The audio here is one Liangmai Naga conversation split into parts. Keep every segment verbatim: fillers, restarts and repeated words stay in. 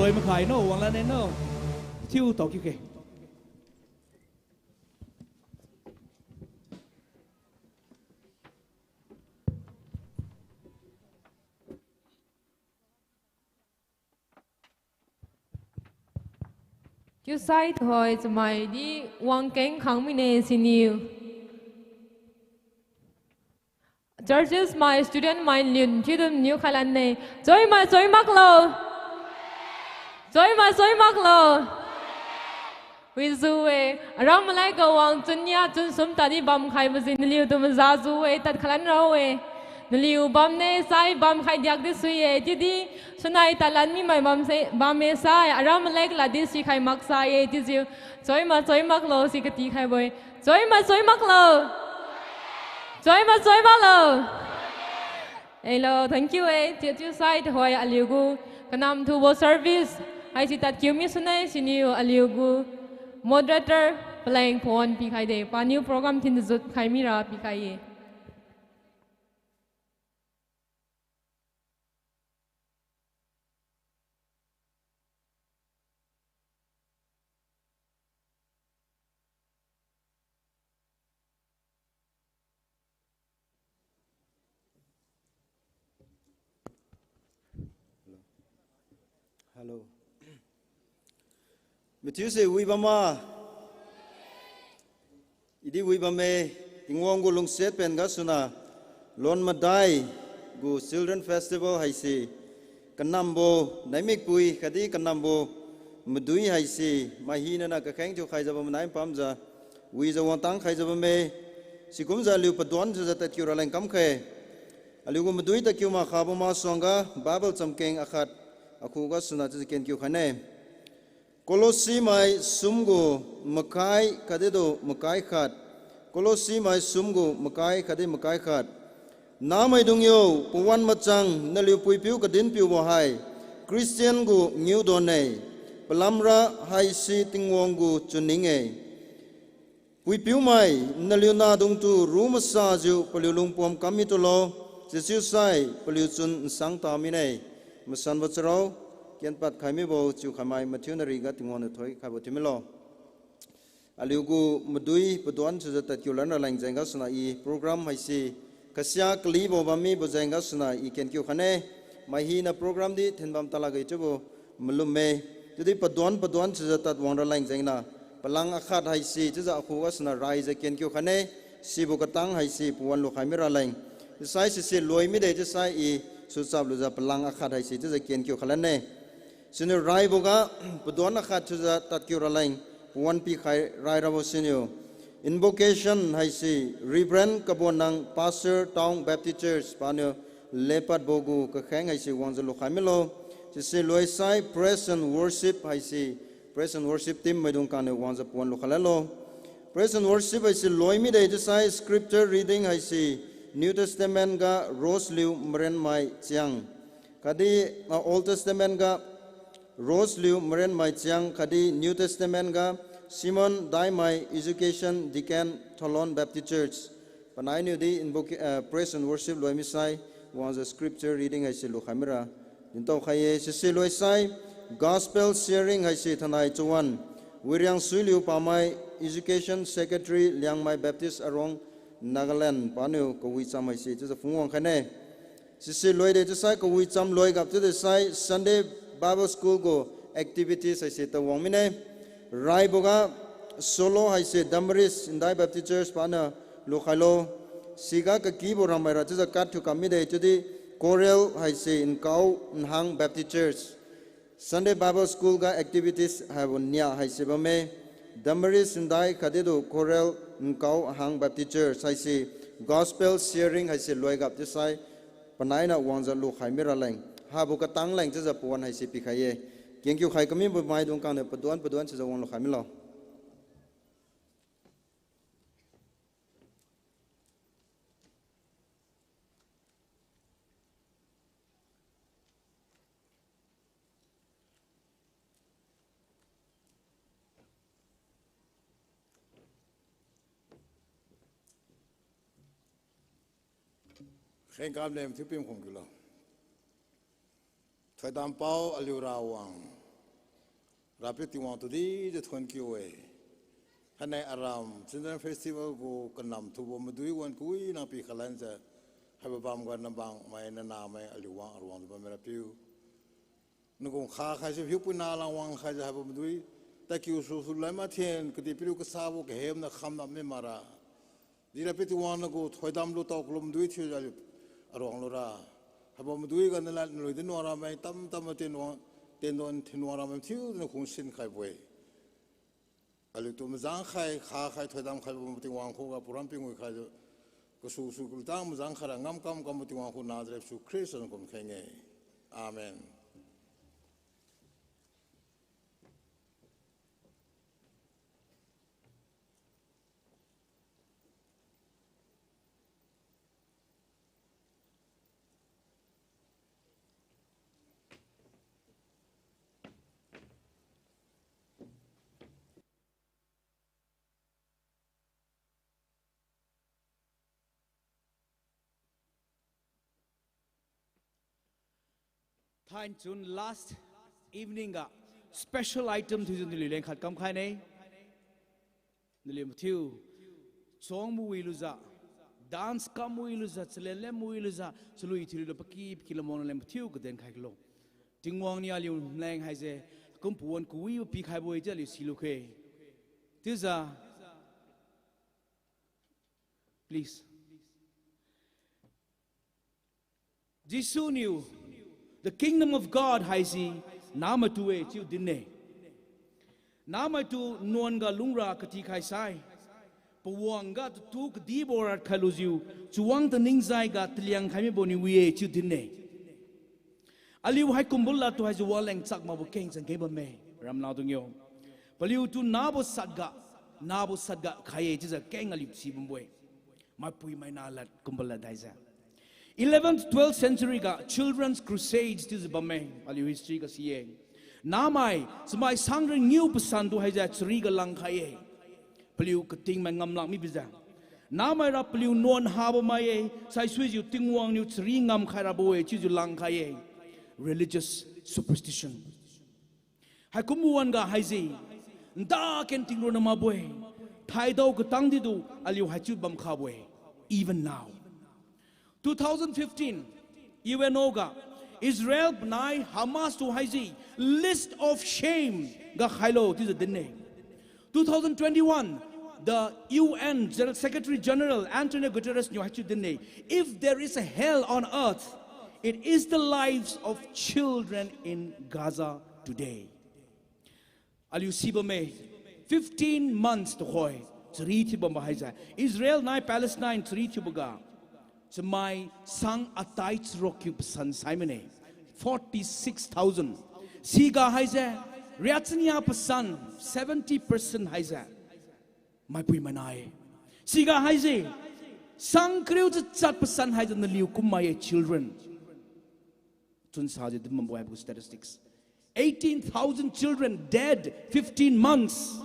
Loi makhai no, wanglan ne no. Thiu tao kiu khe. Chiusai tuhoi chamai di wangkeng khang mine siniu. Churches mai student mai lun thiudun niu khailan ne. Choi mai choi maklo. Choi mai choi maklo. Wijiu-e, aram malai ga wang chunnia chunsum tadi bamkhaibo ji naliutu maza jiu-e, tad khalan rao-e. Naliu bamne sai bamkhai diak di sui-e, chiudi sunai tadlan mimai bamse, bamme sai, aram malai ladi sikhai maksai-e, chiujiu. Choi ma choi maklo si katikhaibo-e. Choi ma choi maklo. Choi ma choi maklo. Elo, thank you e. Chiu chiusai tuhoi aliugu kanam thubo service haisi tadkiu misune siniu aliugu moderator paleng phone pikhaide. Paniu program thin jut khai mira pikhai-e. Hello. Mathiuse wi bam ma. Idi wi bamme, Tingwang gu lungsiat pen gasuna, lon madai gu Children Festival haise, kanambo naimikpui khatdi kanambo madui haise, mai hinaniu kakheng thiukhaijiu bam manai pamjiu, wijiu wangtang khaijiu bamme, sikumjiu aliu paduan thiujiu tadkiu raleng kamkhe. Aliu gu madui tadkiu makhabo masuangga Bible chamkeng akhat akhu gasuna chiujiu kenkiu khaine. Kolosi mai sum gu makai khatdi du makai khat. Kolosi mai sum gu makai khatdi makai khat. Namaidung yo, pawan machang naliu puipiu kadinpiubo hai Christian gu ngiu donne. Palamra haise Tingwang gu chunning-e. Puipiumai, naliu nahdungtu ru masajiu paliu lungpom kam mitulo, sichiusai paliu chun nsang ta mine. Masanbo charao, kenpad khai mibo chiukhaimai mathiu nariga Tingwang niu thoikhaibo thiumilo. Aliu gu madui paduan chiujiu tadkiu lan raleng jeng gasuna i program haise, kasia kalibo bammibo jeng gasuna i kenkiu khaine, mai hina program di thinbam talakge chiubo malumme, chiudi paduan paduan chiujiu tad wang raleng jengniu, palang akhat haise chiujiu akhu gasuna raijiu kenkiu khaine, sibo katang haise pawan lukhai mi raleng. Chiusai sise loi mide chiusai i suchap lujiu palang akhat haise chiujiu kenkiu khalanne. Siniu raiboga paduan akhat chiujiu tadkiu raleng, pawan pikhai rai rabo siniu. Invocation haise Reverend Kabonnang, Pastor, Town Baptist Church, paniu lepadbo gu kakheng haise wangjiu lukhai milo. Sise loisai Praise and Worship haise, Praise and Worship team maidung kangniu wangjiu pawan lukhai lalo. Praise and Worship haise loi mide chiusai Scripture reading haise New Testament ga Roseliu Marenmai Chiang. Khatdi, ah, Old Testament ga Roseliu Marenmai Chiang, khatdi New Testament ga Simon Daimai, Education Deacon, Tholon Baptist Church. Panainiu di invoca-, ah, Praise and Worship loi misai, wangjiu Scripture reading haise lukhai mira dintao khai-e. Sise loisai Gospel Sharing haise Thanai Chawan, Wiriang Suiliu Pamai, Education Secretary, Liangmai Baptist Arong, Nagaland, paniu kawicham haise chiujiu phungwang khaine. Sise loide chiusai kawicham loigap chiude sai Sunday Bible School gu activities haise tawang mine. Raiboga solo haise Damaris Ndai Baptist Church paniu lukhailo. Siga kakibo ramaira chiujiu kat thiukam mide chiudi Corel haise Nkao Nhang Baptist Church. Sunday Bible School ga activities haibo nia haise bamme. Damaris Ndai khatdi du Corel Nkao Nhang Baptist Church haise Gospel Sharing haise loigap chiusai panainiu wangjiu lukhai mi raleng, haibo katang leng chiujiu pawan haise pikhai-e. Kenkiu khai kamibo maidung kangniu paduan paduan chiujiu wang lukhai milo. Khengkam nem thiu pim khum kilo. Thoidampao aliu Rawang. Rapiu Tingwang tu dijiu thuon kiu-e. Hainai aram Children Festival gu kanam thubo madui wan kawi nang pikhai lanjiu, haibo bamga nabang mai nanah mai aliu wang aruang di bamme Rapiu. Nagu kha khaise hiupuina lang wang khaijiu haibo madui, tadkiu susu lai mathen kadihpiriu kasabo kahemna khamna mi makra. Di Rapiu Tingwang nagu thoidam lutao kalu madui thiujiu aliu aruang lura. Haibo madui ga nalad nalui dinwang ramai tamtam ma tien wang, tiendon thienwang ramai thiujiu nang khung sinkhaibo-e. Aliutu majang khai, kha khai, thoidam khaibo Tingwang khuga param pingui khaijiu, kasusu kalutang majang khaira ngamkam kambo Tingwang khu Nazareth Jesu Khrista zan kum kheng-e. Amen. Thainai chun last evening ga special item thiujiu naliu leng khat kamkhai ne. Naliu mathiu, chong mawi lujiu, dance kam mawi lujiu, chalen len mawi lujiu, chalui thiulujiu paki paki lamwang naleng mathiu kaden khai kalo. Tingwang niu aliu leng haise, kum pawan kawibo pikhaibo-e chiu aliu silu khe. Chiujiu, please. Jesu niu, the kingdom of God haise namaitu-e chiu din-e. Namaitu nuan ga lungra katikhai sai, pawang ga tutu kadibo radkhai lujiu, chawang taningzai ga taliang khai mibo niu wi-e chiu din-e. Aliu haikumbo ladtu haise waleng chak makbo keng changkeng bamme, ramnadung yo. Paliutu nabo satga, nabo satga khai-e chiujiu keng aliu si bambo-e. Maipui maina lad kumbo lad haise. Eleventh, twelfth century ga children's crusades chiujiu bamme, aliu history ga si-e. Namai, chamai sang ringiu pasantu haise chari ga langkhai-e. Paliu katingmai ngamlak mibijiu. Namaira paliu nuan habo mai-e, saisuijiu Tingwang niu chari ngamkhai rabo-e chiujiu langkhai-e. Religious superstition. Haikumbo wan-ga haise, nda ken tingronna makbo-e, thaidao katang didu aliu haichiu bamkhabo-e, even now. Two thousand fifteen, U N O ga, Israel panai Hamas tu haise, list of shame ga khailo chiujiu din-e. Two thousand twenty-one, the U N General Secretary General Antonio Guterres niu haichiu din-e, if there is a hell on earth, it is the lives of children in Gaza today. Aliu si bamme, fifteen months tuhoi, chari thiu bambo haise. Israel nai Palestine chari thiuboga, chamai sang atai charuk kiu pasan sai mine. Forty-six thousand. Siga haise, riat chania pasan, seventy percent haise maipui maina-e. Siga haise, sang kariu chachat pasan haise naliu kummai-e children. Chunsajiu din bambo haibo statistics. Eighteen thousand children dead fifteen months.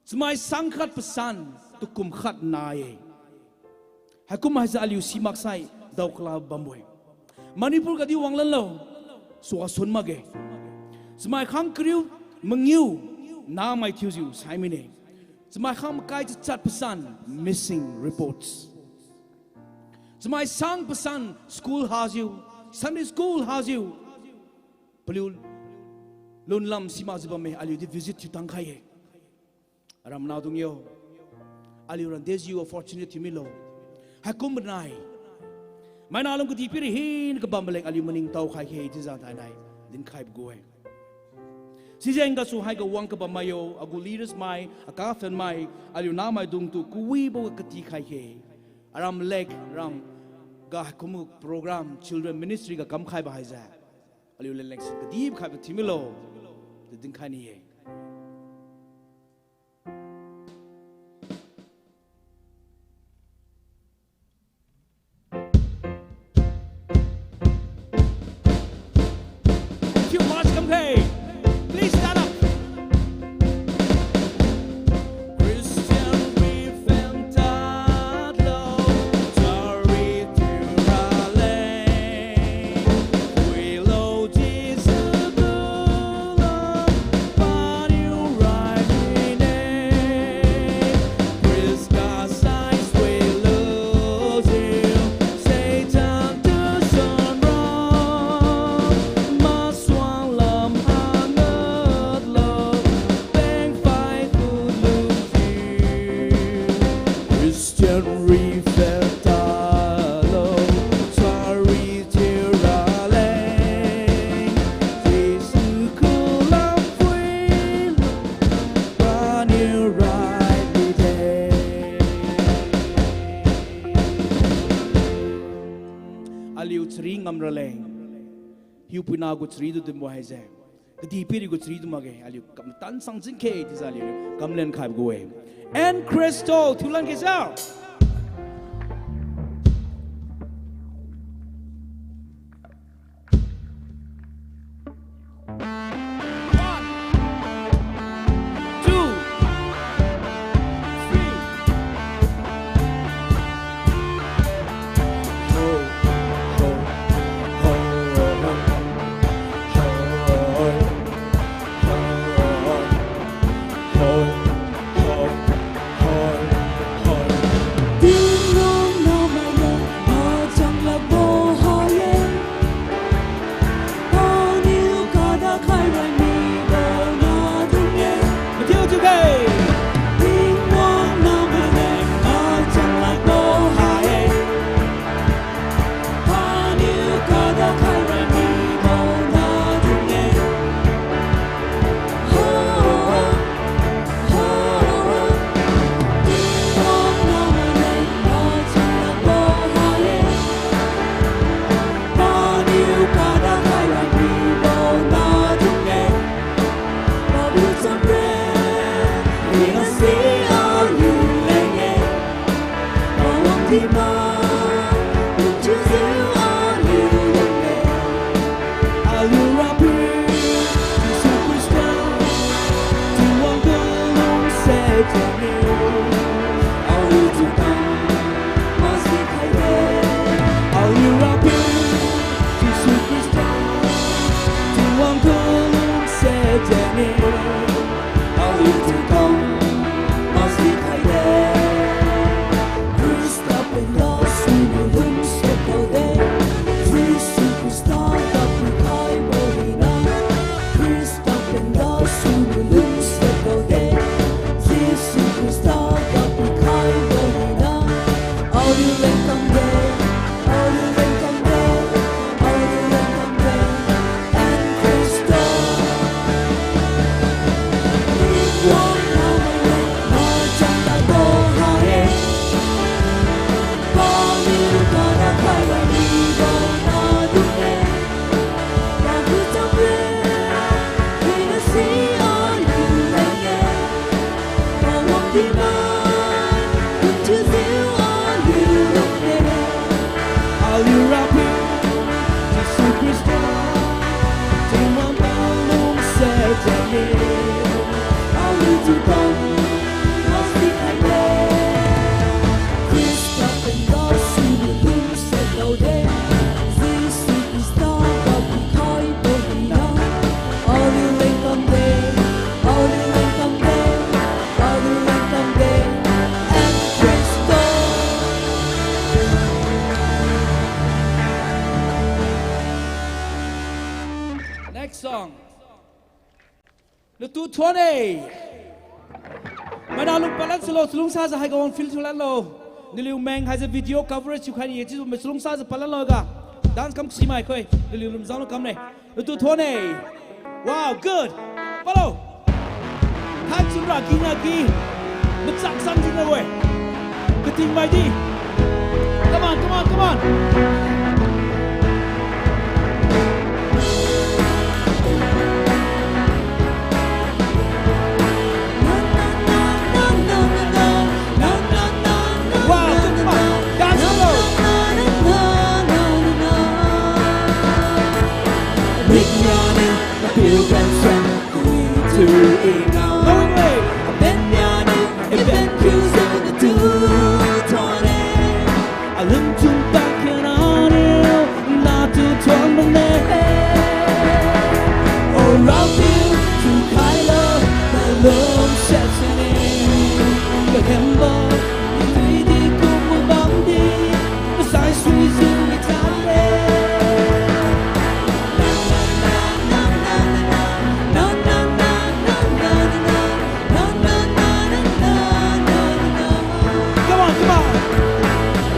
Chamai sang khat pasan, tukum khat na-e. Haikum haise aliu si maksai, daokala bambo-e. Manipur gadi wanglanlo, suasun makge. Chamai khang kariu, mangiu, namai thiujiu sai mine. Chamai khang makai chachat pasan, missing reports. Chamai sang pasan, school hajiu, Sunday school hajiu. Paliu lunlam simakjiu bamme, aliudi visit thiu tangkhai-e. Aramnaodung yo, aliura dejiu opportunity thiu milo. Haikum banai, maina lung kadihpiri hina kabam maleng aliu maningtao khai khe chiujiu thainai dinkhaibo gu-e. Sijeng gasu haiga wang kabam mai yo, agu leaders mai, akaphen mai, aliu namaidungtu kawibo ga katikhai khe. Aram lek ram ga haikum program, children ministry ga kamkhaibo haise, aliu lenleng sin kadihbo khaibo thiu milo, chiu dinkhai ni-e. If you march, come, hey, please stand up. Christian Reef and Tatlo, Tari Tirale, Wilo Jisu Gulo, Hiupuina gu chari tu dinbo haise, kadihpiri gu chari tu makge, aliu kamtan sang jingkhe chiujiu aliu kamlen khaibo gu-e. Ann Crystal, thiulan khe sa. One, two, three. Tingwang nahmai leng machang lakbo ha-e. Paniu kada khai rai mibo nadung-e. Mathiu thiuge. Tingwang nahmai leng machang lakbo ha-e. Paniu kada khai rai mibo nadung-e. Aliu Rapiu Jesu Khrista, Tingwang gu lungsiat jengniu, aliutu kam masi khaide. Aliu Rapiu Jesu Khrista, Tingwang gu lungsiat jengniu, aliutu kam masi khaide. Khrista pen gasuniu lungsiat khaide. Jesu Khrista ga pikhaibo hina, Khrista pen gasuniu lungsiat khaide. Jesu Khrista ga pikhaibo hina, aliu leng kamde, aliu leng kamde, aliu leng kamde. Ann Crystal, Tingwang nahmai leng machang lakbo ha-e. Paniu kada khai rai mibo nadung-e. Pagu chamre, hinasi aliu leng-e. Pawang dimai, pumchiujiu aliu leng-e. Aliu Rapiu Jesu Khrista, Tingwang gu lungsiat jengniu, aliutu kam masi khaide. Khrista pen gasuniu lungsiat khaide. Jesu Khrista ga pikhaibo hina, aliu leng kamde, aliu leng kamde, aliu leng kamde. Ann Crystal. Next song. Natu thuon-e. Maina lung palan silo, chalungsajiu haiga wang feel thiulanlo. Naliu meng haise video coverage thiukhai ni-e chiubo mai chalungsajiu palanlo ga. Dance kam simai khoi. Naliu lumjang lo kamne. Natu thuon-e. Wow, good. Palo. Thainchun ra kina ki. Machak sang jina we. Kating mai di. Come on, come on, come on. Wow, come on. Dance floor. Going away. Alungchun pakhiangnaniu natu thuon mane. O Rapiu, thiukhailo nalungsiat sine. Kahembo, idui di kumbo bamdi, masai suijiu mi tadle. Come on, come on.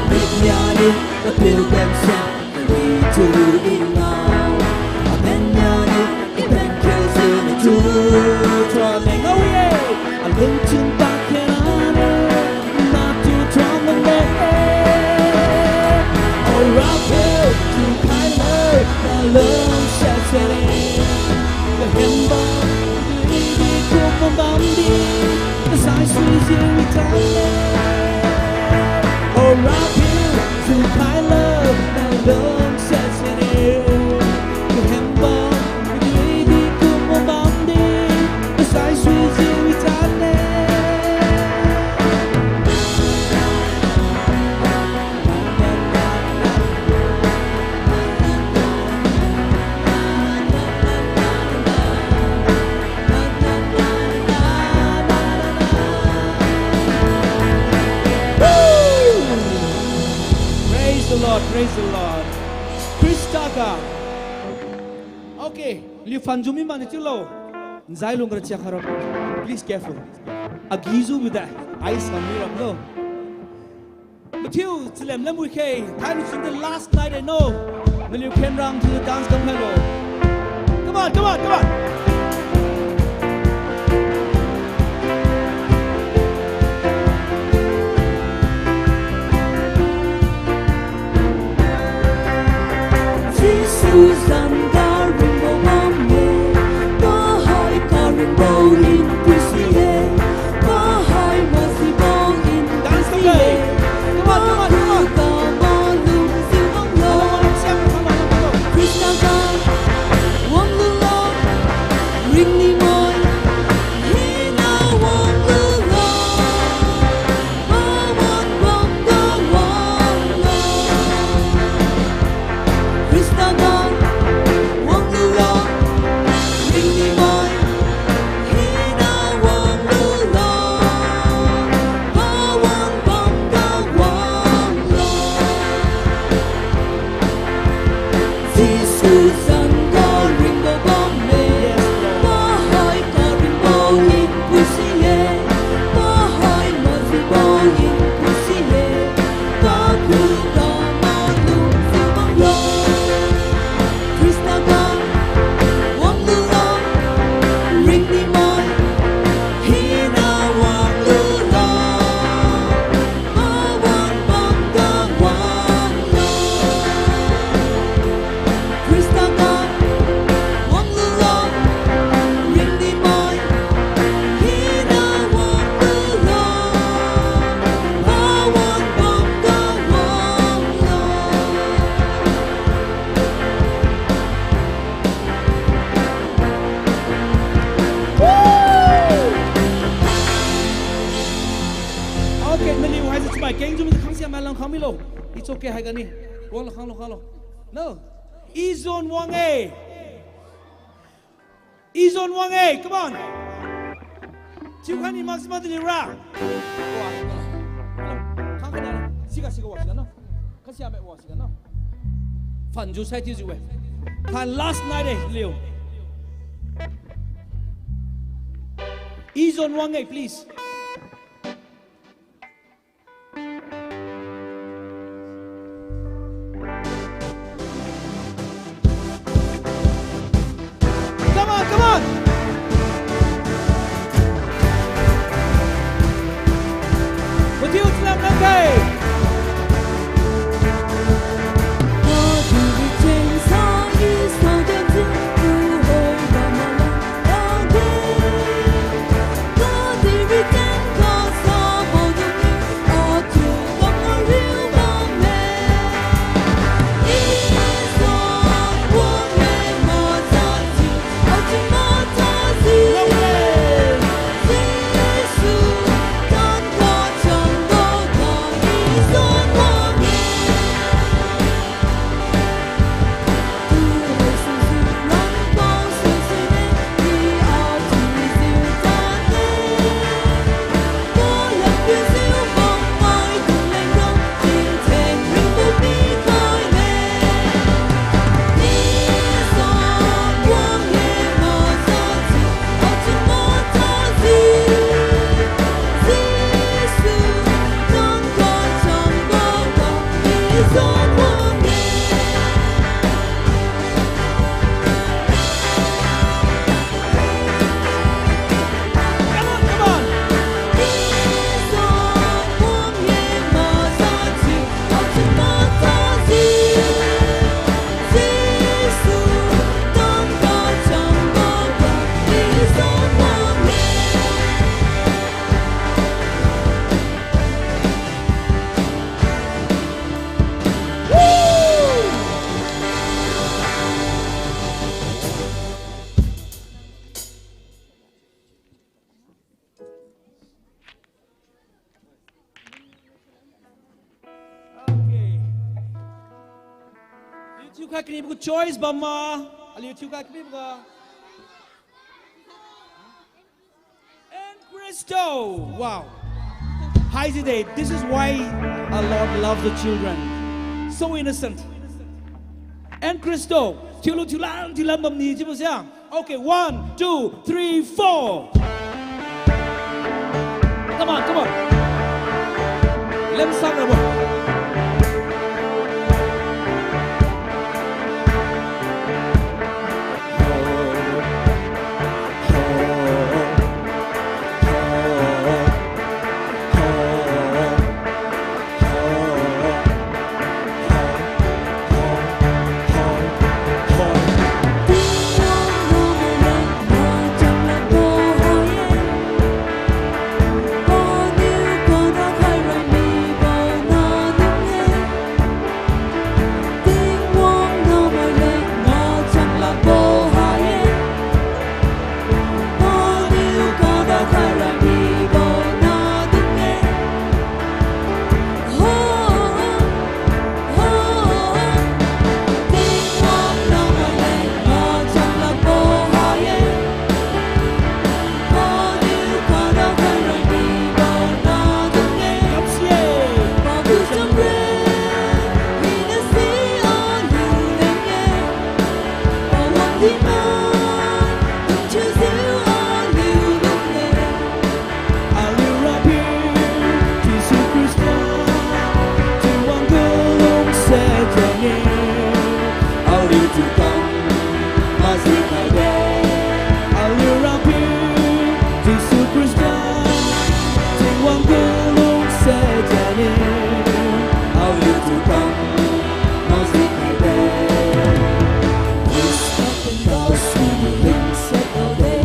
Mik niani, apiu bensen, wi tu i ngao. Aben niani, i ben kiu si ni tu. Tua meng ngao ye. Alungchun pakhiangnaniu, natu thuon mane. O Rapiu, thiukhailo, nalung Bamdi, kasai suijiu wi tadle. O Rapiu, jukhai lak na lungsiat sine. Kahembam, kadidi kumbo bamdi, kasai suijiu wi tadle. Praise the Lord, praise the Lord. Khrista ga. Okay, liu phanju mi mane chiulo. Nzai lung ga chia kharap. Please careful. Agi jiu bide. Ai sam mi rap lo. Mathiu, chalem lamui khe, thainai sung the last night, I know. Naliu khenrang to the dance kam khailo. Come on, come on, come on. Jesu zan ga ringbo bamme, pahai karingbo in puisi ye, pahai majibo in puisi ye, pahai kamalung jiu wanglo. Khrista ga wanglulo, ringni mai hina wanglulo. Pawan bamga wanglo. Khrista ga wanglulo. Ringni mai hina wanglulo. Pawan bamga wanglo. Jesu zan ga ringbo bamme, pahai karingbo in puisi ye, pahai majibo in puisi ye, pakhu kamalung jiu wanglo. Khrista ga wanglulo, ringni mai hina wanglulo. Pawan bamga wanglo. Khrista ga wanglulo, ringni mai hina wanglulo. Pawan bamga wanglo. Okay, naliu haise chamai kengjiu mi khangsia mai lang khang milo. It's okay, haiga ni. Wanglo, khanglo, khanglo. No. I zon wang-e. I zon wang-e, come on. Chiu khaini mak sima dili ra. Khang khaini siga siga wa siga no. Khasiame wa siga no. Phanju sai thiujiu-e. Phan last night-e liu. I zon wang-e, please. Come on, come on. Mathiu chalam lamkhe. Thiukhai kanibo gu choice bam ma. Aliu thiukhai kanibo ga. And Christo. Wow. Haiside, this is why a Lord loves the children. So innocent. And Christo. Thiulu thiulan thiulan bamni chiubo sia. Okay, one, two, three, four. Come on, come on. Lemsang rabo. Aliu Rapiu Jesu Khrista, Tingwang gu lungsiat jengniu, aliutu kam maji khaide. Aliu Rapiu Jesu Khrista, Tingwang gu lungsiat jengniu, aliutu kam maji khaide. Khrista peng gasu lungsiat daode.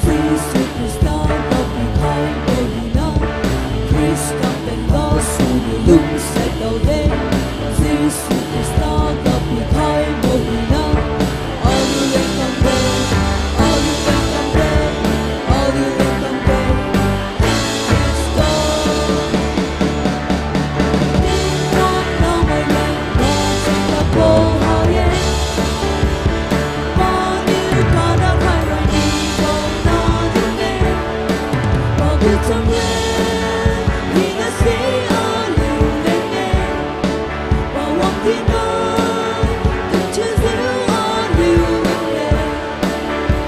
Jesu Khrista ga pikhaibo hina, Khrista peng gasu lungsiat daode. Jesu Khrista ga pikhaibo hina, aliu leng kamde, aliu leng kamde, aliu leng kamde. Khrista.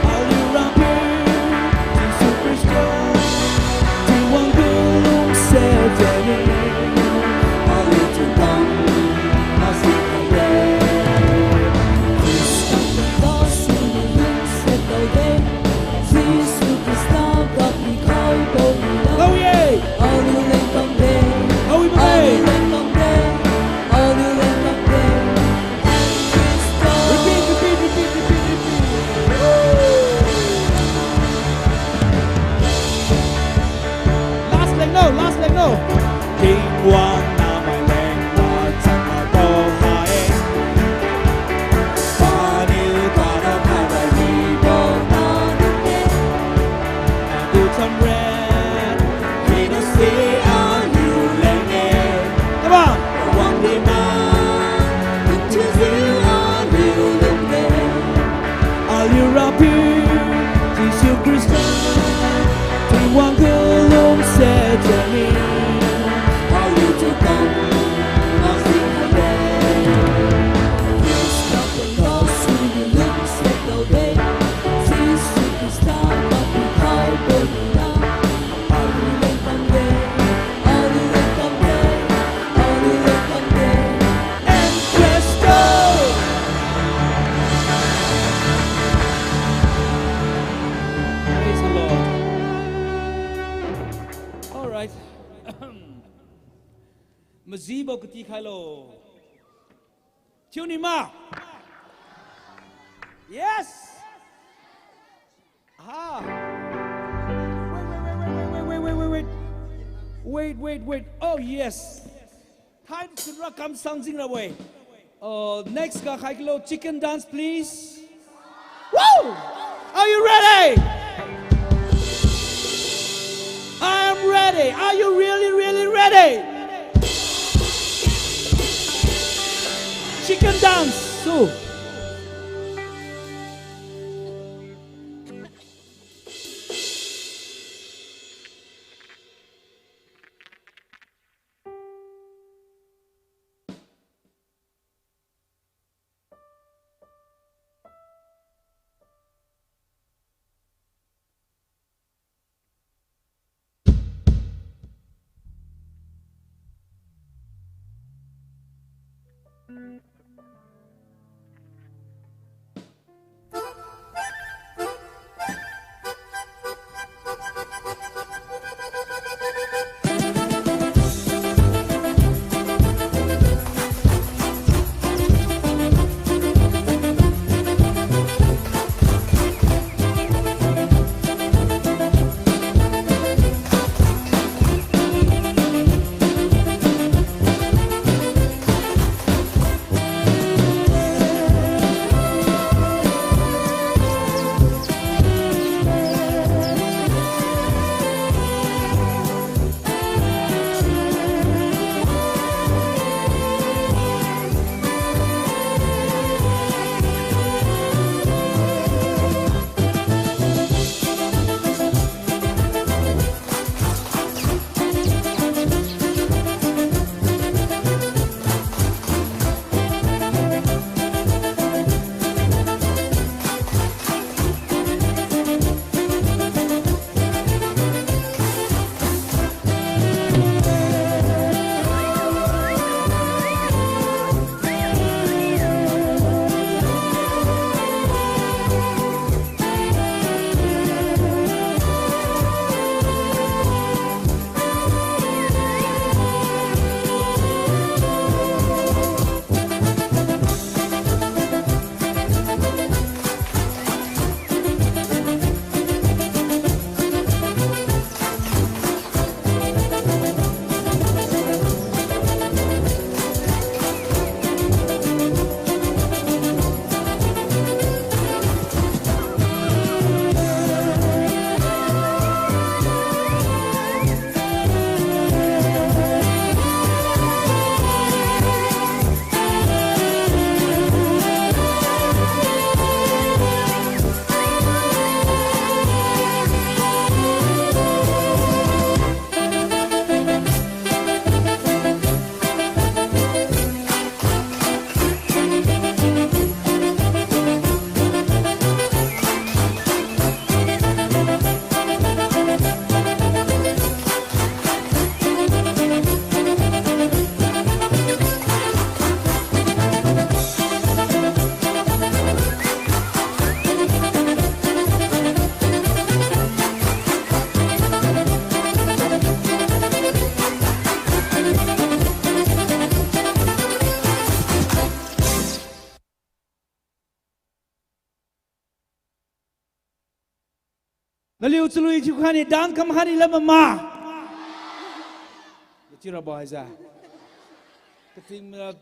Aliu Rapiu Jesu Khrista, Tingwang gu lungsiat jengniu, aliutu kam maji khaide. Khrista peng gasu lungsiat daode. Jesu Khrista ga pikhaibo hina, aliu leng kamde, aliu leng kamde, aliu leng kamde. Repeat, repeat, repeat, repeat, repeat. Last leg no, last leg no. Tingwang namai leng machang mabo hai. Paniu kada kada nibo na nune. Agu chamren, hina si aliu leng-e. Come on. Wang dina, nchiujiu aliu leng-e. Aliu Rapiu Jesu Khrista, Tingwang gu lungsiat jengniu, aliutu kam maji khaide. Khrista peng gasu lungsiat daode. Jesu Khrista ga pikhaibo hina, aliu leng kamde, aliu leng kamde, aliu leng kamde. And presto! Praise the Lord. All right. Majibo kati khailo. Tune him up. Yes. Ah. Wait, wait, wait. Wait, wait, wait, wait. Oh, yes. Time to rock, kam sang jing ra we. Uh, next ga khai kilo, chicken dance, please. Woo! Are you ready? I am ready. Are you really, really ready? Chicken dance. Su. Naliu chalui thiu khaini dance kam hani lam ma. Kachirabo haise. Kating mira.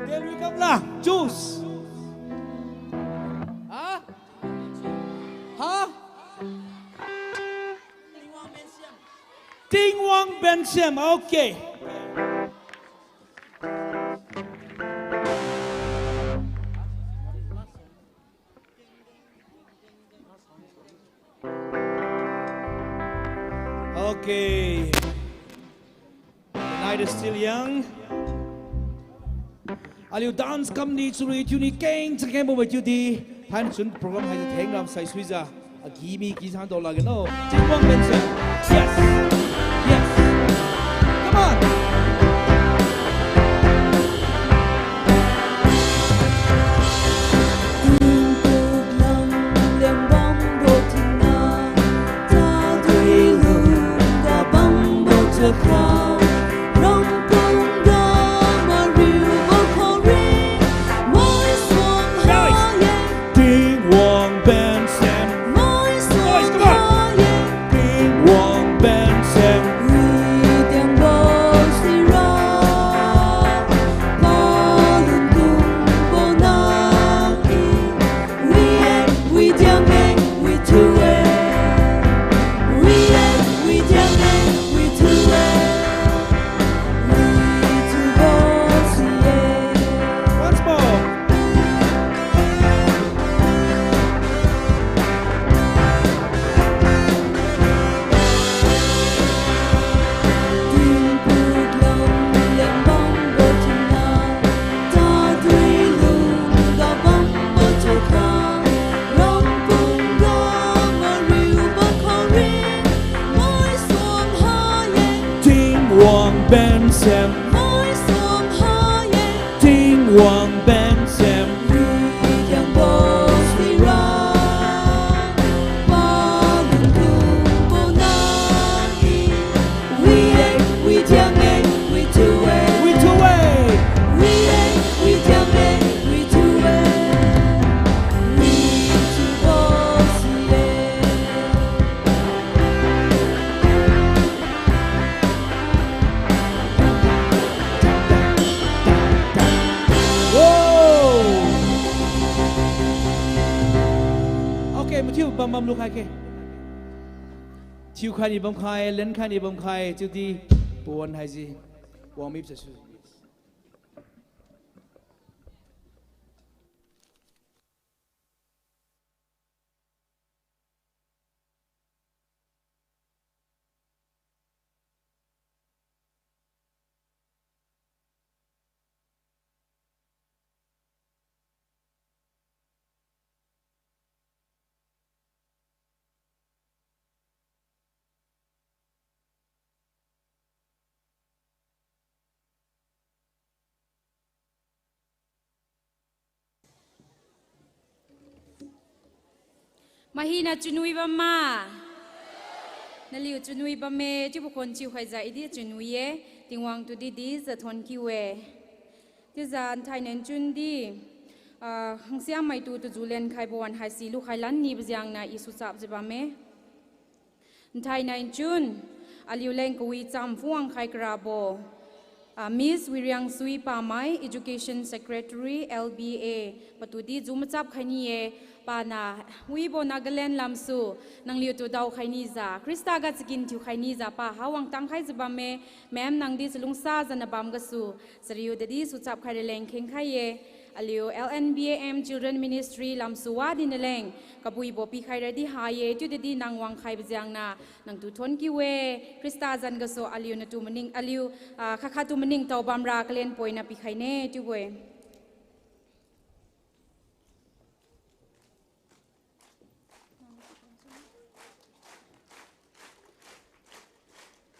Delui kam la. Choose. Ha? Ha? Tingwang Bensiam. Okay. Okay. The night is still young. Aliu dance kam ni churi thiuni keng chakeng bo mai thiudi. Thainchun program haise theng ram sai suijiu. Agi mi ki san dao lakge no. Tingwang Bensiam. Yes. Yes. Come on. Tingwang Bensiam. Boys, come on. Tingwang Bensiam. Bam bam lukhai khe. Thiukhai ni bamkhai, lenkhai ni bamkhai, chiudi pawan haise wangmi sasu. Mahina chunwi bamma. Naliu chunwi bamme, chiubo khon chiukhaijiu idi chunwi-e, Tingwang tudi dijiu thonkiu-e. Chiujiu nthainai nchun di, ah, hangsiamaitu tuju lenkhaibo wan haisi lukhai lan nibo jengniu i suchapjiu bamme. Nthainai nchun, aliuleng kawicham phungwang khai karabo, ah, Miss Wiriangsui Pamai, Education Secretary, L B A, patudi ju machap khai ni-e, paniu, wibo Nagaland lamsu, nangliutu daokhai nijiu, Khrista ga chakin thiukhai nijiu, pa ha wangtang khaijiu bamme, ma'am nangdi chalungsajiu nabam gasu, chariu dadi suchap khai raleng khengkhai-e, aliu L N B A M Children Ministry lamsu wadi naleng, kabuibo pikhaira di ha-e, chiudadi nang wangkhaibo jengniu, nangtu thonkiu-e, Khrista zan gasu aliu natu maning, aliu, ah, khat khattu maningtao bamra kalen poiniu pikhaine, chiubo-e.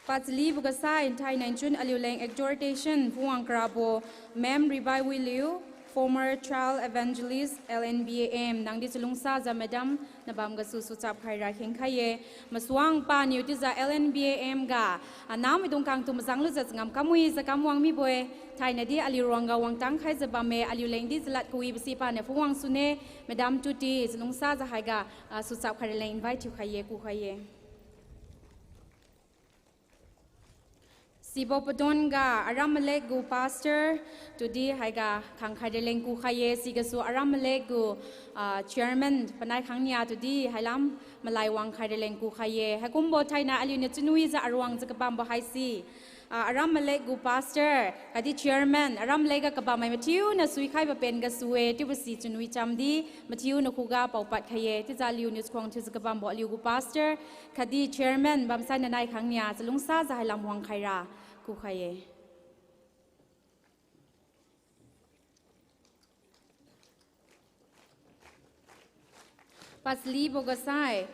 Pachalibo gasai, nthainai nchun aliuleng exhortation phungwang karabo, Ma'am Ribai Wiliu, former child evangelist, L N B A M, nangdi chalungsajiu madam, nabam gasu suchap khaira khengkhai-e. Masuang paniu chiujiu L N B A M ga, anam maidung kangtu majang lujiu changam kamwijiu kamwang mibo-e. Thainai di aliu ruangga wangtang khaijiu bamme, aliuleng di chalad kawibo si paniu phungwang sune, madam tudi chalungsajiu haiga, ah, suchap khai raleng invite thiukhai-e, kukhai-e. Sibo padon ga Aram Malek gu pastor tudi haiga khangkhai raleng kukhai-e, sigasu Aram Malek gu, ah, chairman panai khangnia tudi hailam malai wangkhai raleng kukhai-e. Haikumbo thainai aliuniu chunwijiu aruangjiu kabambo haise, ah, Aram Malek gu pastor khatdi chairman, Aram Malek ga kabammai mathiuniu suikhaibo pen gasu-e, chiubo si chunwi chamdi mathiuniu khuga paopad khai-e. Chiujiu aliuniu chakhuang thiujiu kabambo aliu gu pastor khatdi chairman bamsai nanai khangnia chalungsajiu hailam wangkhaira kukhai-e. Pachalibo gasai,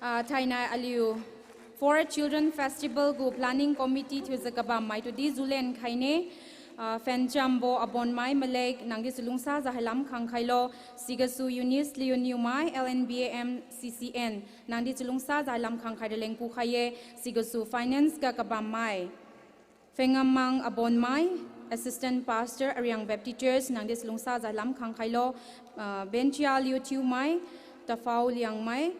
ah, thainai aliu Fourth Children Festival gu planning committee thiujiu kabammai tudi julen khaine, ah, Phenchambo Abonmai Malek, nangdi chalungsajiu hailam khangkhailo, sigasu Eunice Liuniumai, L N B A M C C N, nangdi chalungsajiu hailam khangkhai raleng kukhai-e, sigasu finance ga kabammai Phengammang Abonmai, Assistant Pastor, Ariang Baptist Church, nangdi chalungsajiu hailam khangkhailo, ah, Benchialiu Thiumai, Tafao Liangmai,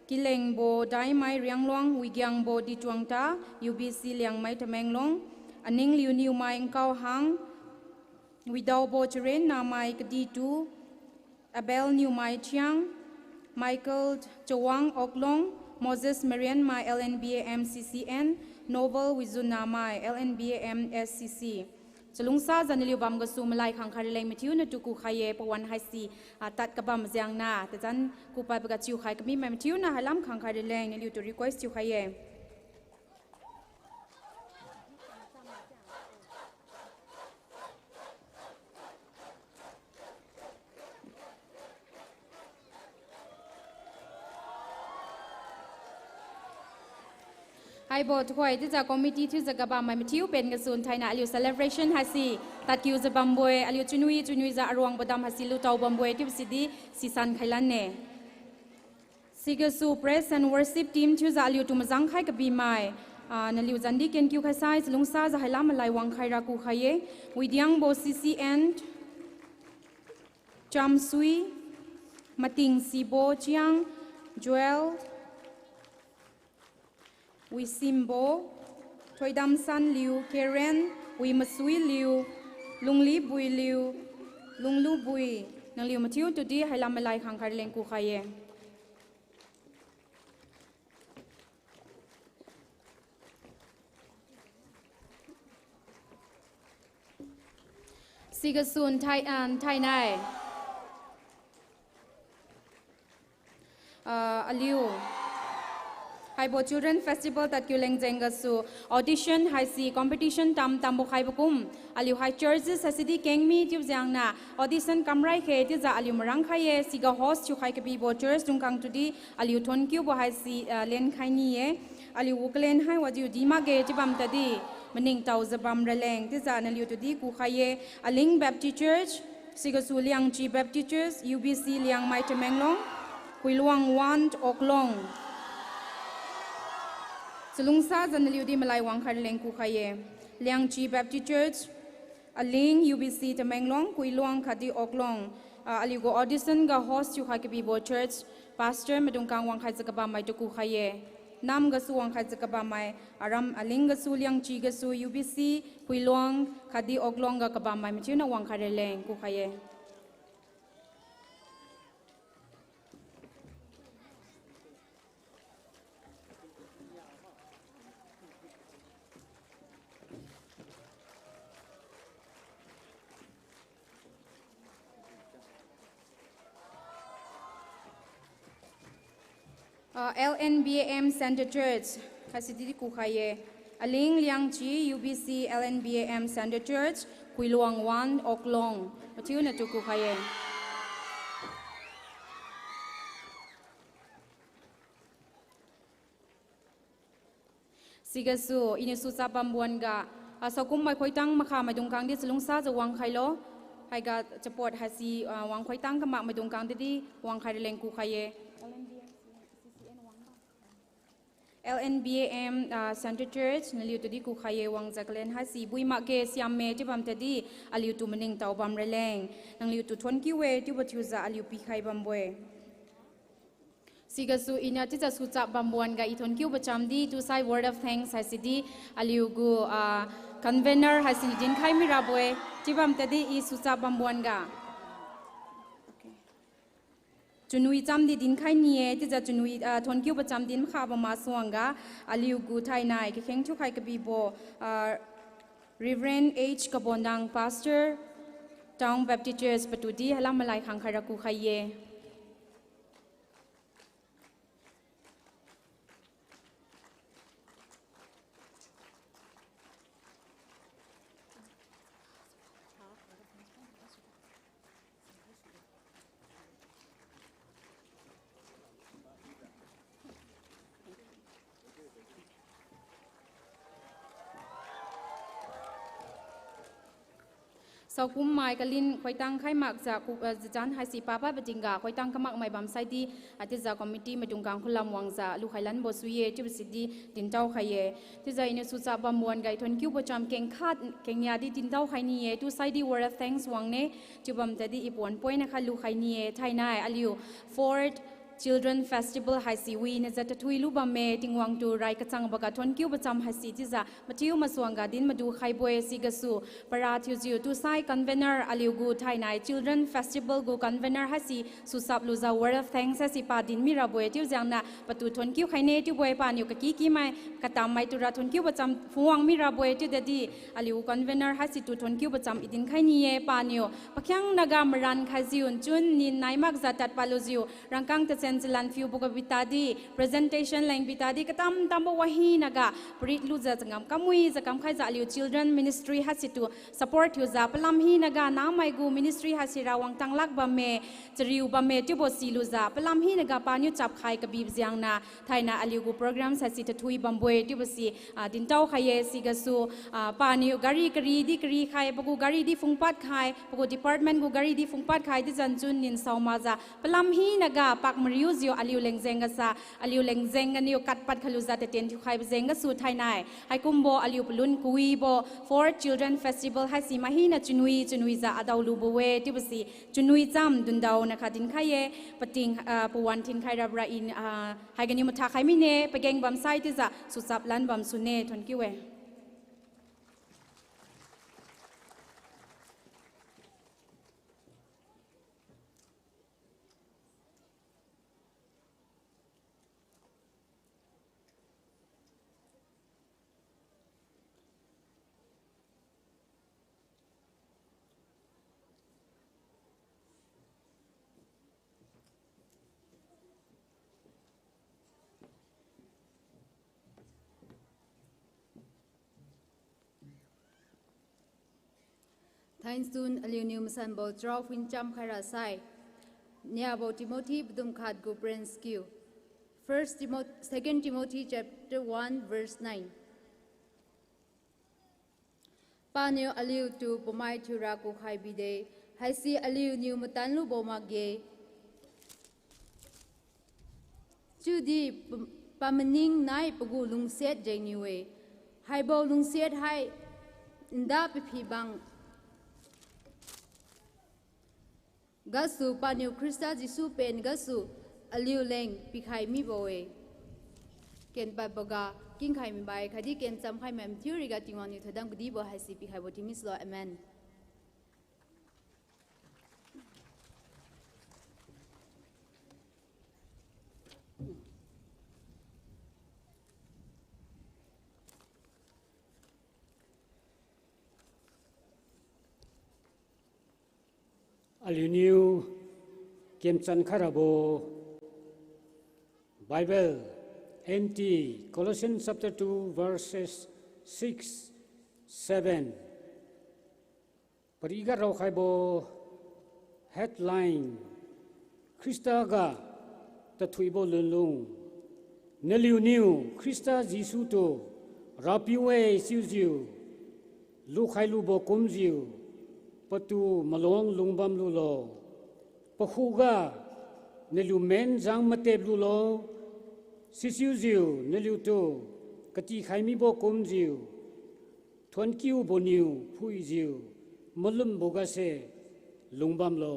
Kilengbo Daimai Riangluang, Wigiangbo Dituangta, U B C Liangmai Tamenglong, Aningliuniumai Nkaohang, Widaobo Charennamai Kaditu, Abel Niumai Chiang, Michael Chawang Oklong, Moses Marianmai L N B A M C C N, Noble Wizunnamai L N B A M S C C. Chalungsajiu naliu bam gasu malai khangkhai raleng mathiu natu kukhai-e, pawan haise, ah, tad kabam jengniu, tazan kupadbo ga chiukhai kamimai mathiuniu hailam khangkhai raleng naliutu request thiukhai-e. Haibo tuhoi chiujiu committee thiujiu kabammai mathiu pen gasu nthainai aliu celebration haise tadkiujiu bambo-e, aliu chunwi chunwijiu aruangbo dam haise lutao bambo-e, chiubo sidi sisan khailanne. Sigasu praise and worship team thiujiu aliutu majang khai kabimai, ah, naliu zandi kenkiu khaisai chalungsajiu hailam malai wangkhaira kukhai-e, Widiangbo C C N, Chamsui, Matingsibo Chiang, Joel, Wisimbo, Thoidamsanliu, Karen, Wimasuiliu, Lunglibuiliu, Lunglubui, nangliu mathiu tudi hailam malai khangkhai raleng kukhai-e. Sigasu nthai, ah, nthainai. Ah, aliu haibo Children Festival tadkiu lengjeng gasu audition haise competition tam tambo khaibo kum, aliu hai churches haise di kengmi chiubo jengniu audition kamrai khe chiujiu aliu marang khai-e, siga host thiukhai kabibo church dungkhang tudi aliu thonkiubo haise, ah, lenkhai ni-e. Aliu gu kalen hai wajiu di makge chiu bam tadi maningtaojiu bam raleng chiujiu naliu tudi kukhai-e. Aling Baptist Church, sigasu Liangchi Baptist Church, U B C Liangmai Tamenglong, Kuiluang One Oklong. Chalungsajiu naliu di malai wangkhai raleng kukhai-e. Liangchi Baptist Church, Aling, U B C Tamenglong, Kuiluang khatdi Oklong, ah, aliu gu audition ga host thiukhai kabibo church pastor maidungkang wangkhaijiu kabammai tu kukhai-e. Nam gasu wangkhaijiu kabammai, aram aling gasu, Liangchi gasu, U B C, Kuiluang khatdi Oklong ga kabammai mathiuniu wangkhai raleng kukhai-e. Ah, L N B A M Centre Church, haisi di kukhai-e. Aling Liangchi U B C L N B A M Centre Church, Kuiluang One Oklong. Mathiuniu tu kukhai-e. Sigasu iniu suchap bambo wan-ga, ah, saokum mai khoitang makha maidungkang di chalungsajiu wangkhailo. Haiga chapot haise, ah, wang khoitang kamak maidungkang di di wangkhai raleng kukhai-e. L N B A M, ah, Centre Church, naliu tudi kukhai-e, wangjiu kalen haise bui makge siamme chiu bam tadi, aliu tu maningtao bam raleng. Nangliu tu thonkiu-e chiubo thiujiu aliu pikhai bambo-e. Sigasu iniu chiujiu suchap bambo wan-ga i thonkiubo cham di, tusai word of thanks haisi di, aliu gu, ah, convener haisi dinkhai mirabo-e, chiu bam tadi i suchap bambo wan-ga. Chunwi cham di dinkhai ni-e, chiujiu chunwi, ah, thonkiubo cham din makha bam masuangga, aliu gu thainai kakheng thiukhai kabibo, ah, Reverend H Kabondang, Pastor, Town Baptist Church, patu di halam malai khangkhai ra kukhai-e. Saokum mai kalin khoitang khai makjiu ku, ah, jachan haise papa patingga khoitang kamak mai bamsai di, ah, chiujiu committee maidungkang khulam wangjiu lukhai lanbo sui-e chiubo si di dintao khai-e. Chiujiu iniu suchap bambo wan-ga i thonkiubo cham kengkhat kengnia di dintao khai ni-e, tusai di word of thanks wangne, chiu bam tadi i pawan poina kha lukhai ni-e, thainai aliu Fourth Children Festival haise winajiu tathui lu bamme, Tingwang tu rai kachangboga thonkiubo cham haise chiujiu mathiu masuangga din madu khaibo-e, sigasu para thiujiu tusai convener aliu gu thainai Children Festival gu convener haise suchap lujiu word of thanks haise pa din mirabo-e, chiu jengniu patu thonkiu khaine chiubo-e, paniu kaki kimai katammai tura thonkiubo cham phungwang mirabo-e, chiu tadi aliu convener haise tu thonkiubo cham i dinkhai ni-e, paniu pakhiangnaga maran khaijiu nchun nin nai makjiu tadpad lujiu rangkang tachen chalan phiuboga bitadi, presentation leng bitadi, katam tambo wahinaga parit lujiu changam kamwijiu kamkhaijiu aliu children ministry haise tu support thiujiu palam hinaga namai gu ministry haise ra wangtang lak bamme, chariu bamme chiubo silujiu palam hinaga paniu chapkhai kabi jengniu thainai aliu gu program haise tathui bambo-e chiubo si, ah, dintao khai-e, sigasu, ah, paniu gari kari di kari khai, pagu gari di phungpad khai, pagu department gu gari di phungpad khai, chiujiu nchun nin sao makjiu palam hinaga pak mariujiu aliu lengjeng gasa, aliu lengjeng ganiu katpad khalujiu taten thiukhaibo jeng gasu thainai haikumbo aliu palun kawibo Fourth Children Festival haise mai hina chunwi chunwijiu adao lubo-e chiubo si chunwi cham dundaona kha dinkhai-e, pating, ah, pawan thinkhai rabo ra in, ah, haiganiu mathakhai mine, pageng bamsai chiujiu suchap lan bam sune, thonkiu-e. Thainsun aliuniu masanbo charao phuincham khaira sai, niabo Timothy padum khat gu prince kiu. First Timo-, Second Timothy chapter one verse nine. Paniu aliutu pamai thiura kukhai bide, haise aliuniu matanlubo makge. Chiudi pa-, pamaning nai pagu lungsiat jengniu-e. Haibo lungsiat hai nda paphibang gasu paniu Khrista Jesu pen gasu aliuleng pikhai mibo-e. Kenpadboga kingkhai mibo-e, khatdi kenchamkhai mai mathiu riga Tingwang niu thoidam kadibo haise pikhaibo thiu misilo. Amen. Aliuniu kenchan khairabo Bible, N T, Colossians chapter two, verses six, seven. Pariga raokhaibo headline, Khrista ga tathuibo lunlung. Naliuniu Khrista Jesu tu Rapiu-e chiujiu lukhai lubo kumjiu, patu malong lungbam lulo. Pakhuga naliu menjang matep lulo. Sichiujiu naliutu katikhai mibo kumjiu, thuonkiubo niu phuijiu malumbo gase lungbamlo.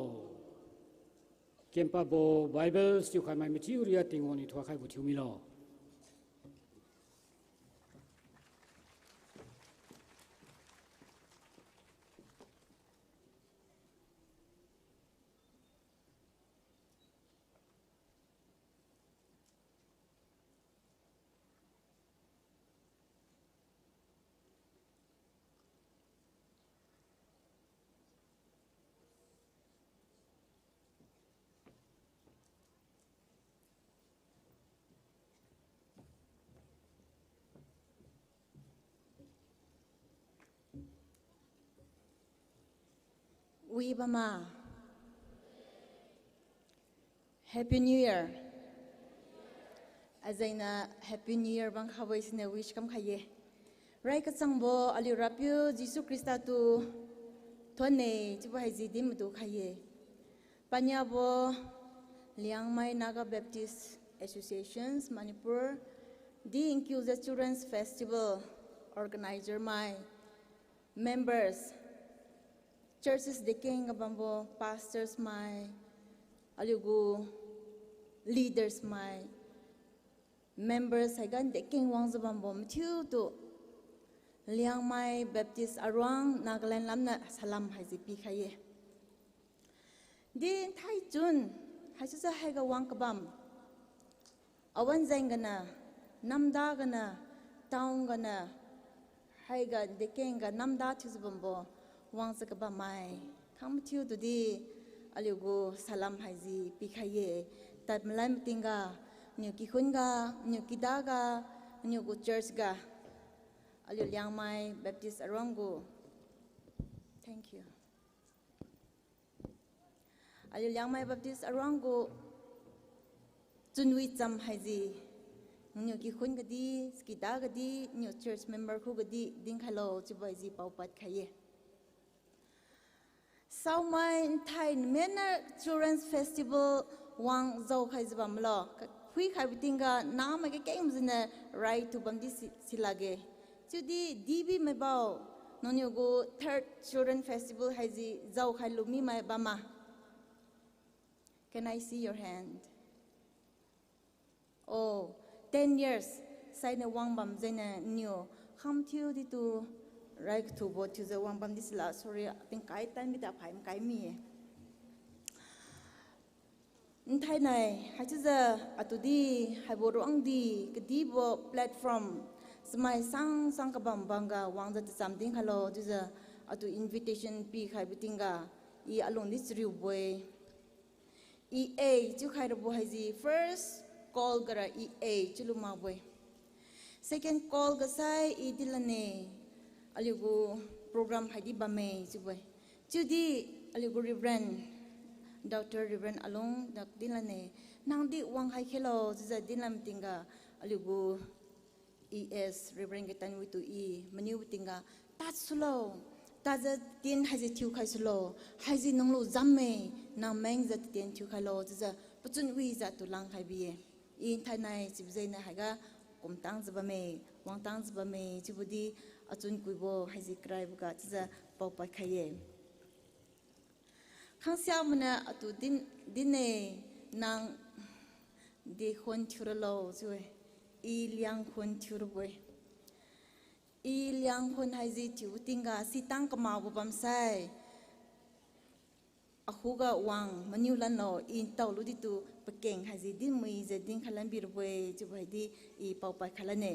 Kenpadbo Bible siukhai mai mathiu riga Tingwang niu thuakhaibo thiu milo. Wi bamma. Happy New Year. Ajaina Happy New Year bang khabo siniu wish kamkhai ye. Rai kachangbo aliu Rapiu Jesu Khrista tu thuonne chiubo haise din madu khai ye. Paniabo Liangmai Naga Baptist Associations Manipur, di Nkiujiu Children's Festival organizer mai, members, churches dekeng ga bambo pastors mai, aliugu leaders mai, members haiga dekeng wangjiu bambo mathiutu Liangmai Baptist Aruang Nagaland lamniu salam haise pikhai ye. Di nthai chun, haisujiu haiga wang kabam, awan jeng ganiu, namda ganiu, town ganiu, haiga dekeng ga namda thiujiu bambo wangjiu kabam mai khang mathiu tudi aliugu salam haise pikhai ye. Tad malai mating ga, niu kikhun ga, niu kida ga, niugu church ga, aliu Liangmai Baptist Aruang gu. Thank you. Aliu Liangmai Baptist Aruang gu chunwi cham haise, niu kikhun gadi, kida gadi, niu church member khu gadi dinkhailo chiubo haise paopad khai ye. Saomai nthai mena Children's Festival wang jaokhaijiu bamlo. Phuikhaibo tingga namai kakeng majiniu rai thubamdi si, silakge. Chiudi D B maibao, nangniu gu third Children Festival haise jaokhai lumimai bamma? Can I see your hand? Oh, ten years sainiu wangbam jengniu niu khang mathiu ditu rai kathubo thiujiu wangbamdi sila, sorry, tingkai tan bita phai makai mi-e. Nthainai haichiujiu atudi haibo ruangdi kadibo platform chamai sang sang kabam bangga wangjiu tacham dinkhailo chiujiu atu invitation pikhaibo tingga i alungdi chariubo-e. I a chiukhai rabo haise first call gara i a chiulu makbo-e. Second call ga sai i dinlane, aliugu program haidi bamme chiubo-e. Chiudi aliugu Reverend, Doctor Reverend Alung dak dinlane, nangdi wang hai khelo chiujiu dinlam tingga aliugu E S Reverend Ketanwitu i maniubo tingga, tad sulo, tadjiu tatien haise thiukhai sulo, haise nanglu jamme, nang mengjiu tatien thiukhailo chiujiu pachun wijiu atu langkhai bi-e. I nthainai chiubo jengniu haiga kumtangjiu bamme, wangtangjiu bamme chiubodi achun kuibo haise karaiboga chiujiu paopad khai-e. Khangsia maniu atu din, din-e, nang dekhuan thiuralo chiu-e, i liangkhuan thiurabo-e. I liangkhuan haise thiubo tingga sitang kamakbo bamsai, akhuga wang maniu lanlo, i ntaolu ditu pakeng haise dinmuijiu dinkhai lan birabo-e chiubo haidi i paopad khai lane.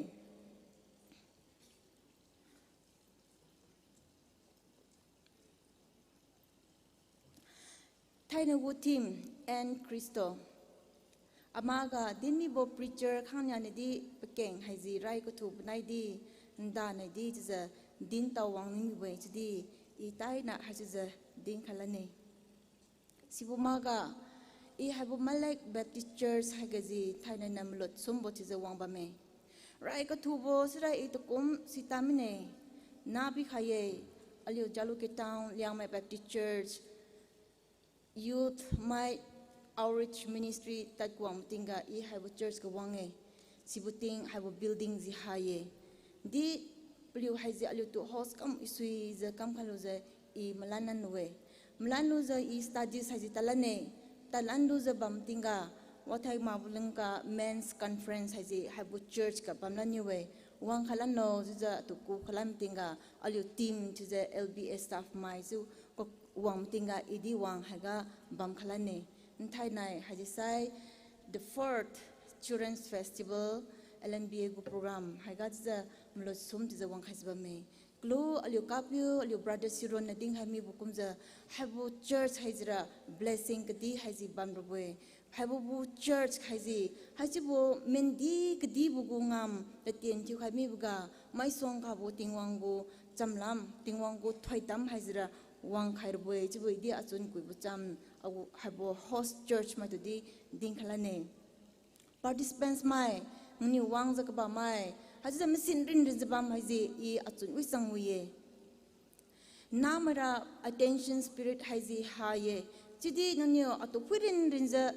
Thainai gu theme, And Christo. Amaga dinmibo preacher khangnia nidi pakeng haise rai kathu panaidi, ndanaidi chiujiu dintao wang ningbo-e chiudi, i thainai haichiujiu dinkhai lane. Sibo maga, i haibo Malek Baptist Church haiga ji thainai na malot sumbo chiujiu wang bamme. Rai kathubo sira i takum sita mine, napikhai-e, aliu Jalukie Town Liangmai Baptist Church Youth mai Outreach Ministry tadkuang tingga i haibo church ga wang-e. Sibo ting haibo building ji ha-e. Di paliu haise aliutu host kam isuijiu kamkhailujiu i malan lanlu-e. Malanlujiu i studies haise tadlan-e. Tadlanlujiu bam tingga, wathai makbo lungga men's conference haise haibo church ga bamlan niu-e. Wangkhai lanlo chiujiu atu kukhai lan tingga, aliu team chiujiu L B S staff mai chiu wang tingga idi wang haiga bamkhai lane. Nthainai haise sai the fourth Children's Festival, L N B A gu program haiga chiujiu malot sum chiujiu wangkhaijiu bamme. Kalu aliu kapiu, aliu brother Siron na dinkhai mibo kumjiu, haibo church haisira blessing kadi haise bamrabo-e. Haibo gu church haise, haichiubo mendi kadibo gu ngam tatien thiukhai miboga, maisuang kabo Tingwang gu chamlam, Tingwang gu thoidam haisira wangkhai rabo-e chiubo idi achun kuibo cham, agu haibo host church maitu di dinkhai lane. Participants mai, nangniu wangjiu kabammai, haichiujiu masin rinrinjiu bam haise i achun wi chang wi-e. Namaira attention spirit haise ha-e. Chiudi nangniu atu phui rinrinjiu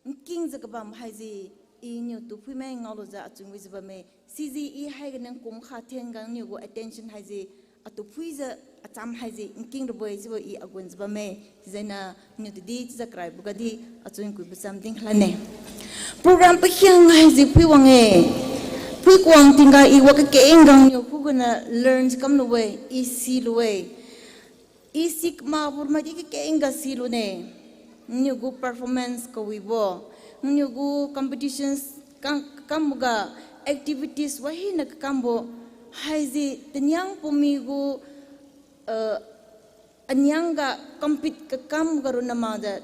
nkingjiu kabam haise, iniu tu phuimai ngaolujiu achun wijiu bamme. Siji i haiga nang kum kha thenga nangniu gu attention haise atu phuijiu acham haise nking rabo-e chiubo i agunjiu bamme. Sijengniu niu tudi chiujiu karaiboga di achun kuibo cham dinkhai lane. Program pakhiang haise phui wang-e. Phui kuang tingga i wa kakeng ga niu khuganiu learn kamlu-e, i silu-e. I si kamabomaidi kakeng ga silune. Niu gu performance kawibo, niu gu competitions kam, kamboga, activities wahina kakambo, haise taniang pumi gu, eh, aniang ga compete kakam ga ronna makjiu,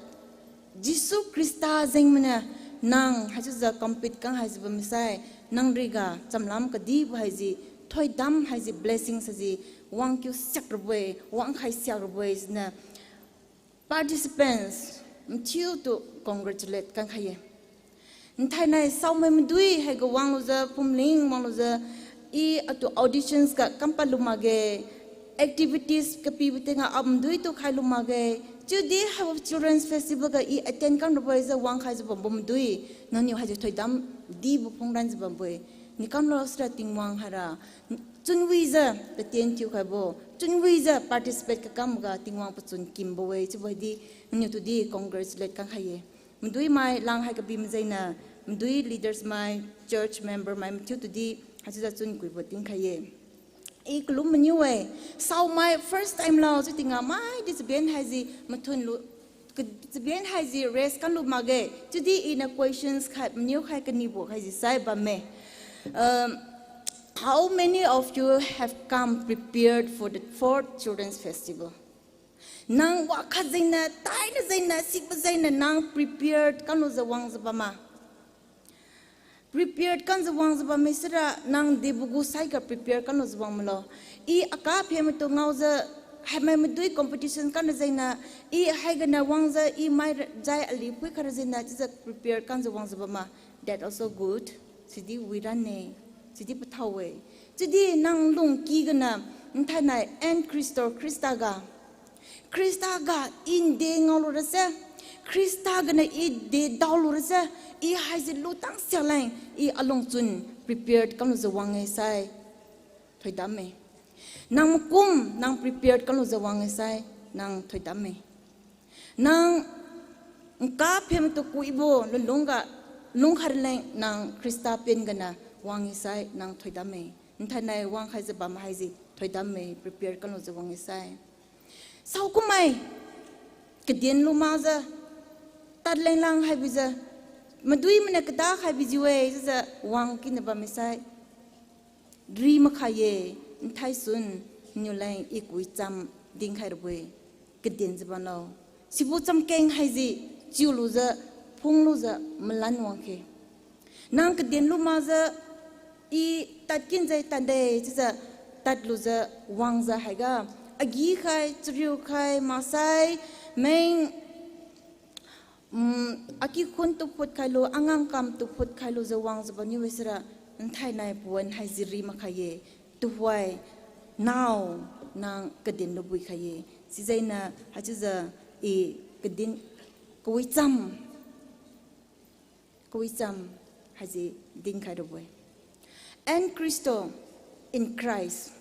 Jesu Khrista jengmainiu nang haichiujiu compete kam haise bamsai, nang riga chamlam kadibo haise, thoidam haise, blessings haise wangkiu siak rabo-e, wangkhai siak rabo-e siniu participants mathiutu congratulate kamkhai-e. Nthainai saomai madui haiga wanglujiu, phumling wanglujiu, i atu auditions ga kampalu makge, activities kapibo tingga amaduitu khailu makge, chiudi haibo Children's Festival ga i attend kam rabo-e jiu wangkhaijiu bambo madui, nangniu haise thoidam dibo phungranjiu bambo-e. Niu kamlo sira Tingwang haira chunwijiu tatien thiukhaibo, chunwijiu participate kakamboga Tingwang pachun kimbo-e chiubo haidi, nangniu tudi congratulate kamkhai-e. Maduimai lang hai kabi majengniu, madui leaders mai, church member mai mathiu tudi haichiujiu chun kuibo dinkhai-e. I kalum maniu-e, saomai first time lo chiu tingga maidi chaben haise mathunlu, ka-, chaben haise raise kamlu makge, chiudi iniu questions khai maniu khai kanibo haise sai bamme. Um, how many of you have come prepared for the fourth Children's Festival? Nang wakhat jengniu, tainiu jengniu, sibo jengniu nang prepared kamlujiu wangjiu bamma? Prepared kamjiu wangjiu bamme sira nang debo gu saiga prepared kamlujiu wang malo? I aka phe maitu ngaojiu Haimai madui competition kamra jengniu, i haiganiu wangjiu, i mai ra-, jai ali phuikhai ra jengniu, chiujiu prepare kamjiu wangjiu bamma. That also good. Sidi wiran-e. Sidi pathao-e. Chiudi nang lungki ganiu, nthainai, and Christo, Khrista ga. Khrista ga i nde ngaolu rase. Khrista ganiu i de daolu rase. I haise lutang siakleng, i alungchun prepared kamlujiu wang-e sai. Thoidamme. Nang makum, nang prepared kamlujiu wang-e sai, nang thoidamme. Nang nkaphem tu kuibo lunlungga, lungkhai raleng nang Khrista pen ganiu wang-e sai, nang thoidamme. Nthainai wangkhaijiu bam haise thoidamme, prepared kamlujiu wang-e sai. Saokummai, kaden lu makjiu, tadleng lang haibijiu, madui mainiu kada khaibijiu-e, chiujiu wang kiniu bamme sai. Ri makhai-e, nthaisun, niuleng i kuicham dinkhai rabo-e, kadenjiu bamlo. Sibo chamkeng haise chiulujiu, phunglujiu malan wangkhe. Nang kaden lu makjiu, i tadkinjiu tadde chiujiu, tadlujiu wangjiu haiga, agi khai, chariu khai, maksai, meng, mm, akikhun tu phut khailu, angang kam tu phut khailujiu wangjiu bamniu-e sira, nthainai pawan haise ri makhai-e, tuhoi, nao, nang kaden lu buikhai-e, sijengniu haichiujiu i kaden, kawicham, kawicham haise dinkhai rabo-e. And Christo, in Christ.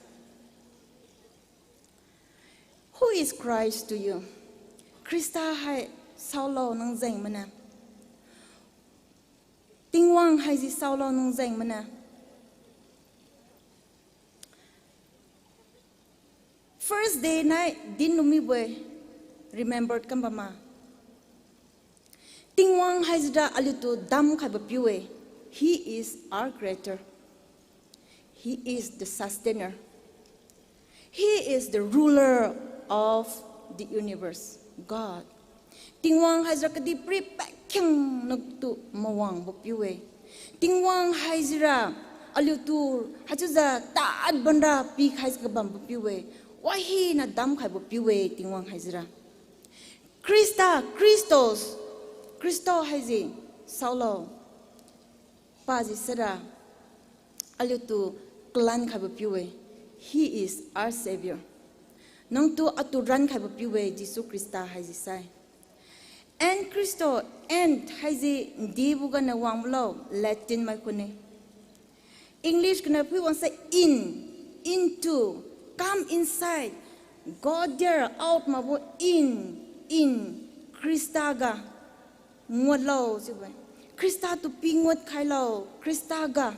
Who is Christ to you? Khrista hai saolo nang jeng mane. Tingwang haise saolo nang jeng mane. First day nai dinlu mibo-e, remembered kam bamma. Tingwang haisira aliutu damkhaibo piu-e. He is our creator. He is the sustainer. He is the ruler of the universe, God. Tingwang haisira kadihpiri pakhiangna tu mawangbo piu-e. Tingwang haisira aliutu haichiujiu tad banra pikhaijiu kabambo piu-e. Wahina damkhaibo piu-e Tingwang haisira. Khrista, Christos, Christo haise saolo. Paji sira, aliutu kalan khaibo piu-e. He is our Savior. Nangtu atu ran khaibo piu-e, Jesu Khrista haise sai. And Christo, and haise ndibo ganiu wangbo lo, Latin mai khun-e. English ganiu phui wangsai in, into, come inside, go there, out makbo in, in, Khrista ga. Nguatlo chiubo-e. Khrista tu pi nguat khailo, Khrista ga,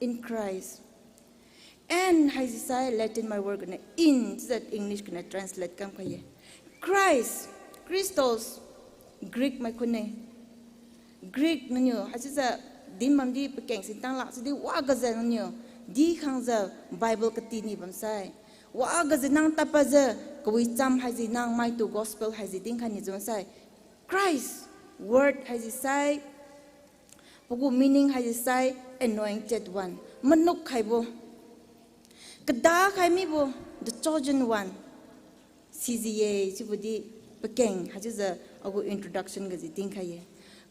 in Christ. And haise sai Latin mai word ganiu in, chiujiu English ganiu translate kam khai-e. Christ, Christos, Greek mai khun-e. Greek nangniu haichiujiu dinbamdi pakeng sintang lak sidi wagajiu nangniu dikhangjiu Bible kati ni bamsai, wagajiu nang tadpadjiu kawicham haise nang maitu gospel haise dinkhai nijiu sai, Christ, word haise sai, pagu meaning haise sai anointed one, manuk khaibo, kada khai mibo, the chosen one. Siji-e chiubo di pakeng haichiujiu agu introduction gaji dinkhai-e.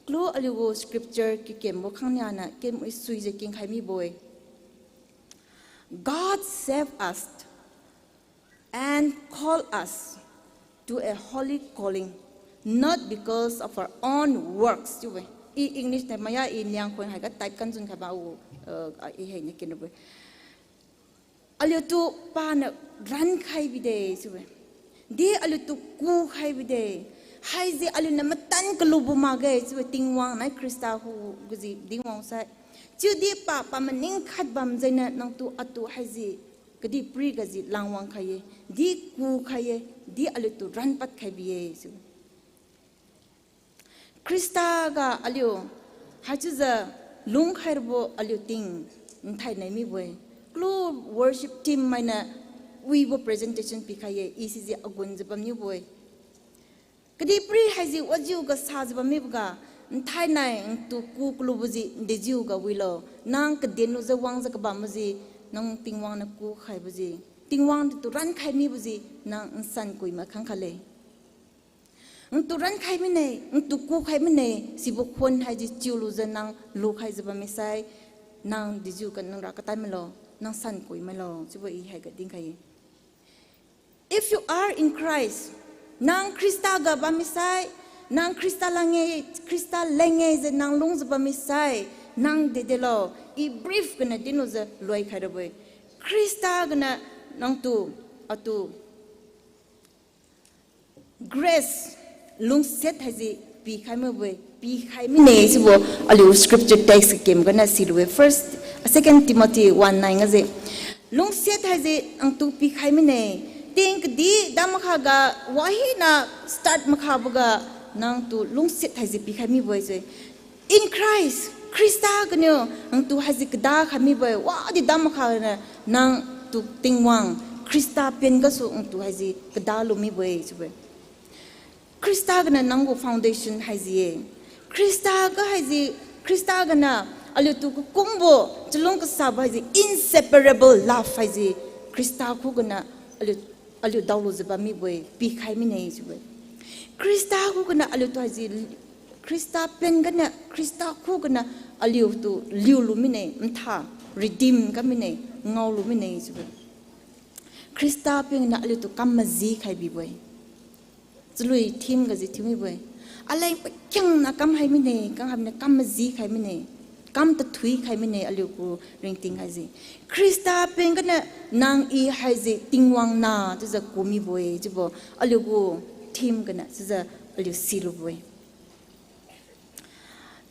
Kalu aliugu scripture kakembo khangnia niu kem wi suijiu kengkhai mibo-e. God saved us and called us to a holy calling, not because of our own works chiu-e. I English niu maya, i Liangkhoi haiga type kanjun khaibo, uh, i hei niu kenbo-e. Aliutu paniu rankhai bide chiu-e. Di aliutu kukhai bide. Haise aliuniu matan kalubo makge chiu-e, Tingwang nai Khrista khugaji dinwang sai. Chiudi pa, pa maning khat bam jengniu nangtu atu haise kadihpiri gaji langwang khai-e. Di kukhai-e, di aliutu ranpad khai bi-e chiu. Khrista ga aliu haichiujiu lungkhai rabo aliu ting nthainai mibo-e. Kalu worship team mainiu wibo presentation pikhai-e, i siji agunjiu bamniubo-e. Kadihpiri haise wajiu ga sajiu bammibo ga, nthainai ntu ku kalubo ji ndejiu ga wilo, nang kaden lujiu wangjiu kabambo ji, nang Tingwang niu kukhaibo ji. Tingwang tu rankhai mibo ji nang nsan kui ma khangkha le. Ntu rankhai mine, ntu kukhai mine, sibo khun haise chiulujiu nang lukhaijiu bammi sai, nang dejiu ka nang ra katai mailo, nang san kui mailo, chiubo i haiga dinkhai-e. If you are in Christ, nang Khrista ga bammi sai, nang Khrista lang-e, Khrista leng-e jiu nang lungjiu bammi sai, nang dedelo, i brief gana dinlujiu loikhai rabo-e. Khrista gana nangtu, atu, grace, lungsiat haise pikhai mibo-e, pikhai mine chiubo, aliu scripture text kem gana silu-e. First, Second Timothy one nine ga je. Lungsiat haise nangtu pikhai mine. Ting kadi dam makha ga, wahina start makhabo ga, nangtu lungsiat haise pikhai mibo-e chiu-e. In Christ, Khrista ganiu nangtu haise kada khai mibo-e, wadi dam makha na nangtu Tingwang, Khrista pen gasu nangtu haise kada lu mibo-e chiubo-e. Khrista gana nanggu foundation haise-e. Khrista ga haise, Khrista gana aliutu kakumbo, chalung kasabo haise, inseparable love haise, Khrista khugana aliu, aliu daolujiu bam mibo-e, pikhai mine chiubo-e. Khrista khugana aliutu haise, Khrista pen gana, Khrista khugana aliutu liulu mine, ntha, redeem kam mine, ngaolu mine chiubo-e. Khrista pen gana aliutu kam maji khai bibo-e. Chalui theme gaji thiu mibo-e. Aleng pakhiangna kam hai mine, kam hai mine, kam maji khai mine. Kam tathui khai mine aliugu ringting haise. Khrista pen gana nang i haise Tingwang nah chiujiu ku mibo-e chiubo aliugu theme gana chiujiu aliu silubo-e.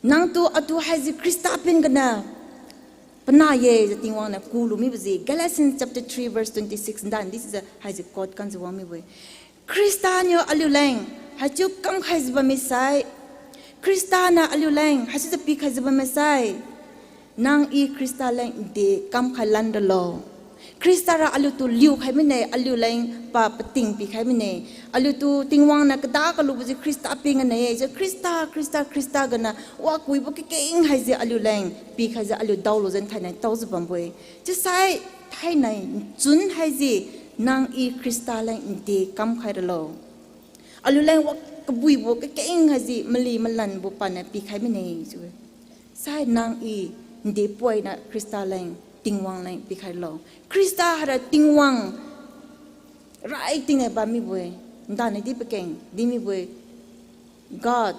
Nangtu atu haise Khrista pen gana panah ye jiu Tingwang niu kulu mibo ji. Galatians chapter three verse twenty-six ndan di chiujiu haise quote kanjiu wang mibo-e. Khrista niu aliuleng haichiu kamkhaijiu bamme sai, Khrista niu aliuleng haichiujiu pikhaijiu bamme sai, nang i Khrista leng nde kamkhai lan ralo. Khrista ra aliutu liukhai mine, aliuleng pa pating pikhai mine. Aliutu Tingwang niu kada kalubo ji Khrista pen gana ye. Jiu Khrista, Khrista, Khrista gana wakuibo kakeng haise aliuleng pikhaijiu aliu daolujiu thainai taojiu bambo-e. Chiusai thainai nchun haise nang i Khrista leng nde kamkhai ralo. Aliuleng wa kabuibo kakeng haise mali malanbo paniu pikhai mine chiu-e. Sai nang i nde poina Khrista leng Tingwang leng pikhai ralo. Khrista haira Tingwang rai tingga bam mibo-e. Ndanai di pakeng di mibo-e. God,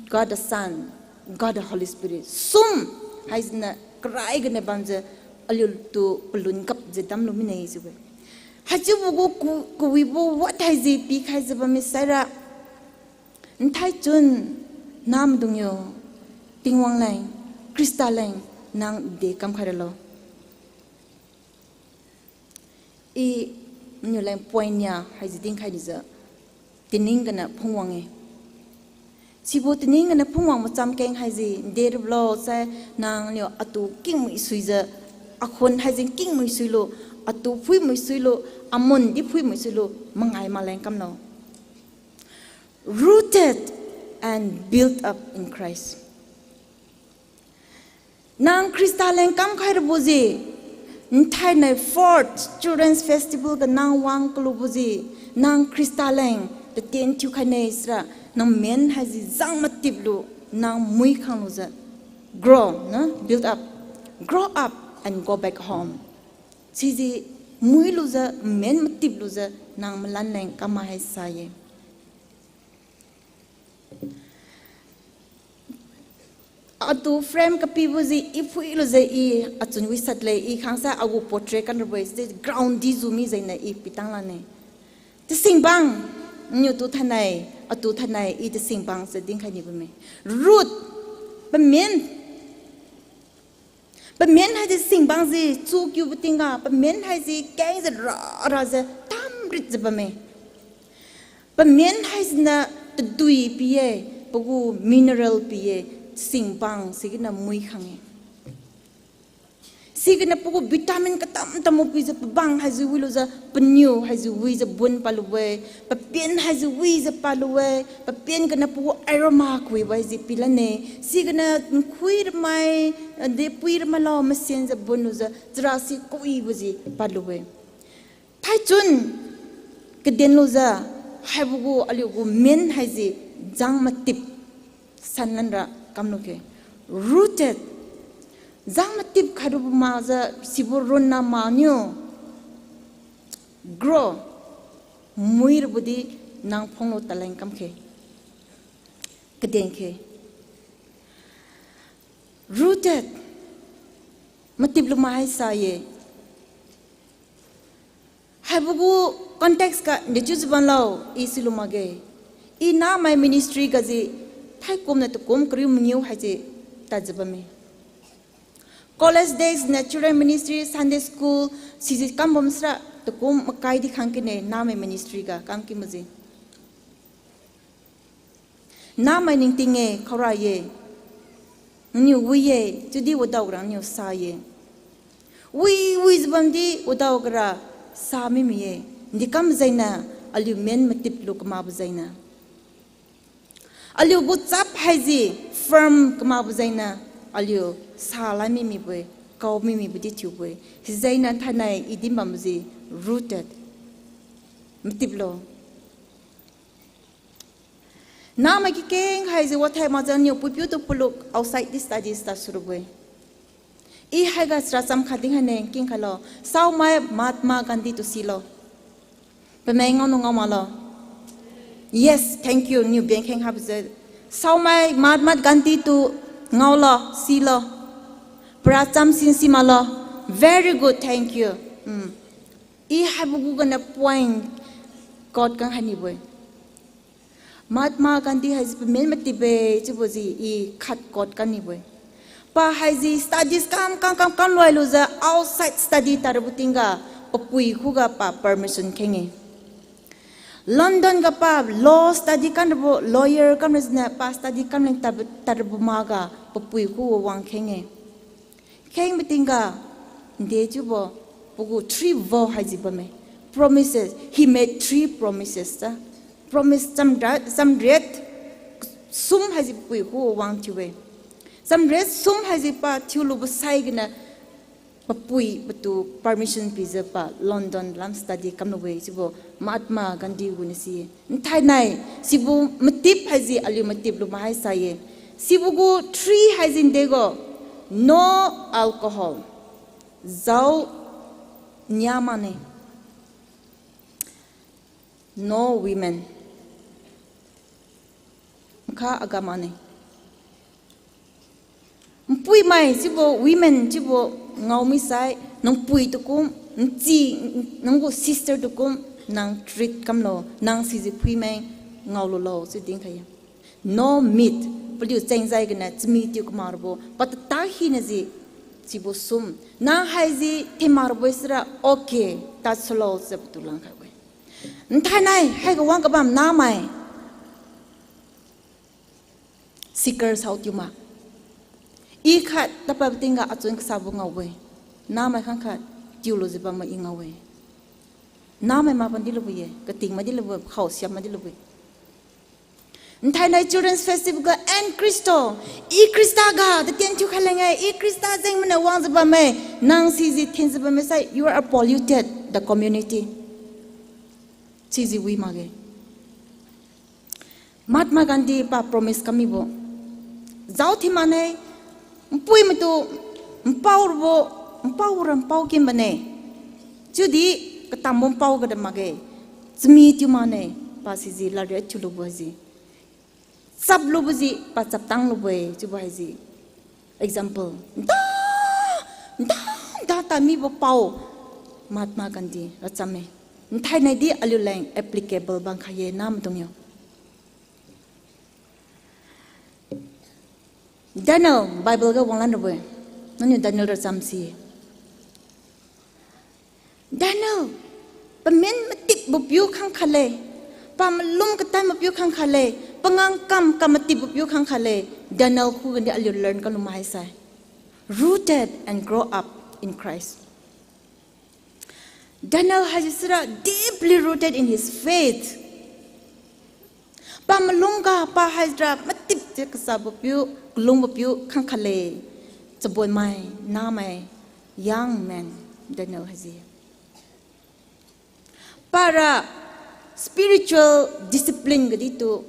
God the Son, God the Holy Spirit. Sum haisiniu karai gana bamjiu aliutu palun kapjiu damlu mine chiu-e. Haichiubo gu ku, kawibo wat haise pikhaijiu bamme saira, nthai chun namaidung yo, Tingwang leng, Khrista leng, nang nde kamkhai ralo. I niu leng point nia haise dinkhai nijiu, tining gana phungwang-e. Sibo tining gana phungwang macham keng haise, nde rabo sai nangniu atu kingmui suijiu, akhun haise kingmui suilu, atu phuimui suilu, amun di phuimui suilu, mangai maleng kamlo. Rooted and built up in Christ. Nang Khrista leng kamkhai rabo ji, nthainai fourth Children's Festival ga nang wang kalubo ji, nang Khrista leng tatien thiukhaine sira, nang men haise jang matiplu, nang mui khanglujiu, grow, na, build up, grow up and go back home. Siji muilujiu, men matiplujiu, nang malan leng kamma haisa ye. Atu frame kapibo ji i phuilujiu i achun wisat le, i khangsa agu portrait kan rabo-e, siji ground di ju mi jengniu i pitang lane. Tasingbang, niu tu thainai, atu thainai i tasingbang se dinkhai ni bamme. Root, pamen. Pamen haise singbang ji, chu kiubo tingga, pamen haise kengjiu rara jiu tamritjiu bamme. Pamen haisiniu tadui pi-e, pagu mineral pi-e, singbang siginiu mui khang-e. Siginiu pagu vitamin katam tambo pijiu pabang haise wilujiu, paniu haise wijiu bun palu-e, papen haise wijiu palu-e, papen ganiu pagu aroma kawibo haise pilan-e, siginiu nkhui ramai, de pui ramai lo masenjiu bunlujiu, chara si kawibo ji palu-e. Haichun kaden lujiu, haibo gu aliu gu main haise jang matip sanlan ra kamlu khe. Rooted. Jang matip khairabo makjiu sibo ronna maniu grow, mui rabo di nang phunglu taleng kam khe. Kaden khe. Rooted. Matip lu mai sa ye. Haibo gu context ga dechiujiu bamlo, i silu makge. I namai ministry ga ji, thaikum niu takum kariu mangiu haise tadjiu bamme. College days niu children ministry, Sunday school, siji kam bam sara takum makai di khang kine namai ministry ga kam ki maji. Namai ningting-e, khaora ye. Nangniu wi ye, chiudi wadaora niu sa ye. Wi, wijiu bamdi wadaora sa mimi ye. Ndi kam jainiu, aliu main matip lu kamakbo jainiu. Aliu gu chap haise firm kamakbo jainiu, aliu salai mimibo-e, kao mimibo di thiubo-e. Sijainiu thainai i din bambo ji rooted. Matip lo. Namai kikeng haise wathai makjiu niu puipiu tu puluk outside di studies ta surubo-e. I haiga sra cham khat ding haine kingkhailo. Saomai Mahatma Gandhi tu silo. Pameng ngao nu ngao maklo. Yes, thank you. Niu bengkheng habo jiu. Saomai Mahatma Gandhi tu ngaolo, silo. Para cham sin si maklo. Very good, thank you. Mm. I haibo gu ganiu point quote kan hainibo-e. Mahatma Gandhi haise pamain matipbe chiubo ji i khat quote kan nibo-e. Pa haise studies kam kam kam kam loi lujiu outside study tadbo tingga papui khuga pa permission kheng-e. London ga pa law study kam rabo lawyer kam rajiniu pa study kam leng tad- tadbo makga papui khuga wang kheng-e. Kheng matingga, nde chiubo, pagu three vow haiji bamme. Promises. He made three promises ta. Promise chamra- chamriat sum haiji papui khu wang thiu-e. Chamriat sum haiji pa thiulubo sai ganiu papui patu permission pijiu pa London lam study kamlu-e chiubo Mahatma Gandhi guniu si-e. Nthainai, sibo matip haiji aliu matip lu mahai sa-e. Sibo gu three haiji ndego, no alcohol. Jao nia mane. No women. Nkha aga mane. Npuimai chiubo, women chiubo ngao misai, nangpui tu kum, nchi, nanggu sister tu kum, nang treat kamlo, nang siji phuimeng ngaolulo chiu dinkhai-e. No meat, paliu cheng jai ganiu chami tiu kamarabo, pa tata hina ji, sibo sum, nang haiji thimarabo sira, okay, tadsulo chiu patu langkhai-e. Nthainai, haiga wang kabam namai. Sikar sao tiu ma. I khat tapa tingga achun kasabo ngao-e. Namai khangkhat tiulujiu bambo i ngao-e. Namai ma pan dilubo-e, kating ma dilubo, khao siam ma dilubo-e. Nthainai Children's Festival ga, and Christo, i Khrista ga tatien thiukhai leng-e, i Khrista jeng maniu wangjiu bamme, nang siji thinjiu bamme sai, you are polluted the community. Siji wi makge. Mahatma Gandhi pa promise kamibo. Jao thiu mane, npui matu, npao rabo, npao ra npao kin bane. Chiudi, katambo npao ga da makge. Chami tiu mane, pa siji ladriat thiulubo haiji. Chaplubo ji, pa chaptang lubo-e, chiubo haiji. Example. Nda, nda, nda tamibo pao. Mahatma Gandhi, racham-e. Nthainai di aliu leng applicable bang khai-e namaidung yo. Daniel, Bible ga wanglan rabo-e. Nangniu Daniel racham si-e. Daniel, pamin matipbo piu khangkhat le, pamalum katanbo piu khangkhat le, pangang kam kam matipbo piu khangkhat le, Daniel khuga di aliu learn kalu mahai sai. Rooted and grow up in Christ. Daniel haisi sira deeply rooted in his faith. Pamalum ga pa haisira matipjiu kasabo piu, kalungbo piu khangkhat le, chabonmai, namai, young man, Daniel haisi. Para spiritual discipline gadi tu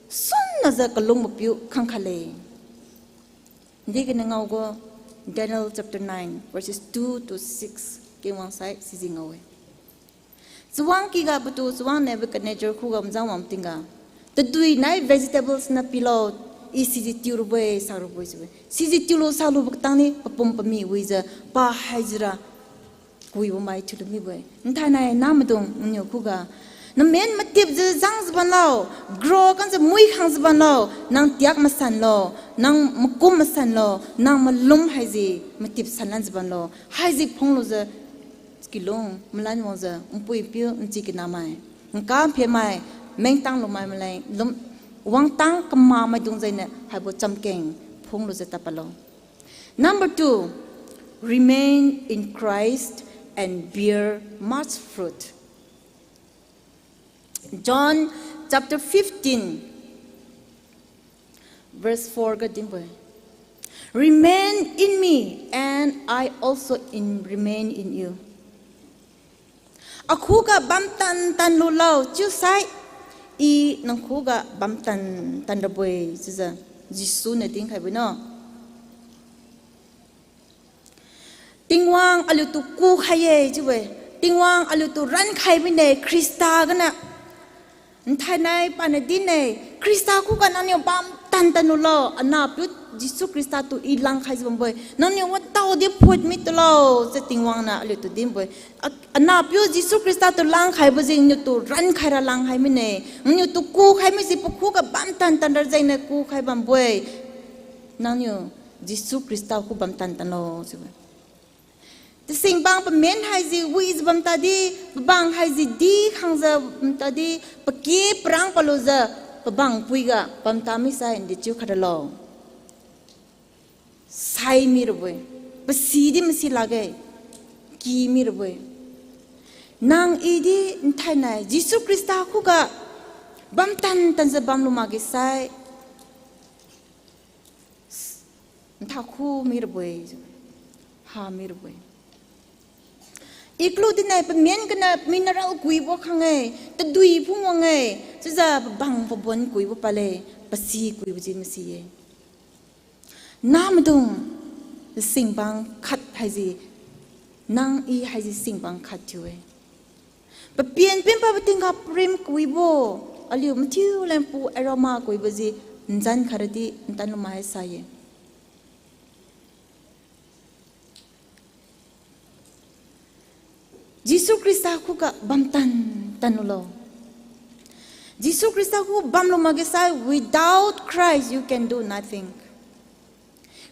sunna jiu kalung mapiu khangkhat le. Di kena ngao gu Daniel chapter nine, verses two to six kengwang sai siji ngao-e. Chawang kiga patu, chawang Nebuchadnezzar khuga mazang wang tingga, tadui nai vegetables na pilo, i siji tiu rabo-e, sa rabo-e chiu-e. Siji tiulu salubo katang ni papum pami wijiu, pa haijira kuibo mai thiulu mibo-e. Nthainai namaidung nniu khuga, namen matipjiu jangjiu banlo, grow kanjiu mui khangjiu banlo, nang tiak masanlo, nang makum masanlo, nang malum haise matip sanlanjiu banlo, haise phunglujiu kilung malan wangjiu npui piu nchi kanamai, nka nphemai, mengtang lumai maleng lum, wangtang kamamaidung jengniu haibo chamkeng phunglujiu tadpadlo. Number two, remain in Christ and bear much fruit. John chapter fifteen, verse four ga dinbo-e, Remain in me, and I also in, remain in you. Akhuga bamtan tan lulo chiusai, I nang khuga bamtan tan rabo-e, chiujiu Jesu niu dinkhaibo no. Tingwang aliutu kukhai-e chiu-e. Tingwang aliutu rankhai mine Khrista gana. Nthainai paniu din-e, Khrista khuga nangniu bamtan tan lulo, anahpiu Jesu Khrista tu I langkhaijiu bambo-e. Nangniu wadaodi phut mitulo, chiu Tingwang niu aliutu dinbo-e. A-, anahpiu Jesu Khrista tu langkhaibo jengniu tu rankhaira langkhai mine. Nangniu tu kukhai misi pakhuga bamtan tanra jengniu kukhai bambo-e. Nangniu Jesu Khrista khu bamtan tanlo chiu-e. Tasingbang pamen haise wijiu bamtadi, pabang haise di khangjiu bamtadi, pake parang palujiu, pabang puiga bamta misai dechiu khatralo. Sai mirabo-e, pasidi masi lakge, ki mirabo-e. Nang I di nthainai Jesu Khrista khuga bamtan tanjiu bamlu makge sai, ntha khu mirabo-e, ha mirabo-e. I kalu dinai pamen gana mineral kuibo khang-e, tadui phungwang-e, chiujiu pabang pabon kuibo pale, pasi kuibo ji masi-e. Namaidung singbang khat haise, nang I haise singbang khat thiu-e. Papian pen pabo tingga prim kuibo, aliu mathiu lengpu aroma kuibo ji nzan khairadi ntan lumai sai-e. Jesu Khrista khuga bamtan tan lulo. Jesu Khrista khu bamlu makge sai, without Christ you can do nothing.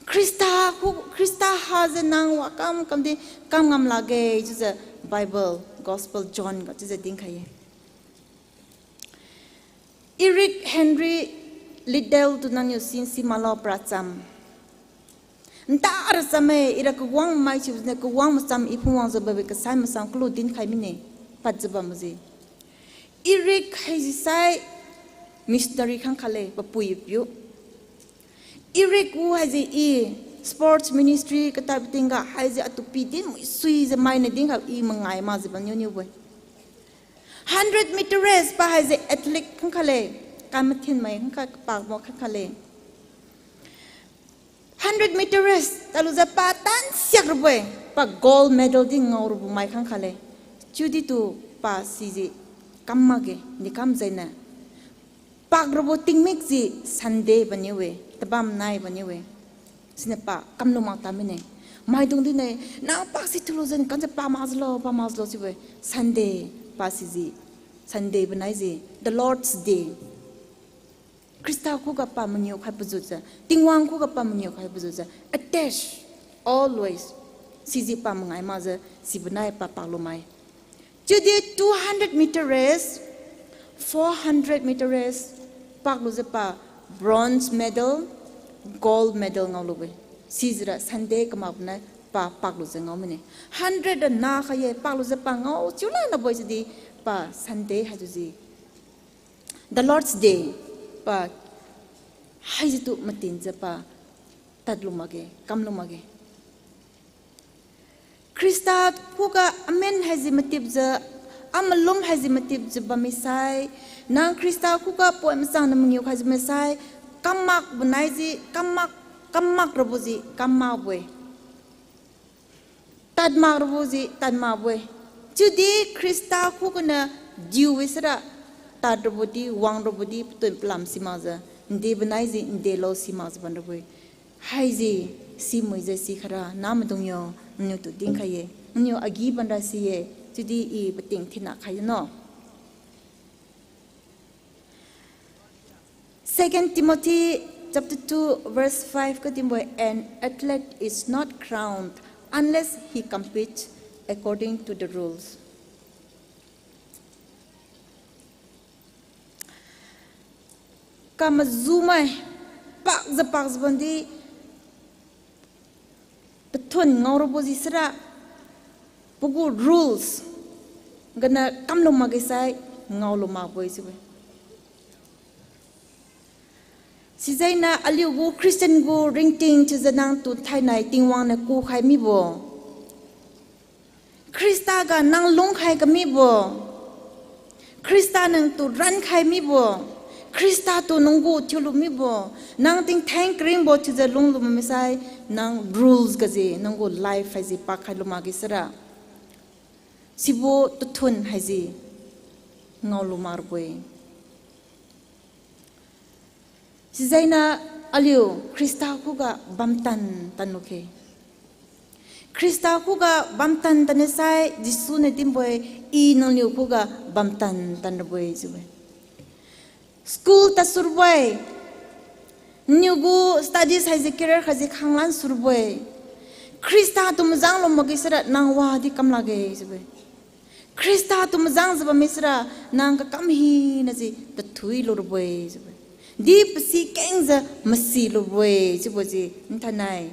Khrista khu, Khrista hajiu nang wakam kamdi kam ngam lakge chiujiu Bible, Gospel John ga chiujiu dinkhai-e. Eric Henry Liddell tu nangniu sin si maklo paracham. Nta racham-e, ira kawang mai chiubo jine kawang macham I phungwangjiu babe kasai macham kalu dinkhai mine, padjiu bambo ji. Eric haise sai missionary khang khatle, papui piu. Eric gu haise I sports ministry katadbo tingga haise atu pi din mui suijiu mainiu dinkhai I mangai makjiu bamniu niubo-e. Hundred meter race pa haise athlete khang khatle, kam mathinmai khang kha kapakbo khang khatle. Hundred meter race talujiu pa tansiak rabo-e, pa gold medal di ngao rabo mai khang khatle. Chiudi tu pa siji kam makge, ni kam jengniu pak rabo tingmik ji Sunday bamniu-e, tabam nai bamniu-e. Siniu pa kamlu mak ta mine. Maidung dine, nang pak si thulu jeng kanjiu pa makjiulo, pa makjiulo chiubo-e. Sunday pa siji, Sunday banai ji, the Lord's Day. Khrista khuga pa mangiu khai pazujiu, Tingwang khuga pa mangiu khai pazujiu, attach always. Siji pa mangai makjiu, sibo nai pa paklu mai. Chiudi two hundred meter race, four hundred meter race, paklujiu pa bronze medal, gold medal ngaolubo-e. Sijira Sunday kamakbo nai pa paklujiu ngao mine. Hundred ra na khai-e, paklujiu pa ngao chiu lanabo-e chiudi pa Sunday haichiuji the Lord's Day, pa haisitu matinjiu pa tadlu makge, kamlu makge. Khrista khuga amen haisi matipjiu, Amalum haise matipjiu bammi sai, nang Khrista khuga poi machang niu mangiu khaijiu mi sai, kammakbo naiji, kammak, kammak rabo ji, kammakbo-e. Tadmak rabo ji, tadmakbo-e. Chiudi Khrista khuganiu diu-e sira, tad rabo di, wang rabo di, patun palam simakjiu, ndebo naiji, ndelo simakjiu bam rabo-e. Haise, simuijiu si khaira, namaidung yo, nniu tu dinkhai-e, nniu agi bamra si-e, chiudi i pating thinna khai no. Second Timothy chapter two verse five kadinbo-e, an athlete is not crowned unless he competes according to the rules. Kamajumai, pakjiu pakjiu bamdi, pathun ngao rabo ji sira, pagu rules ganiu kamlu makge sai, ngaolu makbo-e chiu-e. Sijainiu aliugu Christian gu ringting chiujiu nang tu thainai Tingwang niu kukhai mibo, Khrista ga nang lungkhai kamibo, Khrista nang tu rankhai mibo, Khrista tu nang gu thiulu mibo, nang tingtheng karingbo thiujiu lunglu mami sai, nang rules gaji, nang gu life haise pakhai lu makge sira, sibo tathun haise ngaolu mak rabo-e. Sijainiu aliu Khrista khuga bamtan tanlu khe. Khrista khuga bamtan tanlu sai Jesu niu dinbo-e, I nangniu khuga bamtan tan rabo-e chiu-e. School tad surbo-e, niu gu studies haise career haise khanglan surbo-e. Khrista tu majang lu makge sira nang wadi kam lakge chiu-e. Khrista tu majangjiu bammi sira nang kakam hina si tathui lu rabo-e chiu-e. Di pasi kengjiu masi lu rabo-e chiubo si nthainai.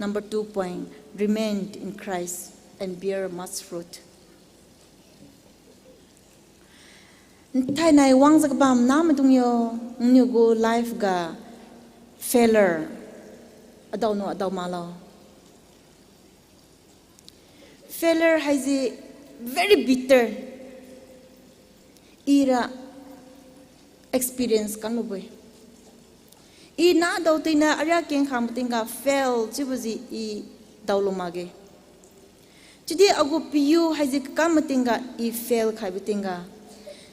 Number two point, remain in Christ and bear much fruit. Nthainai wangjiu kabam namaidung yo, nniu gu life ga failure adao nu adao maklo. Failure haise very bitter. Ira experience kamlubo-e. I nadao tingna aria kengkhangbo tingga fail chiubo ji I daolu makge. Chiudi agu piu haise kakam matingga I fail khaibo tingga,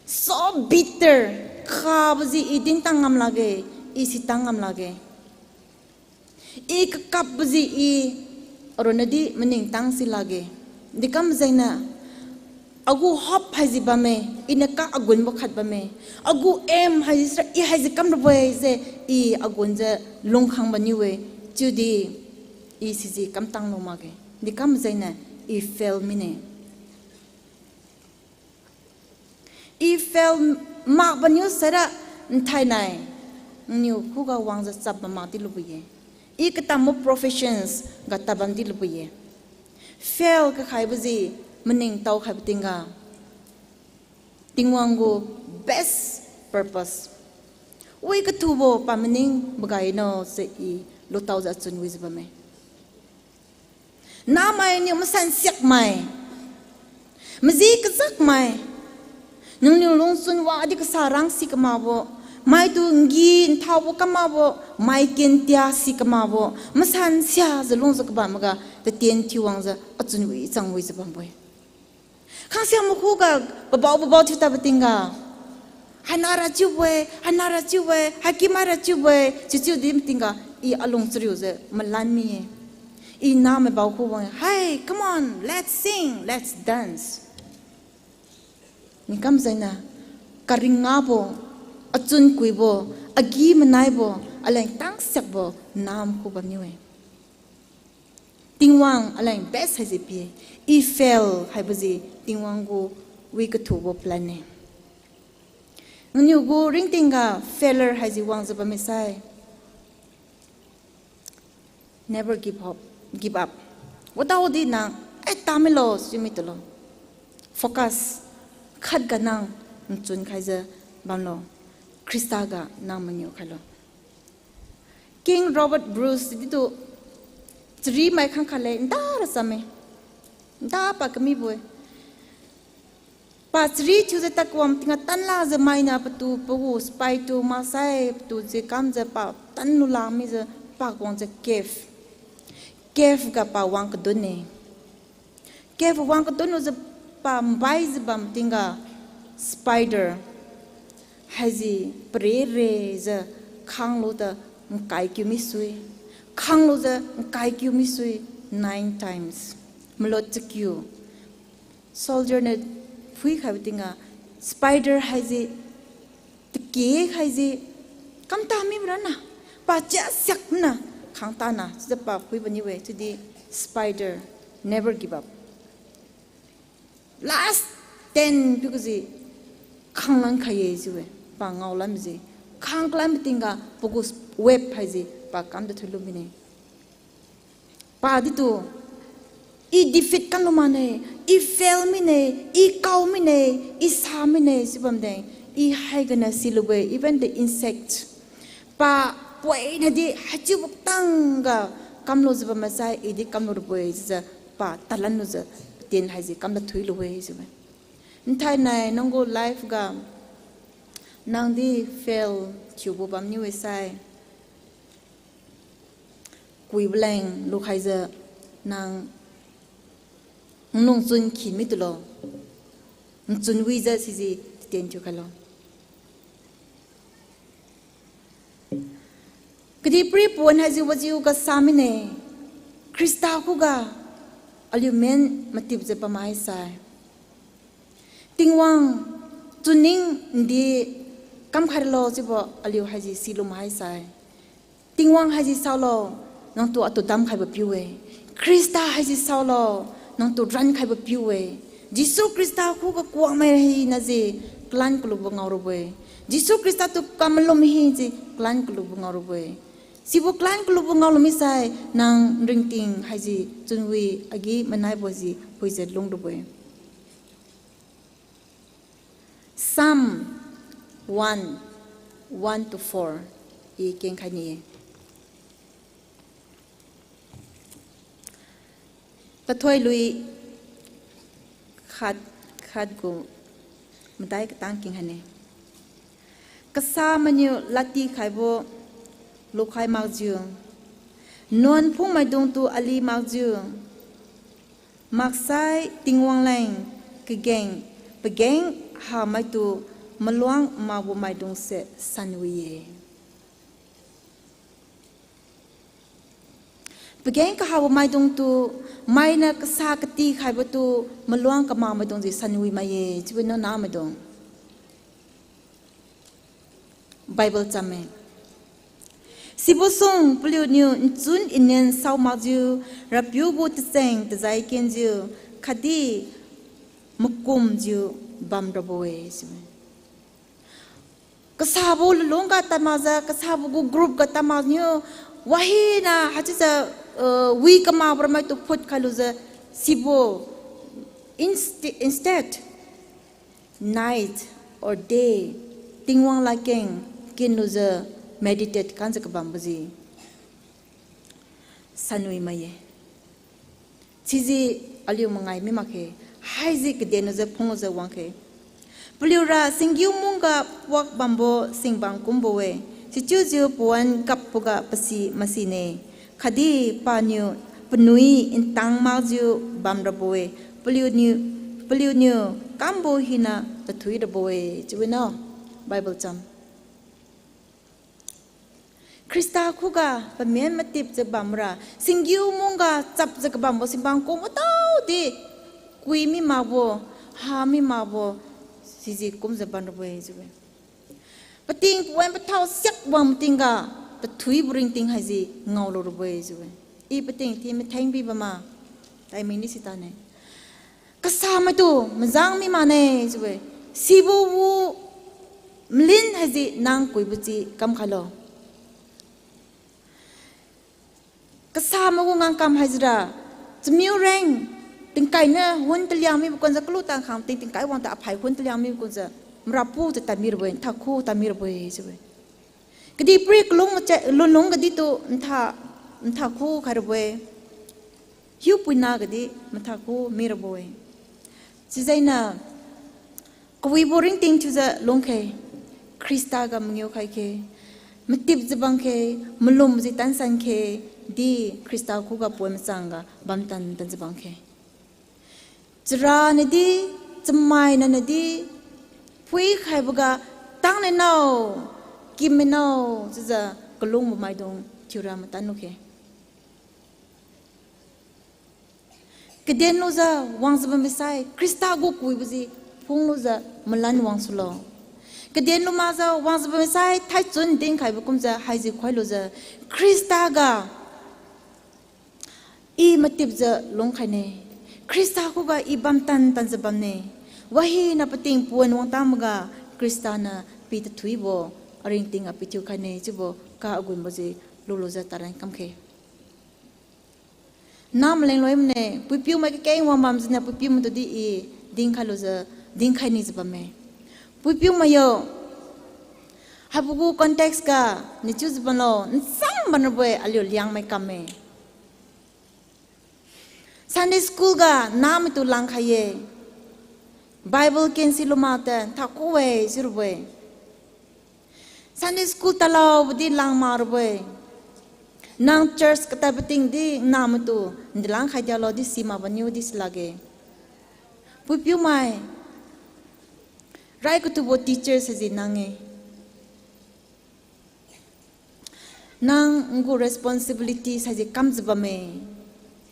so bitter, khabo ji I dintang ngam lakge, I sitang ngam lakge. I kakapbo ji I aronna di maningtang si lakge. Dekam jengniu agu hope haise bamme, Iniu ka agunbo khat bamme. Agu aim haise sira I haise kam rabo-e je I agunjiu lungkhang bamniu-e. Chiudi I siji kamtang lu makge. Dekam jengniu I fail mine. I fail mak bamniu saira nthainai nniu khuga wangjiu chap bam mak di lubo-e. I katambo professions ga tabam di lubo-e. Fail kakhaibo ji maningtao khaibo tingga Tingwang gu best purpose, wi kathubo pamaning bagai no se I lutaojiu achun wijiu bamme. Namai niu masan siakmai, maji kajakmai, nangniu lungchun wadi kasa rang si kamakbo, maitu ngi nthaobo kamakbo, mai kentia si kamakbo, masan siajiu lungjiu kabamga tatien thiu wangjiu achun wi chang wijiu bambo-e. Khangsia makhuga pabao pabao thiu tadbo tingga, haina ra chiubo-e, haina ra chiubo-e, haikim ra chiubo-e, chiuchiu di matingga, I alung chariujiu malan mi-e. I namai bao khu wang, hey, come on, let's sing, let's dance. Nikam jaina, karingabo, achun kuibo, agi-manaibo, aleng tangsiakbo nam khu bamniu-e. Tingwang aleng best haise pi-e. I fail haibo ji Tingwang gu wi kathubo plan-e. Nangniu gu ringtingga failure haise wangjiu bamme sai, never give up, give up. Wadaodi nang, eh, tamilo, chiumi tulo. Focus khatga nang nchun khaijiu bamlo. Khrista ga nang mangiu khailo. King Robert Bruce ditu charimai khangkhat le nda ra chamme. Nda pa kamibo-e. Pa chari thiujiu tad kawang tingga tanlajiu mainiu patu pagu spy tu maksai patu je kamjiu pa tanlu lak mijiu pa kawangjiu cave. Cave ga pa wang kadun-e. Cave wang kadun lujiu pa mbaijiu bam tingga spider haise parerejiu khanglu ta nkai kiu misui. Khanglujiu nkai kiu misui nine times. Malot chakiu. Soldier niu phuikhaibo tingga, spider haise, taki haise, kamta mibo rana, pa chia siakna, khangtana, chiujiu pa phuibo niu-e, chiudi spider, never give up. Last ten piu kaji, khanglan khai-e chiu-e, pa ngaolan ji, khanglan tingga, pagu web haise, pa kamda thuilu mine. Paditu, I defeat kamlu mane, I fail mine, I kau mine, I sa mine, sibamde, I haiganiu silubo-e, even the insect. Pa poinadi haichiubo tangga kamlujiu bam maksai, I di kamlu rabo-e, chiujiu pa talan lujiu, patin haise kamda thuilu-e, chiu-e. Nthainai nanggu life ga, nangdi fail thiubo bamniu-e sai. Kuibo leng lukhaijiu nang nlungchun khin mitulo. Nchun wijiu siji tien thiukhailo. Kadihpiri pawan haise wajiu kasa mine, Khrista khuga aliu men matipjiu bammaisai. Tingwang chunning ndi kamkhailo chiubo aliu haise silu maisai. Tingwang haise saolo, nangtu atu damkhaibo piu-e. Khrista haise saolo, nangtu rankhaibo piu-e. Jesu Khrista khuga kuakmai hinaji kalan kalubo ngaorabo-e. Jesu Khrista tu kamalum hiji kalan kalubo ngaorabo-e. Sibo kalan kalubo ngaolu misai nang ringting haise chunwi agi manaibo ji phuijiu lungrabo-e. Psalm one, one to four, I kengkhai ni-e. Kathoi lui khat, khat gu madai katang kengkhai ne. Kasa mainiu ladtikhaibo lukhai makjiu, nuan phungmaidungtu ali makjiu, maksai Tingwang leng kageng, pageng hamaitu maluang makbo maidungse sanwi-e. Pageng kahabo maidungtu, mainiu kasa katikhaibotu, maluang kamak maidungse sanwi mai-e, chiubo nana maidung. Bible cham-e. Sibo sung paliuniu nchun inen sao makjiu, Rapiu gu tacheng tajai kenjiu, khatdi makumjiu bamrabo-e, chiu-e. Kasabo lulungga tadmakjiu, kasabo gu group ga tadmakniu, wahina haichiujiu, uh, wi kamakbo ramaitu phut khailujiu, sibo inst-, instead, night or day, Tingwang ladkeng kenlujiu meditate kanjiu kabambo ji sanwi mai-e. Siji aliu mangai mi makge, haiji kadenlujiu phunglujiu wangkhe. Paliura singgiu mungga puak bambo singbang kumbo-e, sichiujiu pawan gapboga pasi masine, khatdi paniu panui ntang makjiu bamrabo-e, paliuniu, paliuniu kambo hina tathui rabo-e, chiubo no, Bible cham. Khrista khuga pamen matipjiu bamra, singgiu mungga chapjiu kabambo singbang kum mataodi, kui mi makbo, ha mi makbo, siji kumjiu bamrabo-e chiu-e. Pating pawan pathao siak wang tingga, tathuibo ringting haiji ngaolu rabo-e chiu-e. I pating ti matheng bibama, timing di sitane. Kasamaitu majang mi makne chiu-e. Sibo gu malin haiji nang kuibo chi kamkhailo. Kasamai gu ngangkam haijira, chamiu reng, tingkai niu hun taliang mibo kunjiu kalu tangkhang ting tingkai wangtu aphai hun taliang mibo kunjiu, marapu tu tadmirabo-e, nthakhu tadmirabo-e chiu-e. Kadihpiri kalung mache, lunlung kaditu ntha, nthakhu khairabo-e. Hiupuina kadi mathakhu mirabo-e. Chiujiuniu, Kawibo ringting thiujiu lungkhe, Khrista ga mangiu khai khe, matipjiu bam khe, malumjiu tansan khe, di Khrista khuga poi machang ga bamtan tanjiu bam khe. Chara nadi, chamai nadi, phuikhaiboga tang nai nao, kim nai nao, chiujiu kalungbo maidung thiura matan lukhe. Kaden lujiu wangjiu bammai sai, Khrista gu kuibo ji phunglujiu malan wangsulo. Kaden lu makjiu wangjiu bammai sai, thaichun dinkhaibo kumjiu haiji khoilujiu, Khrista ga I matipjiu lungkhaine. Khrista khuga I bamtan tanjiu bamne. Wahina pating pon wangtangboga Khrista niu pi tathuibo aringting ga pithiu khaine chiubo ka agunbo ji lulujiu taran kamkhe. Namaleng loi mane, puipiumai kakeng wangbam jiniu puipiumai tudi I dinkhai lujiu, dinkhai nijiu bamme. Puipiumai yo, haibo gu context ga, nichiujiu bamlo, nchang bamrabo-e aliu Liangmai kamme. Sunday school ga namaitu langkhai-e. Bible kensi lumakte nthaku-e chiurabo-e. Sunday school tadlaobodi langmakrabo-e. Nang church katadbo tingdi namaitu ndilang khai dialo di simakbo niudi silakge. Puipiumai, rai kathubo teachers haise nang-e. Nang ngu responsibility haise kamjiu bamme.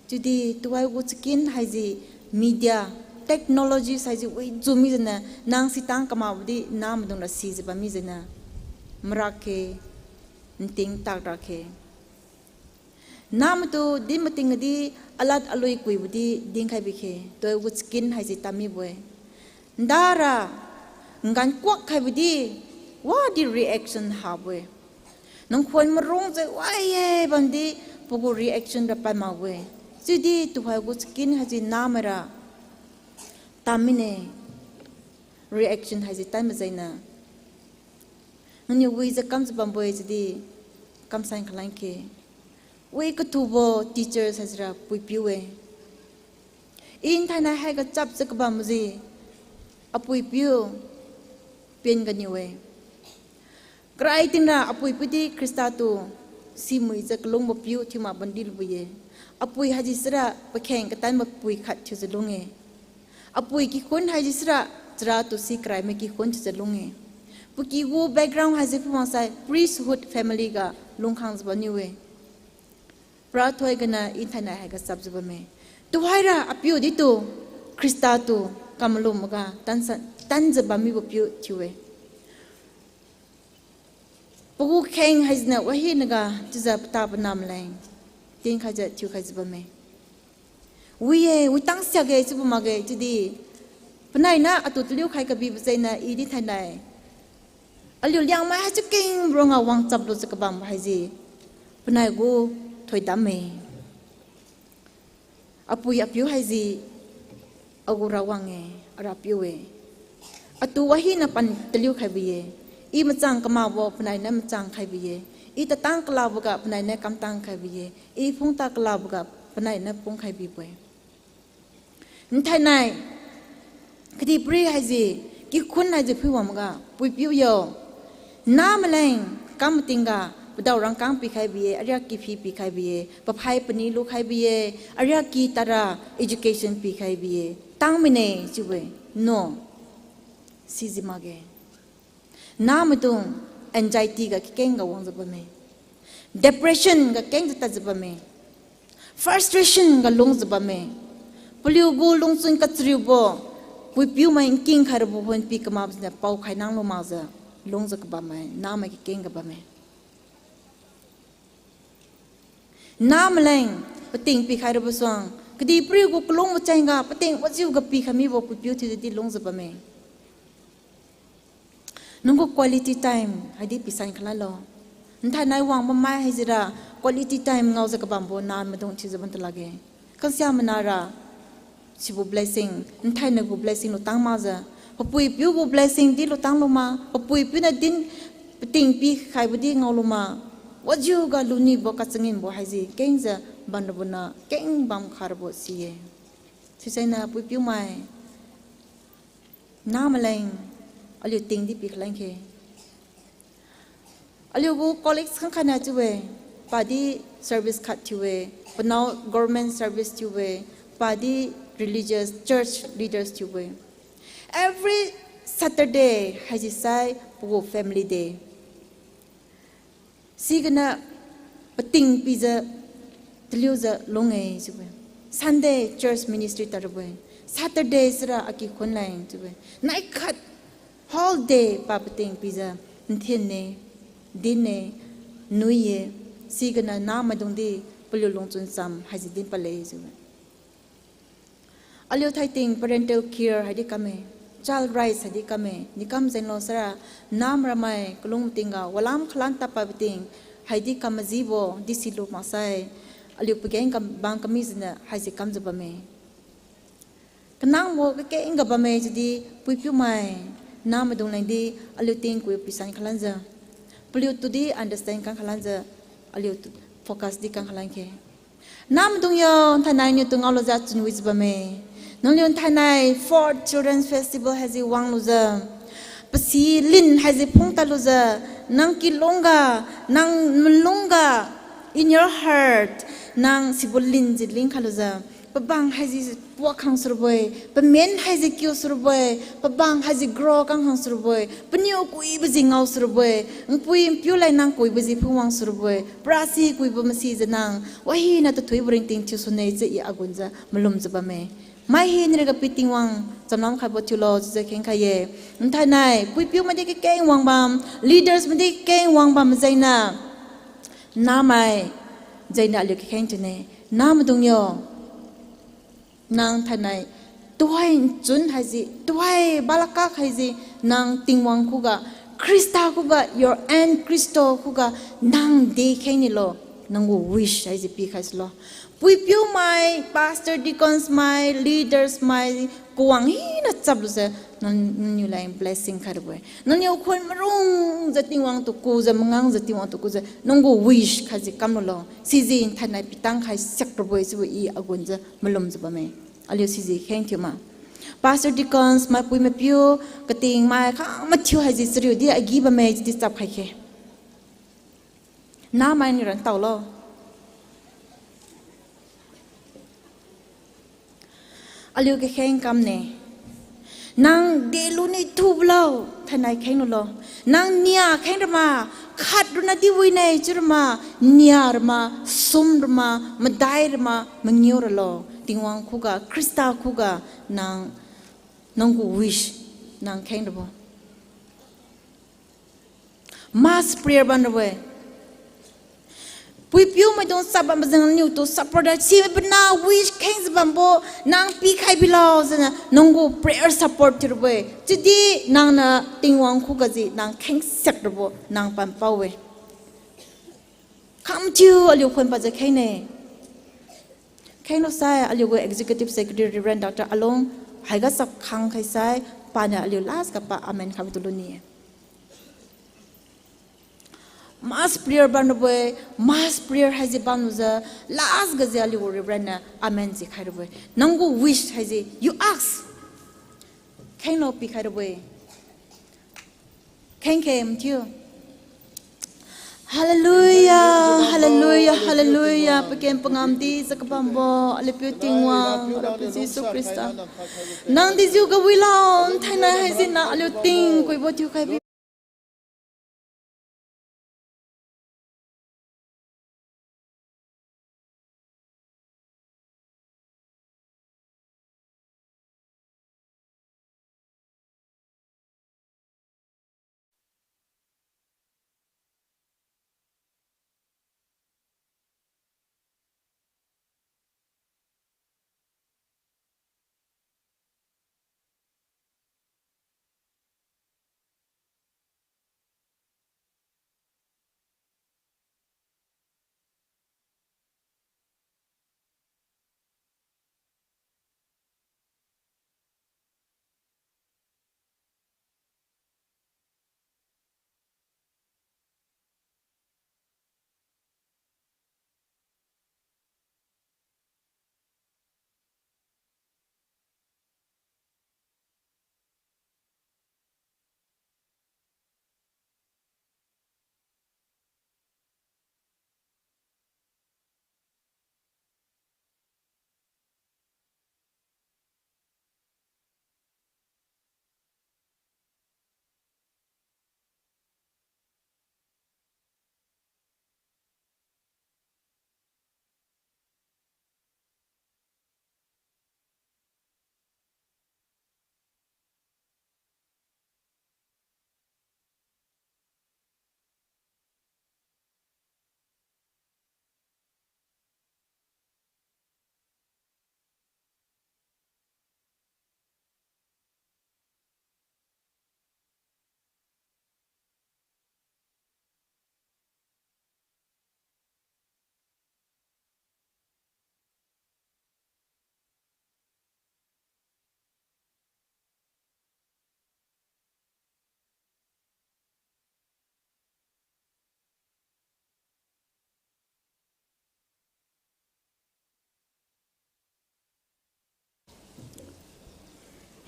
Chiudi tuhoi gu chakin haise media, technology haise wijiu mijiuniu nang sitang kamakbodi namaidung ra sijiu bam mijiuniu marak khe, nting tak ra khe. Namaitu din mating di alad alui kuibodi dinkhai bikhe, tuhoi gu chakin haise tamibo-e. Ndara, ngan kuak khaibodi, wadi reaction habo-e. Nangkhuan marungjiu wai-e bamdi, pagu reaction ra pad makbo-e. Chiudi tuhoi gu chakin haise namaira tam mine, reaction haise tan majeiniu. Nangniu wijiu kamjiu bambo-e chiudi kamsan khalan khe. Wi kathubo teachers haisira puipiu-e. I nthainai haiga chapjiu kabambo ji apuipiu pen ganiu-e. Karai tingra apuipiu di Khrista tu simuijiu kalungbo piu thiu mak bamdi lubo-e. Apui haise sira pakheng katanbo pui khat thiujiu lung-e. Apui kikhun haise sira chara tu si karaimai kikhun thiujiu lung-e. Paky gu background haise phuiwang sai priesthood family ga lungkhangjiu bamniu-e. Parathoi gana i nthainai haiga chapjiu bamme. Tuhoira apiu ditu Khrista tu kamalum maga tansa, tanjiu bammibo piu thiu-e. Pagu kheng haisiniu wahinaga chiujiu pata panam leng tinkhaijiu thiukhaijiu bamme. Wi-e, witang siakge chiubo makge chiudi, panainiu atu taliu khai kabibo jengniu i di thainai aliu Liangmai haichiu keng rongga wang chaplujiu kabambo haise panai gu thoidamme. Apui apiu haise agu Rawang-e, Arapiu-e. Atu wahina pan taliu khaibo-e. I machang kamakbo panainiu machang khaibo-e. I tatang kalaboga panainiu kamtang khaibo-e. I phungta kalaboga panainiu phungkhai bibo-e. Nthainai kadihpiri haise, kikhun haise phuiwangboga puipiu yo, namaleng kam matingga padao rangkang pikhai bi-e, ariak kipi pikhai bi-e, paphai pani lukhai bi-e, ariak ki tadra education pikhai bi-e, tang mine chiubo-e, no, siji makge. Namaidung anxiety ga kakeng ga wangjiu bamme. Depression ga kengjiu tadjiu bamme. Frustration ga lungjiu bamme. Paliu gu lungchun kachariubo, puipiumai nking khairabo hon pi kamakbo jiniu paokhai nang lu makjiu lungjiu kabammai, namai kakeng ga bamme. Namaleng pating pikhai rabo suang, kadihpiri gu kalung macheng ga pating wajiu ga pikhai mibo puipiu thiujiu di lungjiu bamme. Nang gu quality time haidi pisan khalalo. Nthainai wang bammai haisira quality time ngaojiu kabambo namaidung thiujiu bam talakge. Khangsia manara sibo blessing, nthainai gu blessing lutang makjiu, papui piu gu blessing di lutang lu ma, papui piu niu din pating pikhaibo di ngao lu ma, wajiu ga lunibo kachanginbo haise kengjiu bam rabo niu keng bam kha rabo si-e. Sisainiu puipiumai Namaleng, aliu tingdi pikhalan khe. Aliu gu colleagues khangkhat na chiu-e, padi service khat thiu-e, panao government service thiu-e, padi religious church leaders thiu-e. Every Saturday haisi sai pagu family day. Siganiu pating pijiu taliujiu lung-e chiu-e. Sunday church ministry tad rabo-e. Saturday sira aki khunleng chiu-e. Naikhat whole day pa pating pijiu nthin-e, din-e, nui-e, siganiu namaidungdi paliu lungchun cham haisi din pale chiu-e. Aliu thaiting parental care haidi kamme, child rights haidi kamme, nikam jenglo sara, nam ramai kalung matingga walam khalan tapa pating, haidi kam majibo di silu maksai, aliu pageng kam bang kami jiniu haise kamjiu bamme. Kanangbo kakengga bamme chiudi puipiumai, namaidung lengdi aliu tingkui pisan khalanjiu, paliu tudi understand kam khalanjiu, aliu tu focus di kam khalan khe. Namaidung yo, nthainai niu tu ngaolujiu chunwijiu bamme. Nangliu nthainai Fourth Children's Festival haise wanglujiu, pasi lin haise phungtadlujiu, nang kilungga, nang malungga, in your heart, nang sibo linjiu lingkhailujiu, pabang haise puakhang surbo-e, pamen haise kiu surbo-e, pabang haise grow kangkhang surbo-e, paniu kuibo ji ngao surbo-e, npui npiu leng nang kuibo ji phungwang surbo-e, parasi kuibo masijiu nang wahina tathuibo ringting thiusune chiu I agunjiu malumjiu bamme. Mai hiniu riga pi Tingwang chamlam khaibo thiulo chiujiu khengkhai-e. Nthainai puipiu maidi kakeng wangbam, leaders maidi kakeng wangbam jengniu, namai jengniu aliu kakheng thiune. Namaidung yo, nang thainai tuhoi nchun haise, tuhoi balakak haise, nang Tingwang khuga, Khrista khuga, your end Khrista khuga, nang dekheng nilo, nanggu wish haise pikhai sulo. Puipiu mai, pastor, deacons mai, leaders mai, kawang hina chaplujiu, nang, nangniu leng blessing khai rabo-e. Nangniu khun marungjiu Tingwang tu kujiu, mangangjiu Tingwang tu kujiu, nanggu wish khaise kamlulo. Siji nthainai pitang khai siak rabo-e chiubo I agunjiu malumjiu bamme. Aliu siji kheng thiu ma. Pastor, deacons mai, pui mapiu, kating mai kha mathiu haise chariudi agi bamme chiudi chap khai khe. Namai niu rantaolo. Aliu kakheng kamne. Nang deluni thubo lo, thainai khenglulo. Nang nia kheng rama, khat runa diwine chiu rama, nia rama, sum rama, madai rama, mangiu ralo. Tingwang khuga, Khrista khuga, nang, nanggu wish, nang kheng rabo. Mass prayer bam rabo-e. Puipiu maidung chap bam majeng niu tu support da si pana wish khengjiu bambo nang pikhai bilo jiuniu nanggu prayer support thiu rabo-e. Chiudi nangniu Tingwang khuga ji nang kheng siak rabo nang pampao-e. Kham thiu aliu khun pajiu khengne. Khenglo sai aliu gu Executive Secretary Reverend Doctor Along haiga chap khang khai sai paniu aliu last ga pa amen khaibo tu luni-e. Mass prayer bam rabo-e, mass prayer haise bamlujiu, last ga ji aliu gu Reverend niu amen ji khai rabo-e. Nanggu wish haise, you ask. Khenglo pikhai rabo-e. Kheng khe mathiu. Hallelujah, hallelujah, hallelujah. Paken pangamdi jakabambo, aliu piu Tingwang, aliu piu Jesu Khrista. Nang dejiu ga wilo, nthainai haisiniu aliu tingkuibo thiukhai bi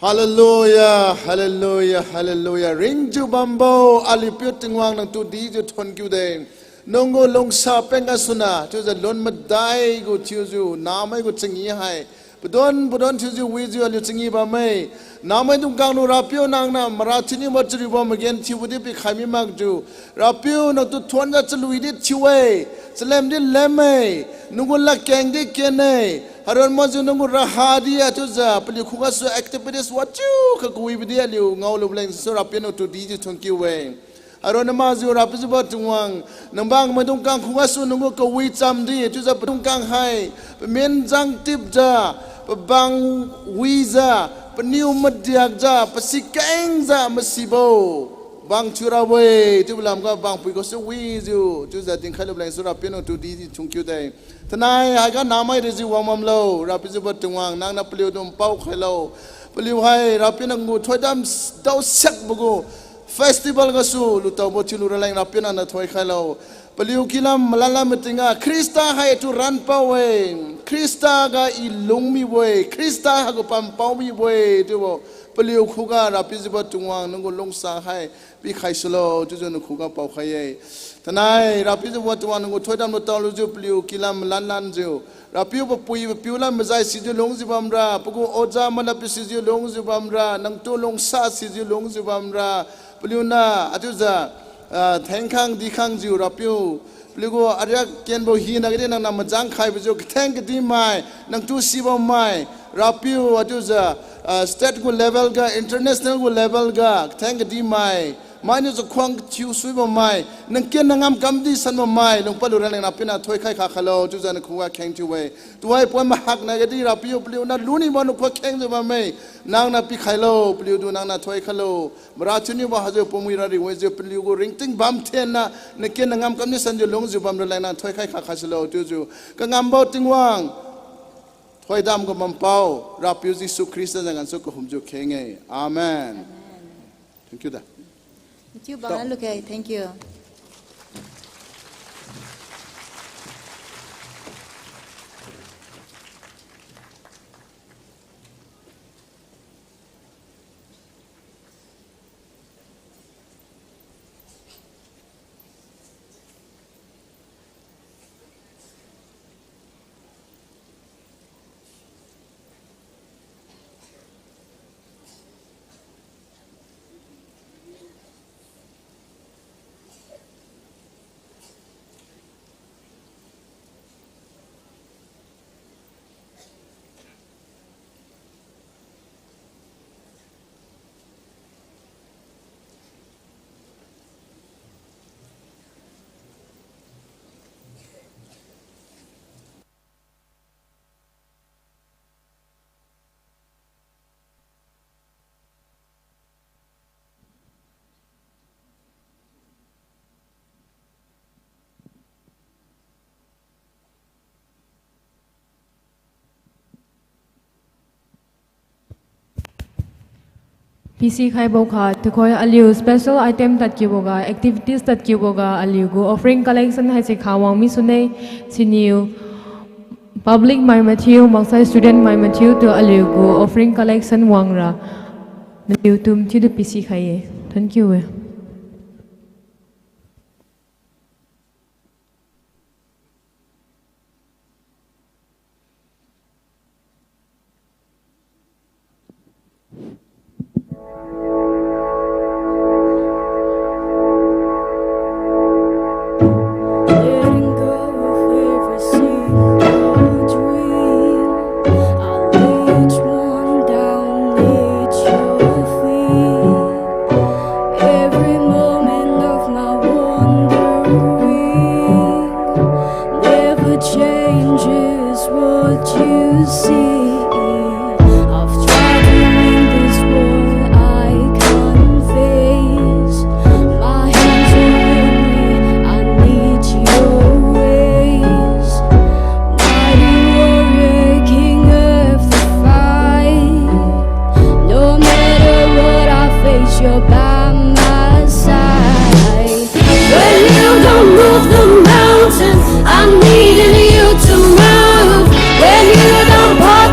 Hallelujah, hallelujah, hallelujah. Ringjiu bambo, aliu piu Tingwang nangtu dijiu thonkiu de. Nanggu lungsa peng gasuna, chiujiu lun madai gu thiujiu, namai gu changi hai. Padon, padon thiujiu wijiu aliu changi bamme. Namaidung kanglu Rapiu nangniu, mara thiuniubo chariubo magenthiubo di pikhai mi makjiu. Rapiu nangtu thuonjiu chalui di thiu-e, chalem di lem-e, nanggu ladkeng di ken-e, haron makjiu nanggu raha di achiujiu, paliu khugasu activities wachiu kha kawibo di aliu ngaolubo leng su Rapiu nangtu dijiu thonkiu-e. Haron makjiu Rapiu jiubo Tingwang, nangbang maidung kang khugasu nanggu kawi cham di, chiujiu padung kang hai, pamin jang tipjiu, pabang wijiu, paniu madiakjiu, pasikengjiu masibo bang thiurabo-e, chiubo lamga bangpui gasu wijiu, chiujiu dinkhai lubo leng su Rapiu nangtu dijiu thonkiu de. Tanai haiga namai rijiu wang bamlo, Rapiu jiubo Tingwang, nangniu paliutu mpao khailo. Paliu hai Rapiu nanggu thoidam s-, daosiakbo gu festival gasu lutaobo thiulu raleng Rapiu nangniu thoikhailo. Paliu kilam malanlan matingga Khrista hai atu ranpao-e, Khrista ga I lungmibo-e, Khrista haigu pampao mibo-e chiubo, paliu khuga Rapiu jiubo Tingwang nanggu lungsa hai pikhai sulo, chiujiu nang khuga paokhai-e. Tanai Rapiu jiubo Tingwang nanggu thoidam lutao lujiu paliu kilam malanlanjiu, Rapiu papui papiu lam majai sijiu lungjiu bamra, pagu oja malap sijiu lungjiu bamra, nangtu lungsa sijiu lungjiu bamra, paliuniu achiujiu, ah, thengkhang dikhangjiu Rapiu, paliugu ariak kenbo hina gadi nangniu majang khaibojiu katheng kadimai, nangtu sibammai, Rapiu achiujiu, ah, state gu level ga, international gu level ga katheng kadimai, mainiu chakhuang kathiu suibammai, nang ken nang ngamkam di sanbammai lungpad lu raleng Rapiu nang thoikhai kha khailo, chiujiu nang khuga kheng thiu-e. Tuhoi poi mahakna gadi Rapiu paliuniu lunibo nang khuga khengjiu bamme, nangniu pikhailo, paliutu nangniu thoikhailo. Mara thiuniubo haijiu pumwi rari wijiu paliugu ringting bam thenna, nang ken nang ngamkam di sanjiu lungjiu bam raleng nang thoikhai kha khaisulo chiujiu. Kangambo Tingwang, thoidam ga mampao, Rapiu Jesu Khrista zan gasu kahumjiu kheng-e. Amen. Thank you da. Mathiu bang na lukhe, thank you. P C khaibo kha, tuhoi aliu special item tadkiuboga, activities tadkiuboga, aliugu offering collection haise kha wang misune, siniu public mai mathiu, maksai student mai mathiutu aliugu offering collection wangra, naliutu mathiutu P C khai-e. Thank you e. Letting go of every single dream. I lay each one down at your feet. Every moment of my wandering never changes what you see. I've tried to win this war I can't face. My hands are weary, I need your ways. Mighty warrior, king of the fight. No matter what I face, you're by my side. When you don't move the mountains, I'm needing you to move. When you don't part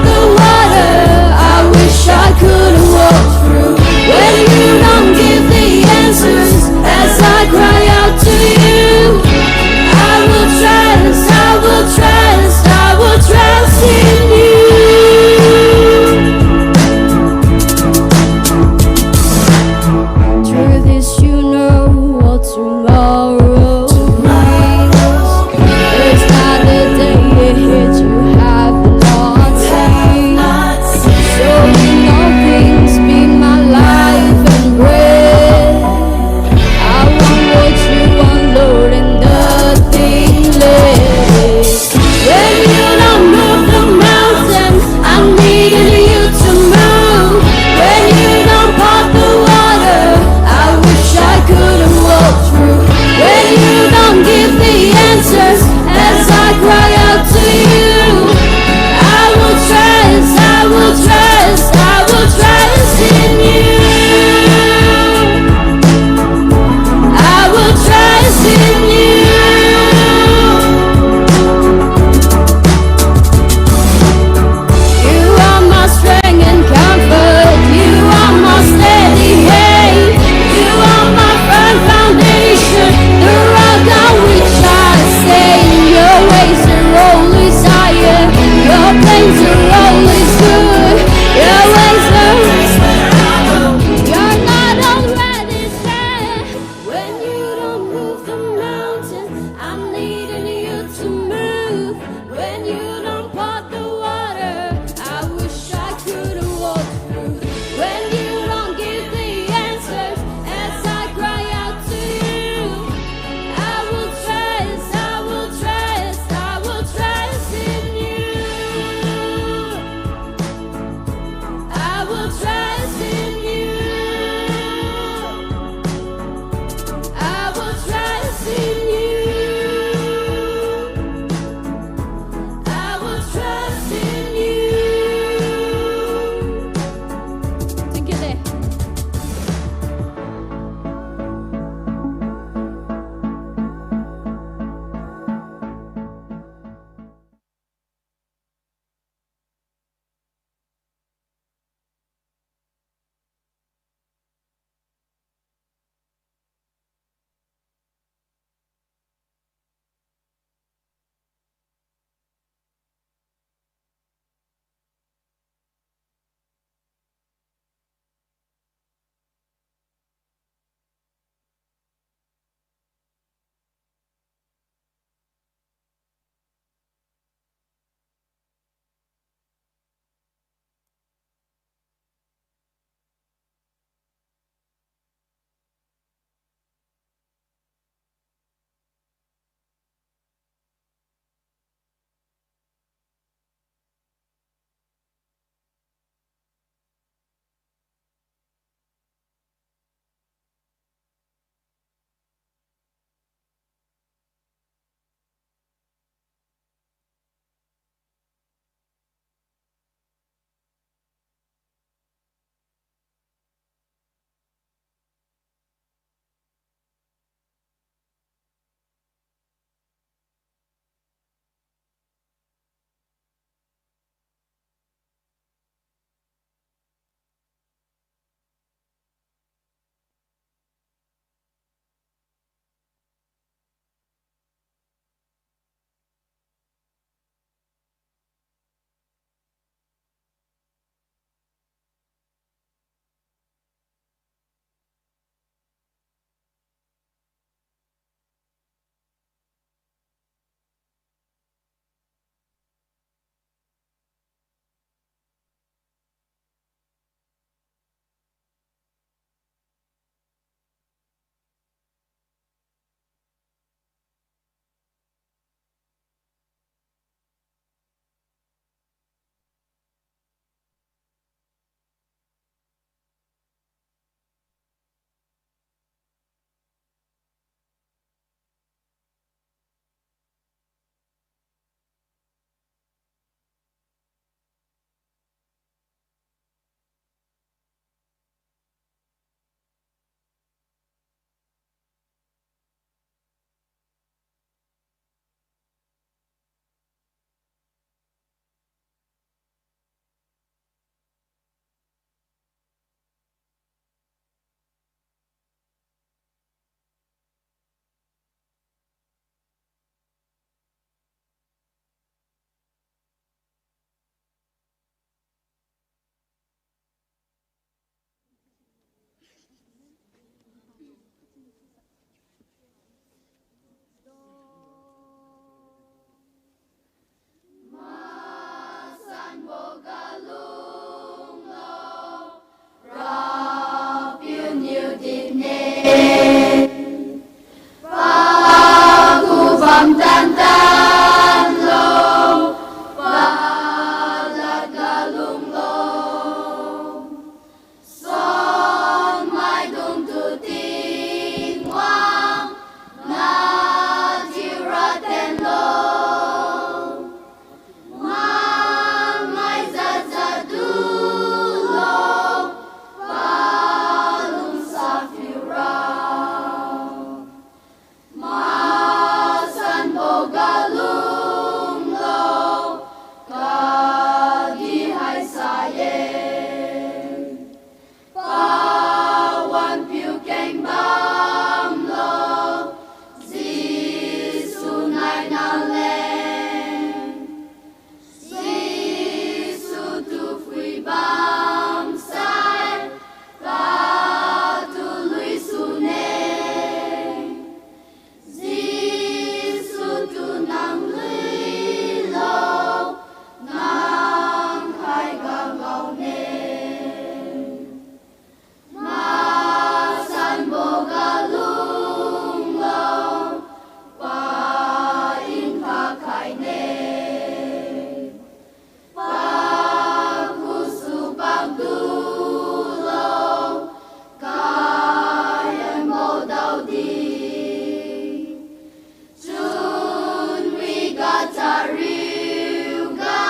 Chariuga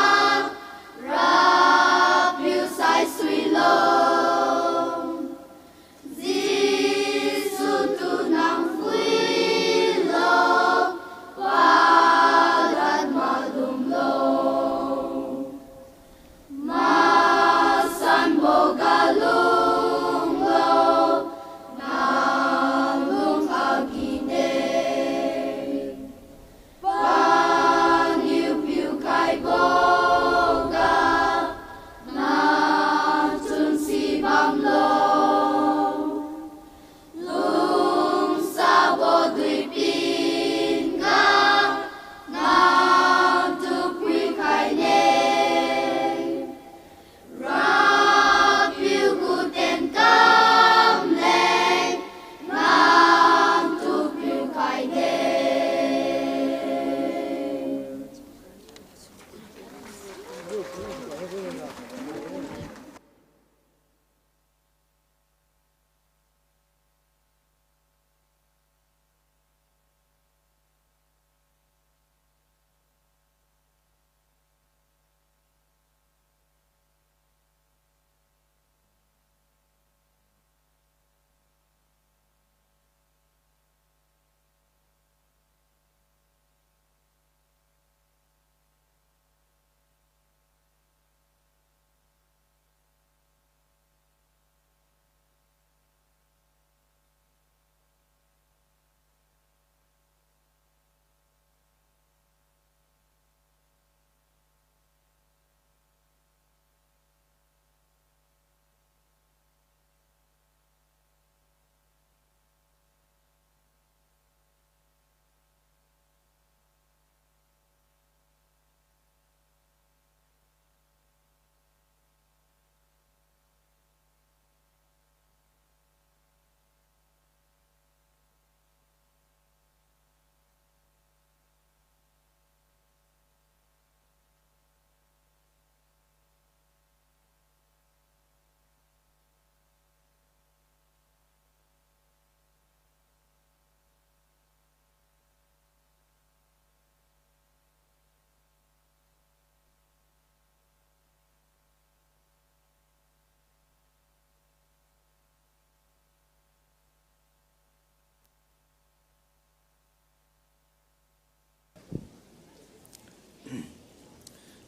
Rapiu saisuilo. Jesu tu nang phuilo, palad malumlo. Masanbo ga lunglo, nang lung kagide. Paniu piukhaibo ga, nang chunsi bamlo. Lungsabo duipin ga, nang tu phuikhaine. Rapiu gu tienkam leng, nang tu piukhaine.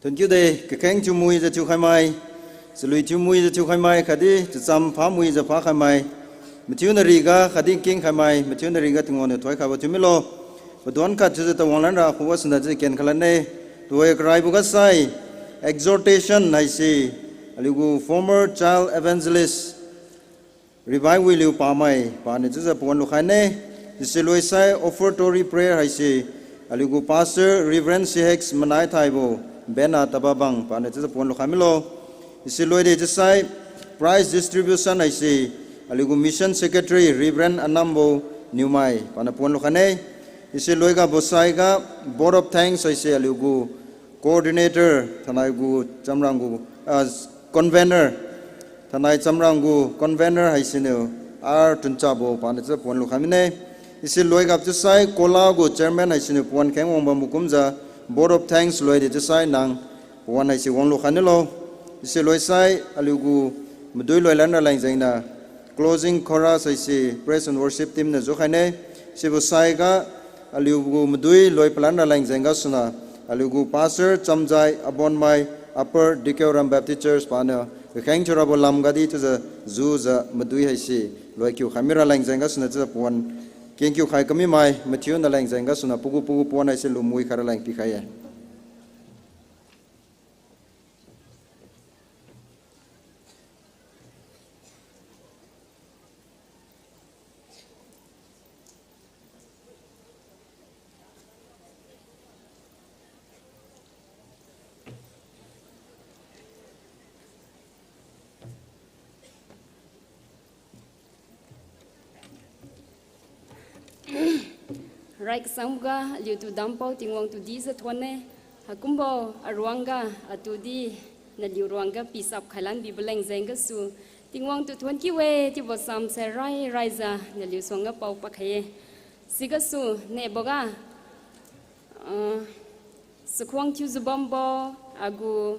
Thank you de, kakheng thiumuijiu thiukhaimai, chalui thiumuijiu thiukhaimai, khatdi chacham phamuijiu phakhaimai, mathiuna riga khatdi kengkhaimai, mathiuna riga Tingwang niu thoikhaibo thiumilo. Paduan khat chiujiu tawang lanra khuga suna chiujiu kenkhailane. Tuhoi karaibo ga sai, exhortation haise, aliugu former child evangelist, Revive Wiliu pamai, paniu chiujiu pawan lukhaine. Sise loi sai offertory prayer haise, aliugu pastor Reverend C H Manaithaibo, Bena Tababang, paniu chiujiu pawan lukhai milo. Sise loi de chiusai prize distribution haise, aliugu mission secretary Reverend Anambo Niumai, paniu pawan lukhaine. Sise loi gabo saiga vote of thanks haise aliugu coordinator, thainai gu chamrang gu, ah, convener, thainai chamrang gu convener haisiniu R Tunchabo paniu chiujiu pawan lukhai mine. Sise loi gap chiusai COLA gu chairman haisiniu pawan kheng wangbambo kumjiu vote of thanks loi de chiusai nang pawan haise wang lukhai nilo. Sise loi sai aliugu madui loi lanra leng jengniu closing chorus haise praise and worship team niu jukhaine. Sibo saiga aliugu madui loi palanra leng jeng gasuniu, aliugu pastor Chamjai Abonmai, Upper Dikeuram Baptist Church paniu kakheng thiurabo lamga di chiujiu jujiu madui haise loi kiu khai mira leng jeng gasuniu chiujiu pawan kengkiu khai kamimai mathiuna leng jeng gasuniu pagu pagu pawan haise lumui khaira leng pikhai-e. Rai kasangboga aliutu dampao Tingwang tudi jiu thuonne. Haikumbo aruangga atudi naliu ruangga pisap khailan bibo leng jeng gasu Tingwang tu thuon kiu-e chiubo chamse rai raijiu naliu suangga pao pakhai-e. Sigasu neboga, ah, Chakhuang thiujiu bambo, agu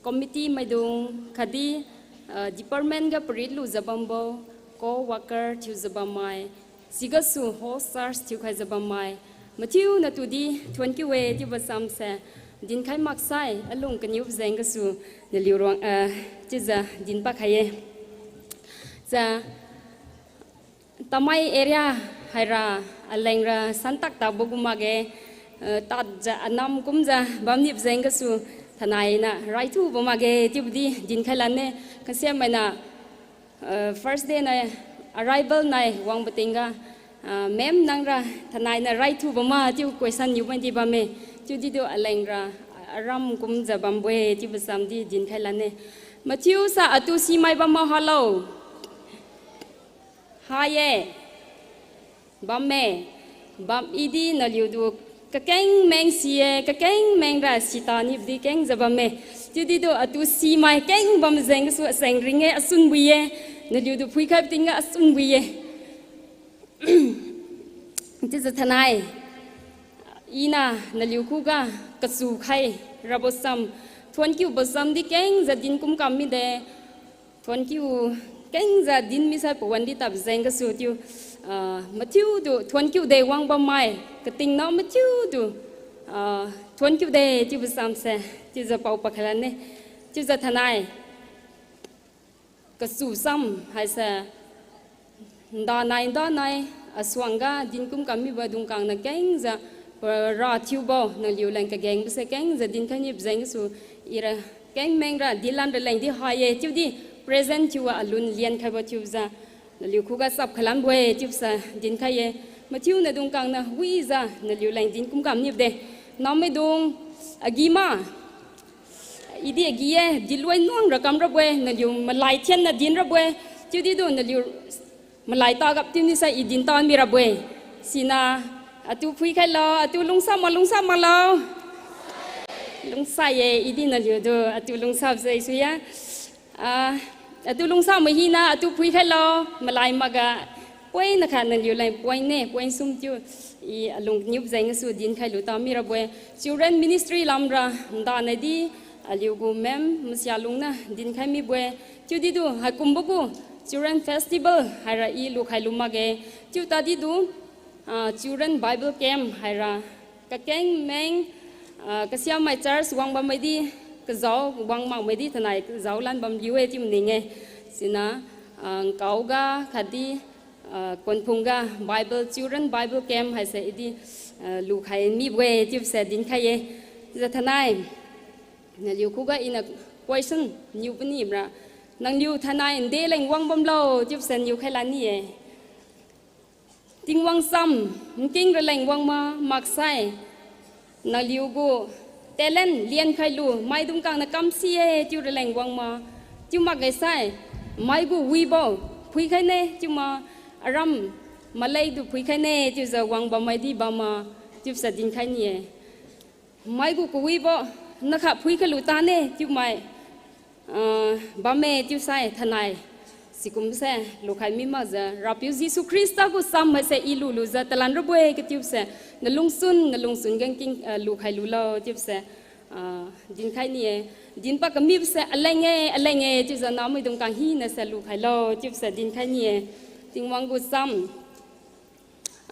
committee maidung khatdi, ah, department ga parit lujiu bambo, co-worker thiujiu bammai, sigasu host church thiukhaijiu bammai, mathiuna tudi thuonkiu-e chiubo chamse dinkhai maksai alung kaniubo jeng gasu naliu ruang, ah, chiujiu dinpad khai-e. Cha, Tamei area haira alengra santak tabo gu makge, eh, tadjiu anam kumjiu bamnibo jeng gasu thainai niu raithubo makge chiubodi dinkhai lanne. Kasiamainiu, eh, first day nai arrival nai wangbo tingga, ah, ma'am nangra thainai niu raithubo ma chiu question niu madi bamme. Chiudi tu alengra aram kumjiu bambo-e chiubo chamdi dinkhai lanne. Mathiusa atu simai bamma halo. Ha-e. Bamme. Bam idi naliutu kakengmeng si-e, kakengmeng ra sita nibodi kengjiu bamme. Chiudi tu atu simai keng bam jeng gasu acheng ring-e, achun bui-e. Naliutu phuikhai tingga achun bui-e. Chiujiu thainai, iniu naliu khuga kachu khai rabo cham, thuonkiubo chamdi kengjiu dinkum kam mide. Thuonkiu kengjiu din misai pawan di tabo jeng gasu chiu, ah, mathiutu thuonkiu de wangbammai, katingna mathiutu, ah, thuonkiu de chiubo chamse, chiujiu pao pakhai lanne, chiujiu thainai. Kachu cham haise, ndanai ndanai, asuangga dinkum kam mibo dungkang niu kengjiu, ah, rathiubo naliu leng kagengbose kengjiu dinkhai nibo jeng gasu, ira kengmeng ra dinlan raleng di ha-e chiudi present thiua alun liankhaibo thiujiu naliu khuga chap khailanbo-e chiubose dinkhai-e. Mathiuna dungkang niu wijiu naliu leng dinkum kam nibo de. Namaidung agi ma. Idi agi-e, diloi nuang ra kam rabo-e, naliu malai thianna din rabo-e. Chiudi tu naliu malai ta gap chiu nisai i din tan mirabo-e. Siniu, atu phuikhailo, atu lungsa ma, lungsa maklo. Lungsa-e, idi naliutu atu lungsabo se sui-e. Ah, atu lungsa ma hina, atu phuikhailo, malai makga, point nakha naliu leng point ne, point sum chiu, i alung niubo jeng gasu dinkhai lu ta mirabo-e. Children ministry lamra, ndanai di, aliugu ma'am, masia lungniu dinkhai mibo-e. Chiudi tu, haikumbo gu, Children Festival, haira i lukhai lu makge. Chiu tadi tu, ah, Children Bible Camp, haira, kakengmeng, ah, kasiamai church wangbammai di, kazao wang makmai di thainai kazao lan bamliu-e chiu maning-e. Siniu, ah, nkaoga khatdi, ah, konphungga Bible, Children Bible Camp haise idi, ah, lukhai mibo-e chiubose dinkhai-e. Chiujiu thainai, naliu khuga iniu question niu puni mra, nangliu thainai nde leng wang bamlo chiubose niu khai lani-e. Tingwang cham, nking raleng wang ma maksai, naliugu talent liankhai lu, maidung kangniu kam si-e chiu raleng wang ma, chiu makge sai, maigu wibo phuikhai ne chiu ma, aram malaitu phuikhai ne chiujiu wang bammai di bam ma, chiubose dinkhai ni-e. Maigu kawibo, nakha phuikhai lu tane chiumai, ah, bamme chiusai thainai. Sikumse, lukhai mi makjiu, Rapiu Jesu Khrista gu cham haise i lulujiu talan rabo-e kachiubose, nalungchun, nalungchun gangking, ah, lukhai lulo chiubose, ah, dinkhai ni-e, dinpad kamibose, aleng-e, aleng-e, chiujiu namaidung kang hinase lukhailo chiubose dinkhai ni-e. Tingwang gu cham,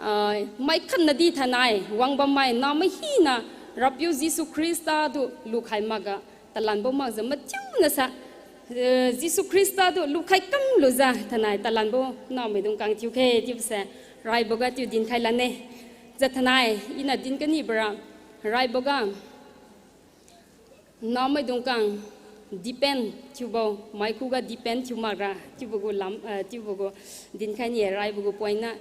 ah, maikhatnadi thainai wangbammai namai hina Rapiu Jesu Khrista tu lukhai makga talanbo makjiu mathiunasa, eh, Jesu Khrista tu lukhai kamlujiu thainai talanbo namaidung kang thiukhe chiubose raiboga chiu dinkhai lane. Jiu thainai iniu din kanibora raiboga namaidung kang depend thiubo, maikhuga depend thiu makra chiubo gu lam, eh, chiubo gu dinkhai ni-e raibo gu point na.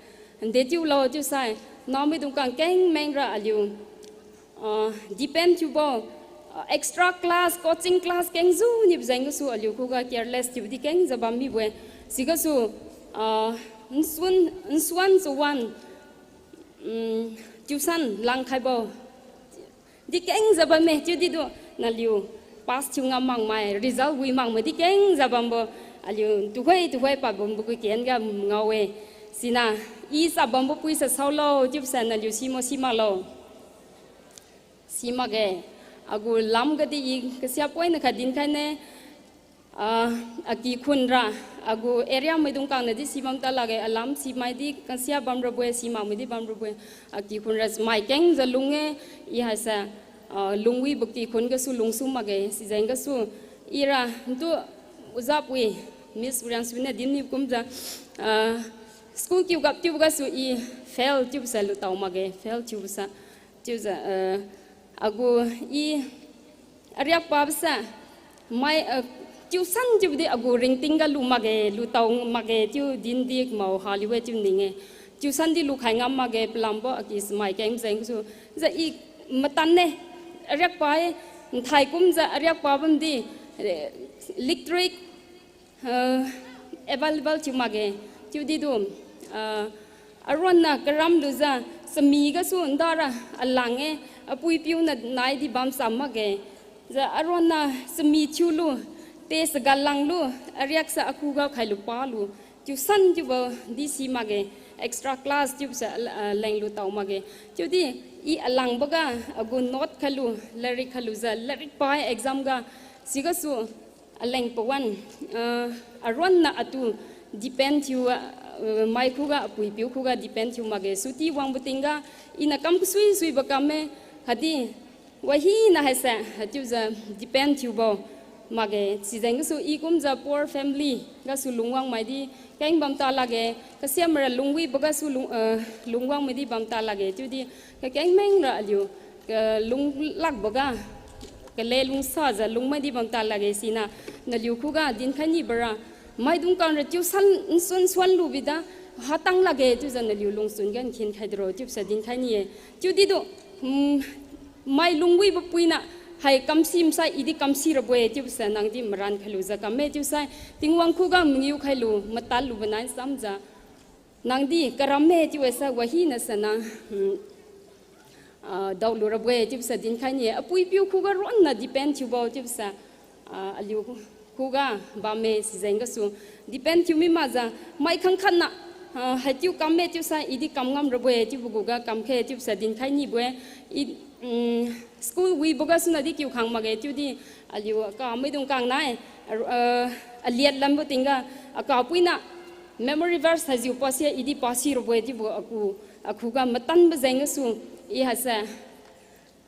Nde chiulo chiusai, namaidung kang kengmengra aliu, ah, depend thiubo, ah, extra class, coaching class kengjiu nibo jeng gasu aliu khuga careless thiubodi kengjiu bam mibo-e. Sigasu, ah, nsuan, nsuan chawan, mm, tuition langkhaibo di kengjiu bamme, chiudi tu naliu pass thiu ngam makmai, result wi makmai di kengjiu bambo, aliu tuhoi tuhoi pabambo gu ken ga ngao-e. Siniu, i chabambo puise saolo chiubose naliu simo si maklo? Si makge. Agu lam gadi i kasia poina khat dinkhaine, ah, akikhun ra, agu area maidung kangna di si bam ta lakge, alam simai di kasia bam rabo-e, simakmai di bam rabo-e, akikhun ra mai kengjiu lung-e, i haise, ah, lungwibo kikhun gasu lungsu makge, sijeng gasu, ira, ntu, ojapui, Miss Uriangsu niu dinmi kumjiu, ah, school kiu gap chiubo gasu i fail chiubo sa lutao makge, fail chiubo sa, chiujiu, ah, agu i ariak pabo sa, mai, ah, tuition chiubo di agu ringting ga lu makge, lutao makge, chiu din di mao haliu-e chiu ning-e. Tuition di lukhai ngam makge, palambo aki smai keng jeng gasu. Jiu i matan ne, ariak pa-e, nthai kumjiu ariak pa bamdi, eh, electric, ah, available thiu makge. Chiudi du, ah, aronna karam lujiu, chami gasu ndara alang-e, apui piu na nai di bam cham makge. Jiu aronna chami thiulu, te chaga langlu, ariaksa akhuga khailu palu, tuition chiubo di si makge, extra class chiubo sa, ah, lenglu tao makge. Chiudi i alangboga, agu note khailu, lairik khailujiu, lairik pa-e exam ga, sigasu, aleng pawan, ah, aronna atu depend thiu, ah, mai khuga, apui piu khuga depend thiu makge. Suti wangbo tingga, iniu kam kasui suibo kamme, khatdi, wahina haise, haichiujiu depend thiubo makge. Sijeng gasu i kumjiu poor family gasu lungwang mai di keng bam ta lakge, kasiamra lungwibo gasu lung, ah, lungwang mai di bam ta lakge. Chiudi kakeng mengra aliu, ka lunglakboga, kale lungsajiu lungmai di bam ta lakge siniu, naliu khuga dinkhai nibora, maidung kangra tuition nsun suan lu bida, hatang lakge chiujiu naliu lungchun ga nkhin khai diro chiubo sa dinkhai ni-e. Chiudi du, mm, mai lungwibo puina, hai kamsi masai idi kamsi rabo-e chiubo sa nangdi maran khailujiu kamme chiusai, Tingwang khuga mangiu khailu, matan lubo nai chamjiu, nangdi karamme chiu-e sa wahina sa nang, mm, ah, daolu rabo-e chiubo sa dinkhai ni-e. Apui piu khuga ronna depend thiubo chiubo sa, ah, aliu khuga bamme sijeng gasu depend thiu mi makjiu, mai khangkhatna, ah, haichiu kamme chiusai idi kam ngam rabo-e chiubo guga kamkhe chiubo sa dinkhai nibo-e. I, mm, school wibo gasu nadi kiu khang makge chiudi aliu kamaidung kangnai, ah, ah, aliat lambo tingga, akapuina memory verse haijiu pasi-e, idi pasi rabo-e chiubo aku, akhuga matanbo jeng gasu, i haise,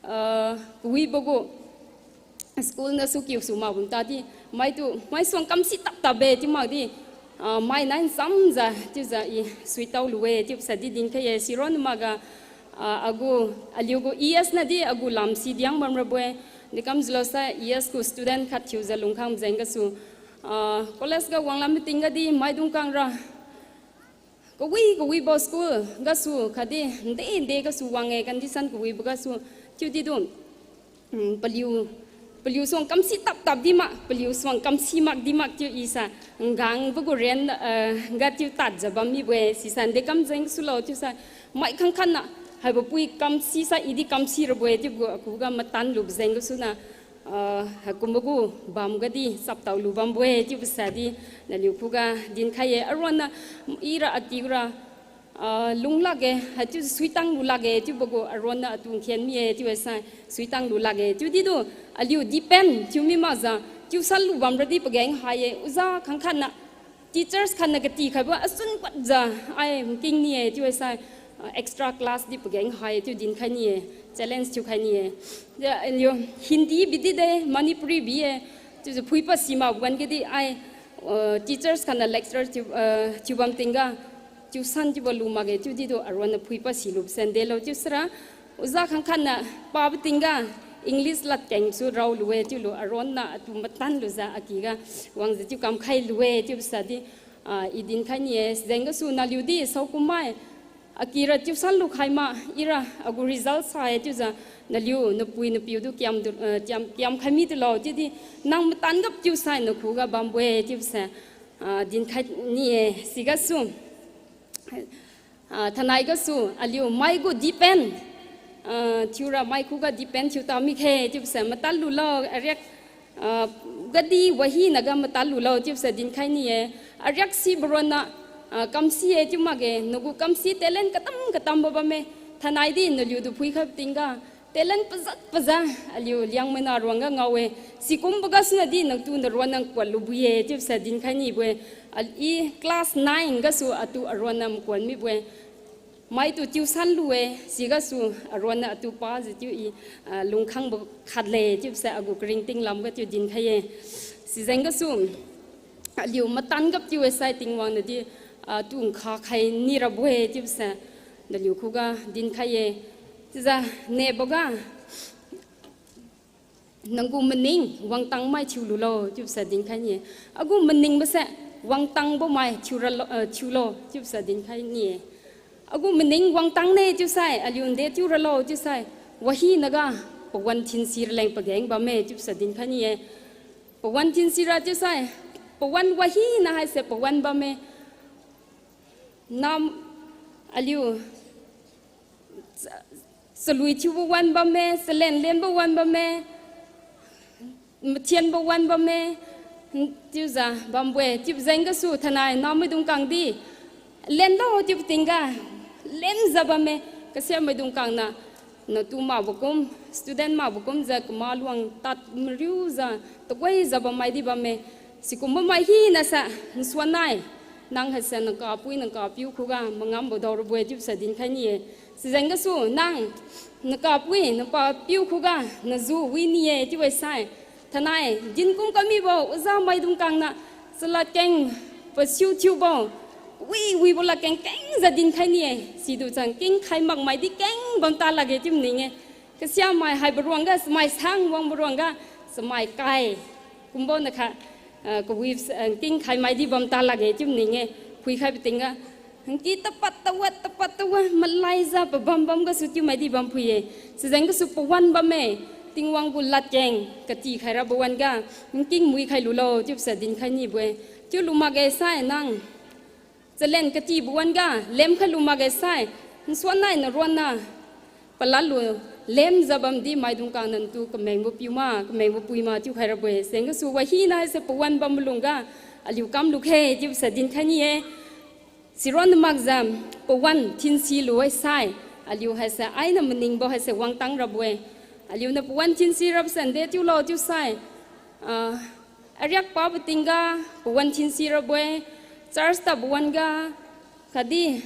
ah, kawibo gu school nasu kiusu makbam tadi, maitu, maisuang kamsi taptap-e chiu makdi, ah, mai nai nchamjiu chiujiu i suitao lu-e chiubo sa di dinkhai-e. Sironna makga, ah, agu, aliu gu E S nadi agu lam sidiang bam rabo-e. Dekamjiulo sai E S gu student khat thiujiu lungkhang jeng gasu, ah, college ga wanglam tingga di maidung kangra kawi kawibo school gasu khatdi nde nde gasu wang-e, condition kawibo gasu chiudi du, mm, paliu, paliu suang kamsi taptap di mak, paliu suang kamsi mak di mak chiu i sa, nggangbo gu ren, eh, ga chiu tadjiu bam mibo-e, sisa nde kam jeng sulo chiusai, mai khangkhatna, haibo pui kamsi sai idi kamsi rabo-e chiubo gu akhuga matan lubo jeng gasuna, ah, haikumbo gu bam gadi chaptao lu bambo-e chiubo sa di naliu khuga dinkhai-e. Aronna ira atiura, ah, lung lakge, haichiu suitang lu lakge chiubo gu aronna atu nkhen mi-e chiu-e sai, suitang lu lakge chiudi du, aliu depend thiu mi makjiu, tuition lu bamra di pageng hai-e, oja khangkhatna, teachers khatna katikhaibo achun khuatjiu, ai nking ni-e chiu-e sai, ah, extra class di pageng hai chiu dinkhai ni-e, challenge thiukhai ni-e. Chiujiu aliu Hindi bidi de, Manipuri bi-e, chiujiu phuipad simak wan gadi ai, ah, teachers khatna lecturer thiu, ah, thiubam tingga, tuition chiubo lu makge chiudi du aronna phuipad silu sendelo chiu sira, oja khangkhatna pabo tingga English ladkeng su rao lu-e chiulu aronna atu matan lujiu akiga wangjiu chiu kamkhai lu-e chiubo sa di, ah, i dinkhai ni-e. Jeng gasu naliu di saokum mai, akira tuition lukhai ma, ira agu result sa-e chiujiu, naliu napui napiu du kiam du, ah, kiam, kiamkhai mi tulo chiudi, nang matan gap chiusai nakhuga bambo-e chiubo sa, ah, dinkhai ni-e. Sigasu, ah, thainai gasu aliu mai gu depend, ah, thiura mai khuga depend thiu ta mikhe chiubo sa matan lulo, ariak, ah, gadi wahina ga matan lulo chiubo sa dinkhai ni-e. Ariak sibo ronna, ah, kamsi-e chiu makge, nagu kamsi talent katam katambo bamme, thainai di naliu tu phuikhai tingga, Talent pajat paja, aliu Liangmai nah ruangga ngao-e. Sikumbo gasu nadi natu naruan nang kuat lubo-e chiubo sa dinkhai nibo-e. Al-, i class nine gasu atu aruan nang kuat mibo-e. Maitu tuition lu-e, sigasu aruan nang atu pajiu chiu i, ah, lungkhangbo khatle chiubo sa agu karingting lamga chiu dinkhai-e. Sijeng gasu, aliu matan gap chiu-e sai Tingwang nadi, ah, atu nkha khai nirabo-e chiubo sa naliu khuga dinkhai-e. Chiujiu neboga, nanggu maning wangtang mai thiululo chiubo sa dinkhai ni-e. Agu maningbo se wangtangbo mai thiu ralo, eh, thiulo chiubo sa dinkhai ni-e. Agu maning wangtang ne chiusai, aliu nde thiu ralo chiusai, wahinaga pawan thinsi raleng pageng bamme chiubo sa dinkhai ni-e. Pawan thinsi ra chiusai, pawan wahina haise pawan bamme. Nam aliu cha-, chalui thiubo wan bamme, chalen lenbo wan bamme, mathianbo wan bamme, chiujiu bambo-e, chiubo jeng gasu thainai namaidung kangdi, lenlo chiubo tingga, lenjiu bamme, kasiamaidung kangna, natu makbo kum, student makbo kumjiu kamaluang tad mariujiu, takoijiu bammai di bamme, sikumbo mai hinasa, nsuan nai, nang haise nakapui nakapiu khuga mangambo daorabo-e chiubo sa dinkhai ni-e. Sijeng gasu nang nakapui nakapiu khuga naju wi ni-e chiu-e sai. Thainai dinkum kamibo oja maidung kangna chaladkeng pasiu thiubo, wi wibo ladkeng kengjiu dinkhai ni-e. Situ chang kingkhai makmai di keng bam ta lakge chiu maning-e. Kasiamai haibo ruangga, chamai sang wangbo ruangga, chamai kai kumbo nakha, ah, kawi, ah, kingkhai mai di bam ta lakge chiu maning-e. Phuikhaibo tingga, nki tapat tawa, tapat tawa, malaijiu pabam bam gasu chiumai di bam phui-e. Sijeng gasu pawan bamme, Tingwang gu ladkeng katikhai rabo wan-ga, nking muikhai lulo chiubo sa dinkhai nibo-e. Chiulu makge sai nang chalen katibo wan-ga lemkhai lu makge sai, nsuan nai naruan na paladlu lemjiu bamdi maidung kangna natu kamengbo piu ma, kamengbo pui ma chiukhai rabo-e. Sijeng gasu wahina haise pawan bam malungga aliu kam lukhe chiubo sa dinkhai ni-e. Siron na makjiu pawan thinsi lu-e sai, aliu haise aina maningbo haise wangtang rabo-e. Aliuniu pawan thinsi rabo se nde chiulo chiusai, ah, ariak pabo tingga pawan thinsi rabo-e, church tabo wan-ga, khatdi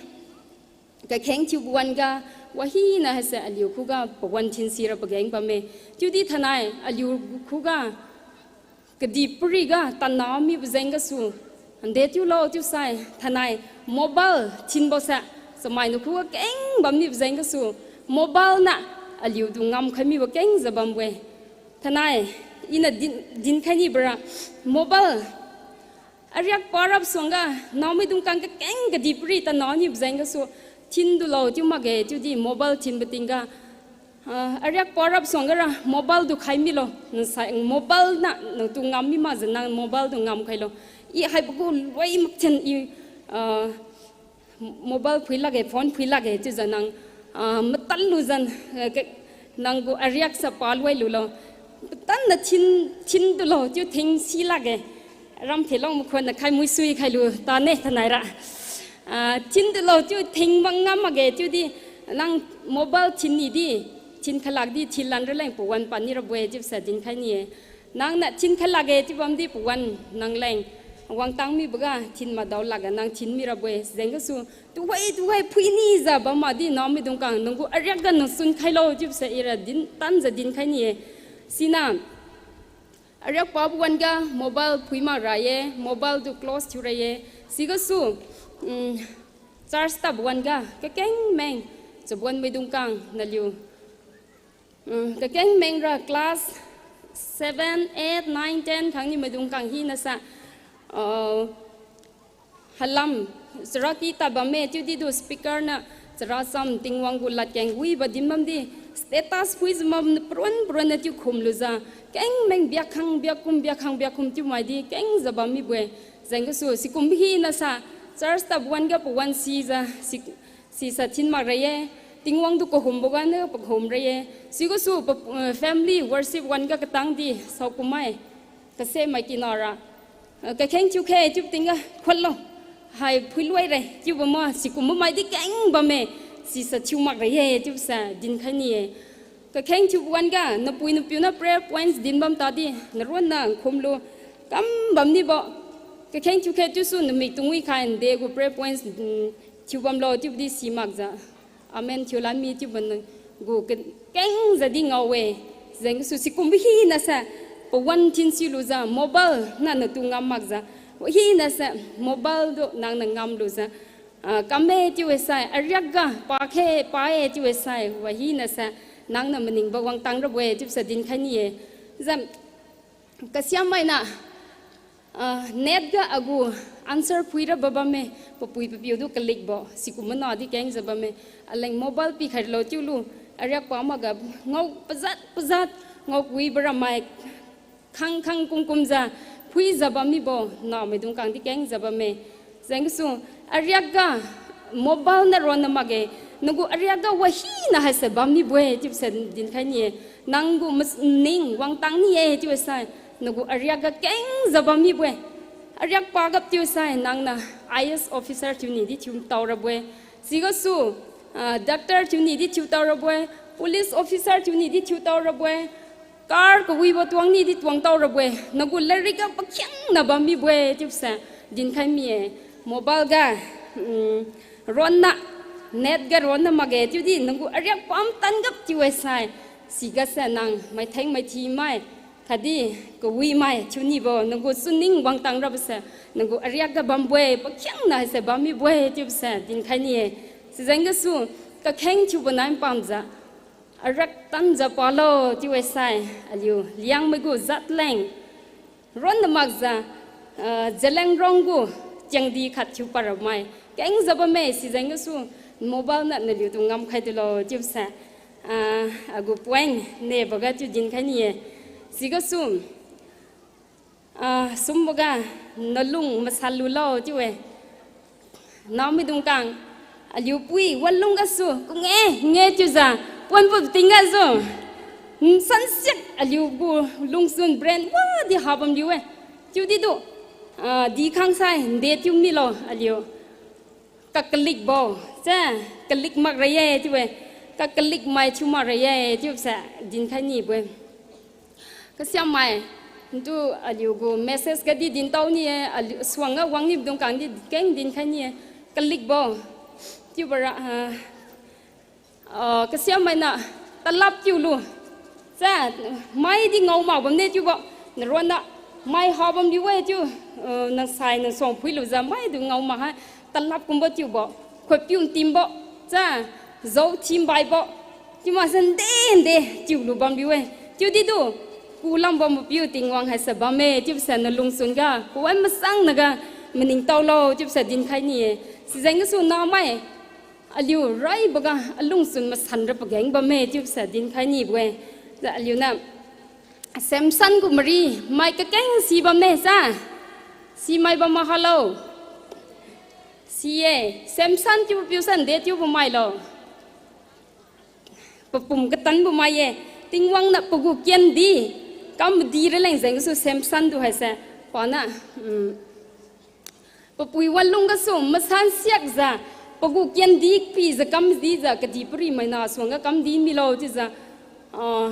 kakheng thiubo wan-ga, wahina haise aliu khuga pawan thinsi ra pageng bamme. Chiudi thainai aliu khuga kadihpiriga tanna mibo jeng gasu, nde chiulo chiusai thainai mobile thinbo se, chamainiu khuga keng bam mibo jeng gasu, mobile na aliutu ngamkhai mibo kengjiu bambo-e. Thainai iniu din, dinkhai nibora, mobile ariak parap suangga, namaidung kang kakeng kadihpiri tanna nibo jeng gasu, thindulo chiu makge chiudi mobile thinbo tingga, ah, ariak parap suangga ra mobile tu khai milo, nasai mobile na nangtu ngam mi makjiu nang mobile tu ngamkhailo. I haibo gu loi makthen i, ah, mobile phui lakge, phone phui lakge chiujiu nang, ah, matanlu jan, eh, ke, nang gu ariak sa paloi lulo. Matanna thin, thindulo chiu thing si lakge. Ram phelong makhonna khai muisui khailu tane thainai ra. Ah, thindulo chiu thing bam ngam makge chiudi nang mobile thin ni di, thin khalak di thinlan raleng pawan pani rabo-e chiubo sa dinkhai ni-e. Nangniu thin khalakge chiu bamdi pawan nang leng wangtang miboga thin madao lakga nang thin mirabo-e. Sijeng gasu tuhoi tuhoi phuinijiu bam makdi namaidung kang nang gu ariakga nang chun khailo chiubo se ira din, tanjiu dinkhai ni-e. Siniu ariak pabo wan-ga mobile phui mak ra ye, mobile tu close thiura ye. Sigasu, mm, church tabo wan-ga kakengmeng, chabonmaidung kang naliu, mm, kakengmeng ra class seven, eight, nine, ten khangni maidung kang hinasa, ah, halam, charaky ta bamme chiudi tu speaker niu chara cham Tingwang gu ladkeng wibo din bamdi, status phuijiu bam parun parun niu chiu khum lujiu, kengmeng biakkhang biakkum, biakkhang biakkum chiu maidi kengjiu bam mibo-e. Jeng gasu sikum hinasa, church tabo wan-ga pawan sijiu, si, sisa thin mak ra ye, Tingwang tu kahumbo ganiu pakhum ra ye. Sigasu pa, eh, family worship wan-ga katangdi saokum mai, kasemai kinara, eh, kakheng thiukhe chiubo tingga khuanlo, hai phuiloi ra chiubo ma, sikumbo maidi keng bamme, sisa thiu mak ra ye chiubo sa dinkhai ni-e. Kakheng thiubo wan-ga, napui napiu niu prayer points din bam tadi, naronna nkhumlu kam bam nibo. Kakheng thiukhe chiusu namik tungwi khai nde gu prayer points, mm, thiu bamlo chiubodi simakjiu. Amen thiu lanmi chiubo nagu ke-, kengjiu di ngao-e. Jeng gasu sikumbo hinase, pawan thin silujiu, mobile niu natu ngam makjiu. Hinase, mobile tu nangniu ngamlujiu. Ah, kamme chiu-e sai, ariakga, pakhe, pa-e chiu-e sai, wa hinase, nangniu maningbo wangtang rabo-e chiubose dinkhai ni-e. Jiu, kasiamainiu, ah, net ga agu answer phuira babamme, papui papiu tu kalikbo, sikum mana di kengjiu bamme, aleng mobile pikhailo chiulu, ariak pa makga ngao pajat pajat, ngao kuibo ramai, khang khang kum kumjiu, phuijiu bam mibo, namaidung kangdi kengjiu bamme. Jeng gasu, ariakga, mobile niu ronna makge, nagu ariakga wahina haise bam mibo-e, chiubose dinkhai ni-e. Nang gu mas-, ning wangtang ni-e, chiu-e sai, nagu ariakga kengjiu bam mibo-e. Ariak pagap chiu-e sai, nangniu I A S officer thiuni di thiutao rabo-e. Sigasu, ah, doctor thiuni di thiutao rabo-e. Police officer thiuni di thiutao rabo-e. Car kawibo tuang ni di tuangtao rabo-e, nagu lairik ga pakhiangna bam mibo-e, chiubose dinkhai mi-e. Mobile ga, mm, ronna, net ga ronna makge, chiudi nagu ariak pam tan gap chiu-e sai, sigase nang maitheng maithi mai, khatdi kawimai thiunibo, nagu chunning wangtang rabose, nagu ariakga bambo-e, pakhiangna haise bam mibo-e, chiubose dinkhai ni-e. Sijeng gasu, kakheng thiubo nai pamjiu, ariak tanjiu palo chiu-e sai, aliu Liangmai gu jat leng ronna makjiu, ah, Zeliangrong gu chiangdi khat thiu parabmai kengjiu bamme, sijeng gasu mobile niu naliutu ngamkhai tulo chiubose, ah, agu point neboga chiu dinkhai ni-e. Sigasu, ah, sumboga nalung masan lulo chiu-e. Namaidung kang, aliu pui wanlung gasu, kunge, nge chiujiu, puanbo tinggasu, nsansiak aliu gu lungsun brain wadi habam liu-e. Chiudi tu, ah, dikhang sai, nde chiu milo aliu. Kakalikbo, se, kalik mak ra-e chiu-e, kakalikmai thiu mak ra-e chiubose dinkhai nibo-e. Kasiamai, ntu aliu gu message gadi dintao ni-e, aliu suangga wang nibodung kangdi keng dinkhai ni-e, kalikbo, chiubora, ah, ah, kasiamainiu, talap chiulu, se, maidi ngao mak bamne chiubo, naronna, mai habam liu-e chiu, ah, nasai nasuang phuilujiu maitu ngao mak hai, talap kumbo chiubo, khuipiu ntimbo, se, jao thimbaibo, chiu makse nde nde chiulu bam liu-e. Chiudi tu, kulambo mapiu Tingwang haise bamme chiubose nalungchun ga, pawan masang naga maningtaolo chiubose dinkhai ni-e. Sijeng gasu namai, aliu raiboga alungchun masan ra pageng bamme chiubose dinkhai nibo-e. Aliuniu Samson gu mari mai kakeng si bamme sa. Simai bam ma halo. Si-e, Samson chiubo piu san de chiubo mailo. Papum katanbo mai-e, Tingwang niu pagu kendi, kam di raleng jeng gasu Samson tu haise, paniu, mm, papui wanlung gasu masan siakjiu, pagu kendi pijiu kam dijiu kadihpiri maina suangga kam di milo chiujiu, ah,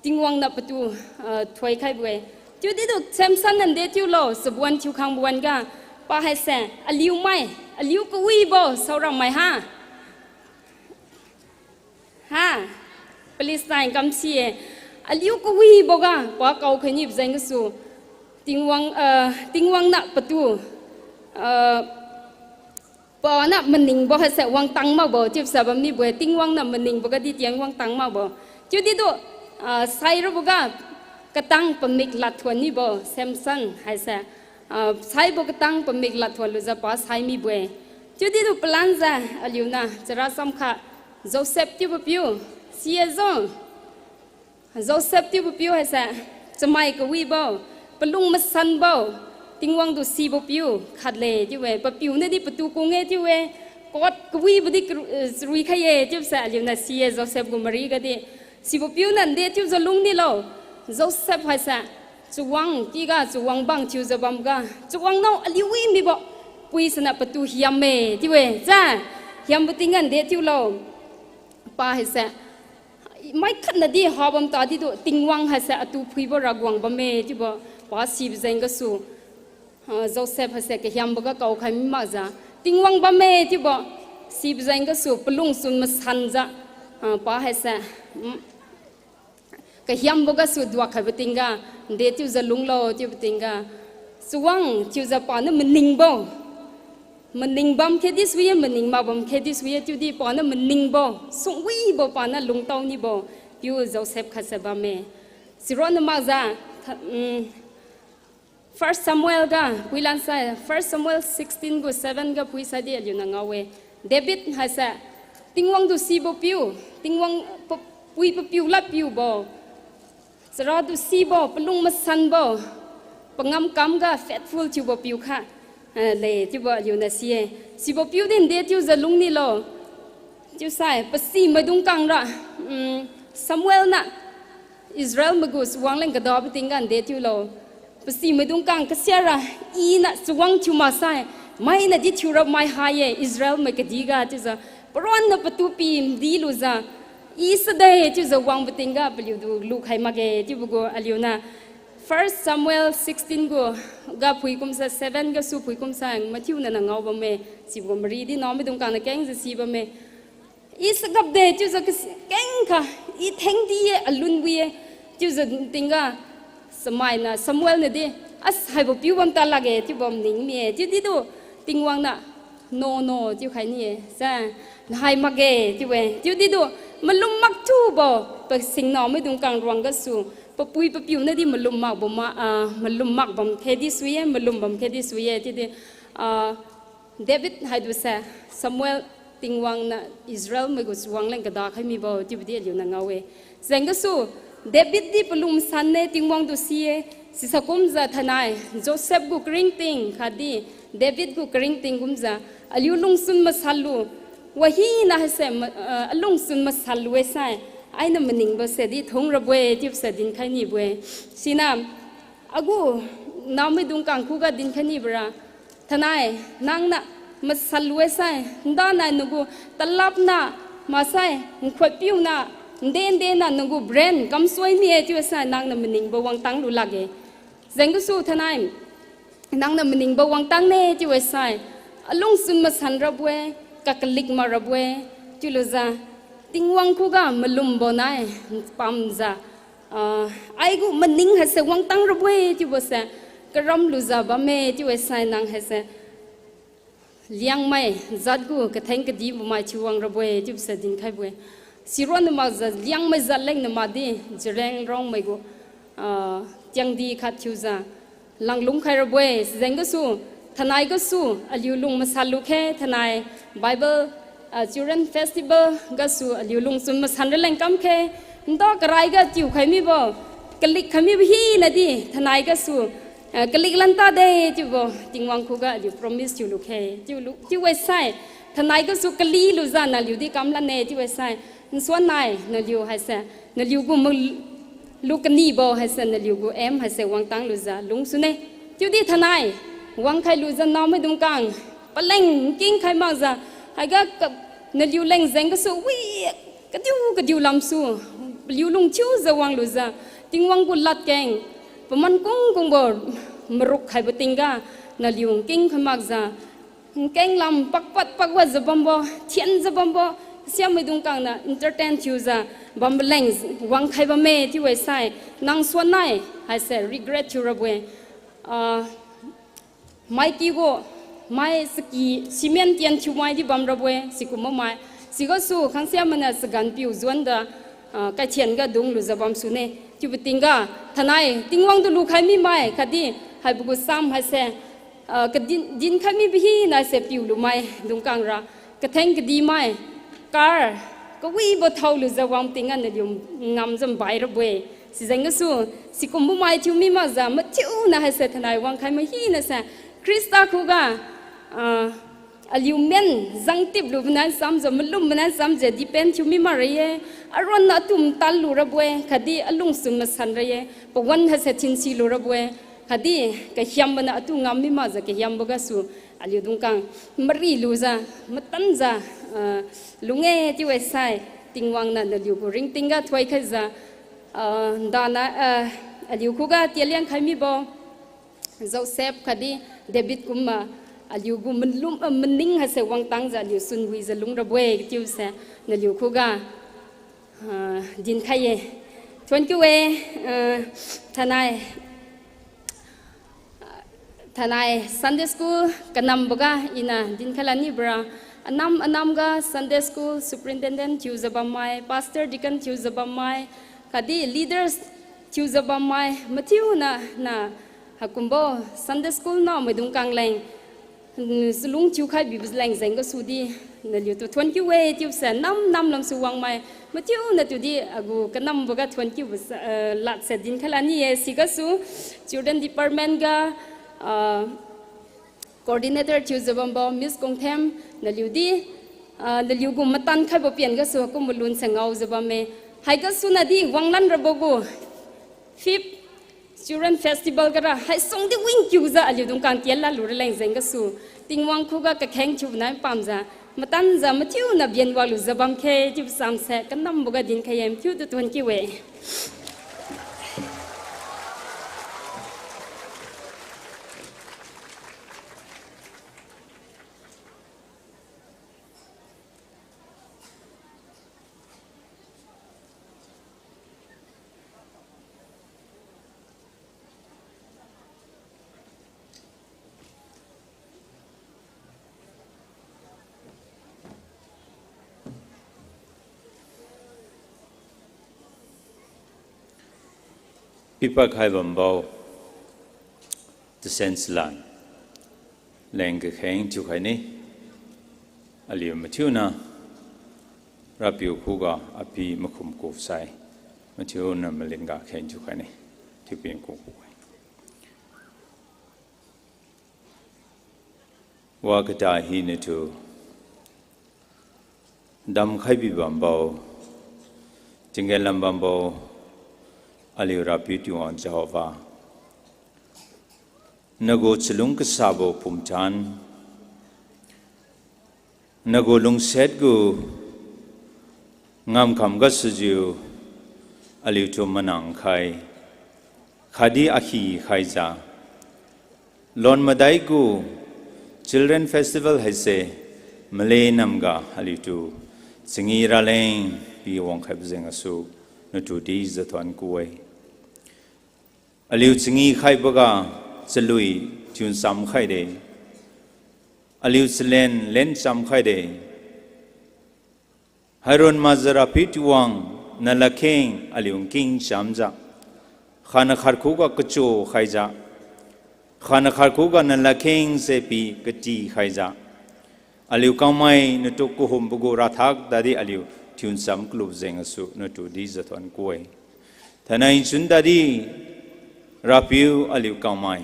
Tingwang niu patu, ah, thoikhaibo-e. Chiudi tu Samson niu nde chiulo, chabuan thiukhangbo wan-ga, pa haise, aliu mai, aliu kawibo saoram mai ha. Ha, Palestine kam si-e. Aliu kawiboga, pa kaokhai nibo jeng gasu. Tingwang, ah, Tingwang niu patu, ah, paniu maningbo haise wangtang makbo chiubo sa bam nibo-e, Tingwang niu maningboga di Tingwang wangtang makbo. Chiudi tu, ah, sairaboga, katang pamik ladthuon nibo, Samson haise. Ah, saibo katang pamik ladthuon lujiu pa sai mibo-e. Chiudi tu palanjiu aliuniu chara samkha Joseph chiubo piu, si-e jo. Joseph chiubo piu haise, chamai kawibo, palung masanbo, Tingwang tu sibo piu khatle chiu-e, papiu niu di patu kung-e chiu-e, kot kawibo di karu-, eh, charui khai-e chiubo se aliuniu si-e Joseph gu mari ga di. Sibo piu niu nde chiujiu lung nilo, Joseph haise, chawang kiga chawang bang thiujiu bamga, chawang nao aliu wi mibo, pui siniu patu hiam-e chiu-e, ja, hiambo tingga nde chiulo. Pa haise, Mai khatnadi habam tadi tu Tingwang haise atu phuibo Rawang bamme chiubo pa sibo jeng gasu, ah, Joseph haise kahiamboga kaokhai mi makjiu, Tingwang bamme chiubo sibo jeng gasu palungchun masanjiu, ah, pa haise, mm, kahiambo gasu duak khaibo tingga, nde chiujiu lunglo chiubo tingga, chawang chiujiu paniu maningbo, maning bam khedi sui-e, maning makbam khedi sui-e, chiudi paniu maningbo, sungwibo paniu lungtao nibo piu Joseph khatse bamme. Sironna makjiu, tha-, mm, First Samuel ga phuilan sai, First Samuel sixteen gu seven ga phuisai di aliuniu ngao-e. David haise Tingwang tu sibo piu, Tingwang pa-, pui papiu lad piubo, charatu sibo, palung masanbo, pangam kamga faithful thiubo piu kha, eh, le chiubo aliuniu si-e. Sibo piu din de chiujiu lung nilo. Chiusai, pasi maidung kangra, mm, Samuel niu Israel maigu chawang leng kadabo tingga nde chiulo. Pasi maidung kang kasiara, iniu chawang thiu maksai, mainiu di thiurap mai ha-e, Israel mai kadihga chiujiu, paronna patu pi mdi lujiu, i sade chiujiu wangbo tingga paliutu lukhai makge chiubo gu aliuniu First Samuel sixteen gu ga phui kumsa seven gasu phui kumsa mathiuna niu ngao bamme, sibo gu mari di namaidung kangniu kengjiu si bamme. I sagapde chiujiu kas-, kengkha, i thengdi-e, alun wi-e, chiujiu tingga, chamainiu Samuel niu di, as haibo piu bam ta lakge chiubo maning mi-e, chiudi tu, Tingwang niu, no, no, chiukhai ni-e, sa, nahai makge chiu-e, chiudi tu, malum makthubo, pasingna maidung kang ruang gasu, papui papiu niu di malum makbo ma, ah, malum makbam khedi sui-e, malum bam khedi sui-e, chiudi, ah, David haiduse, Samuel Tingwang niu Israel maigu chawang leng kadakhai mibo chiubo di aliuniu ngao-e. Jeng gasu, David di palung masanne Tingwang tu si-e, sisa kumjiu thainai, Joseph gu karingting khatdi, David gu karingting kumjiu, aliu lungchun masanlu, wahina haise ma-, ah, alungchun masanlu-e sai, ainiu maningbo se di thung rabo-e chiubo se dinkhai nibo-e. Siniu, agu, namaidung kang khuga dinkhai nibora, thainai, nangniu masanlu-e sai, ndanai nagu talapna, maksai, nkhuatpiuna, nde ndena nagu brain kamsoi mi-e chiu-e sai, nangniu maningbo wangtang lu lakge. Jeng gasu thainai, nangniu maningbo wangtang ne chiu-e sai, alungchun masan rabo-e, kakalik mak rabo-e, chiulujiu, Tingwang khuga malumbo nai, pamjiu, ah, aigu maning haise wangtang rabo-e chiubo se, karam lujiu bamme chiu-e sai nang haise, Liangmai jat gu katheng kadibo mai thiu wang rabo-e chiubo se dinkhaibo-e. Sironna makjiu Liangmai jat leng namakdi, Zeliangrong mai gu, ah, tiangdi khat thiujiu, langlungkhai rabo-e, sijeng gasu, thainai gasu, aliu lung masanlu khe, thainai Bible, ah, Children Festival gasu, aliu lungchun masan raleng kam khe, nda karaiga tiukhai mibo, kalik khai mibo hina di, thainai gasu, ah, kalik lan tade chiubo, Tingwang khuga aliu promise thiulu khe, chiulu, chiu-e sai, thainai gasu kali lujiu naliu di kamlan-e chiu-e sai, nsuan nai naliu haise, naliu gu ma-, lu kanibo haise naliu gu aim haise wangtang lujiu lungsune. Chiudi thainai, wangkhai lujiu namaidung kang, paleng nkingkhai makjiu, haiga ka-, naliu leng jeng gasu wi, kadiu kadiu lamsu, paliu lung thiujiu wang lujiu, Tingwang gu ladkeng, paman kung kungbo, maruk khaibo tingga, naliu nkingkhai makjiu, nkeng lam pakpad pakwadjiu bambo, thianjiu bambo, siamaidung kangniu entertain thiujiu, bambo leng wangkhai bamme chiu-e sai, nang suan nai, haise regret thiu rabo-e. Ah, mai kigu, mai saki, cement tian thiumai di bam rabo-e, sikumbo mai. Sigasu khangsia maniu chagan piu juan da, ah, kaithian ga dung lujiu bamsune. Chiubo tingga, thainai, Tingwang tu lukhai mimai, khatdi, haibo gu sam haise, ah, kadin, dinkhai mibo hina se piu lumai, dung kangra, katheng kadimai, car, kawibo thao lujiu wang tingga naliu ngamjiu bai rabo-e. Sijeng gasu, sikumbo mai thiu mi makjiu, mathiuna haise thainai wangkhai mai hina se, Khrista khuga, ah, aliu men jangtip lubo nai chamjiu, malumbo nai chamjiu, depend thiu mi mak ra-e, aronna atum tan lu rabo-e, khatdi alungchun masan ra-e, pawan haise thinsi lu rabo-e, khatdi kahiambo niu atu ngam mi makjiu kahiambo gasu, aliu dung kang, mari lujiu, matanjiu, ah, lung-e chiu-e sai, Tingwang niu naliu gu ringting ga thoikhaijiu, ah, dana, ah, aliu khuga tienliang khai mibo Joseph khatdi David kumma aliu gu malum, ah, maning haise wangtangjiu aliu chunwijiu lungrabo-e kachiuse naliu khuga, ah, dinkhai-e. Thuonkiu-e, ah, thainai, thainai Sunday school kanamboga iniu dinkhai lani bora, anam anamga Sunday school superintendent thiujiu bammai, pastor deacon thiujiu bammai, khatdi leaders thiujiu bammai, mathiuna, na haikumbo Sunday school nao maidung kangleng, mm, chalung thiukhai bibo leng jeng gasudi, naliutu thuonkiu-e chiuse nam nam lamsu wangmai, mathiuna tudi agu kanamboga thuonkiubo, eh, ladse dinkhai lani-e. Sigasu children department ga, ah, coordinator thiujiu bambo Miss Kongthem, naliudi, ah, naliu gu matan khaibo pen gasu kum malun se ngaojiu bamme. Haigasu nadi wanglan rabo gu fifth Children Festival gara haisuangdi wingkiujiu aliudung kang tienla luraleng jeng gasu, Tingwang khuga kakheng thiubo nai pamjiu, matanjiu mathiuna bienwa lujiu bamkhe chiubo chamse kanamboga dinkhai-e, mathiutu thuonkiu-e. Pipad khai bambo tasen salan leng kakheng thiukhai ne. Aliu mathiuna Rapiu khuga api makhum kusai, mathiuna malingga kheng thiukhai ne. Thiupi kuku-e. Wa kata hinatu damkhai bi bambo, tinggen lam bambo, aliu Rapiu Tingwang Jehovah, nagu chalung kasabo pumtan, nagu lungsiat gu ngamkam gasujiu aliutu manang khai, khatdi akhi khaijiu, lon madai gu Children Festival haise male namga aliutu changi raleng pi wangkhaibo jeng gasu natu dijiu thuon ku-e. Aliu changi khaiboga chalui thiun cham khaide. Aliu chalen len cham khaide. Hairon makjiu Rapiu Tingwang naladkeng aliu nking chamjiu, khatna khat khuga kacho khaijiu, khatna khat khuga naladkeng se pi kati khaijiu, aliu kangmai natu kahumbo gu rathak tadi aliu thiun cham kalu jeng gasu natu dijiu thuon ku-e. Thainai chun tadi Rapiu aliu kangmai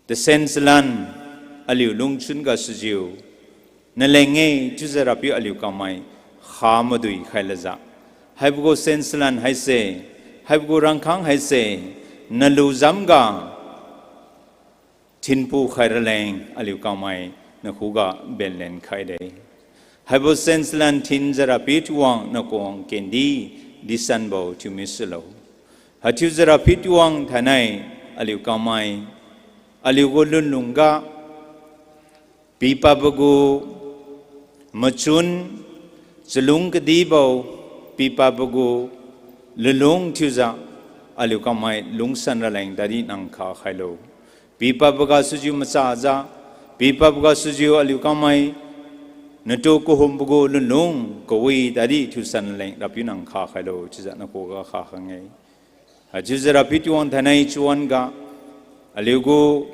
tasen salan aliu lungchun gasujiu naleng-e chiujiu Rapiu aliu kangmai kha madui khai lajiu, haibo gu sen salan haise, haibo gu rangkhang haise, nalu jamga thinpu khai raleng aliu kangmai nakhuga benlen khaide. Haibo sen salan thinjiu Rapiu Tingwang nakuang kendi disanbo thiumi sulo. Haichiujiu Rapiu Tingwang thainai aliu kangmai, aliu gu lunlung ga pipadbo gu machun, chalung kadibo, pipadbo gu lunlung thiujiu aliu kangmai lungsan raleng tadi nang kha khailo. Pipadbo gasujiu machajiu, pipadbo gasujiu aliu kangmai natu kahumbo gu lunlung kawi tadi thiusan raleng Rapiu nang kha khailo chiujiu nakhuga kha kha-e. Haichiujiu Rapiu Tingwang thainai chuan ga, aliu gu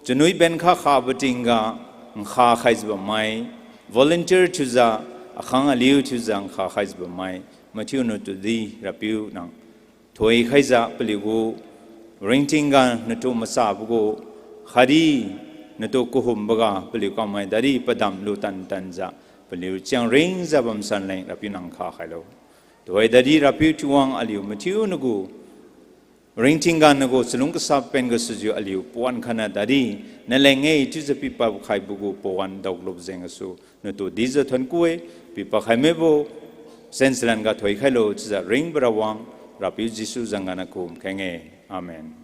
chanui ben kha khabo tingga nkha khaijiu bammai, volunteer thiujiu, akhang aliu thiujiu nkha khaijiu bammai, mathiu natu di Rapiu nang thoi khaijiu paliu gu ringting ga natu machabo gu, khatdi natu kahumboga paliu kangmai tadi padam lu tan tanjiu, paliu chiang ringjiu bamsan leng Rapiu nang kha khailo. Tuhoi tadi Rapiu Tingwang aliu mathiu nagu ringting ga nagu chalung kasap pen gasujiu aliu pawan khatna tadi naleng-e chiujiu pipad khaibo gu pawan daolubo jeng gasu natu dijiu thuon ku-e. Pipakhai mibo, sensilan ga thoikhailo chiujiu ringbo rawang, Rapiu Jesu zan gana kum kheng-e. Amen.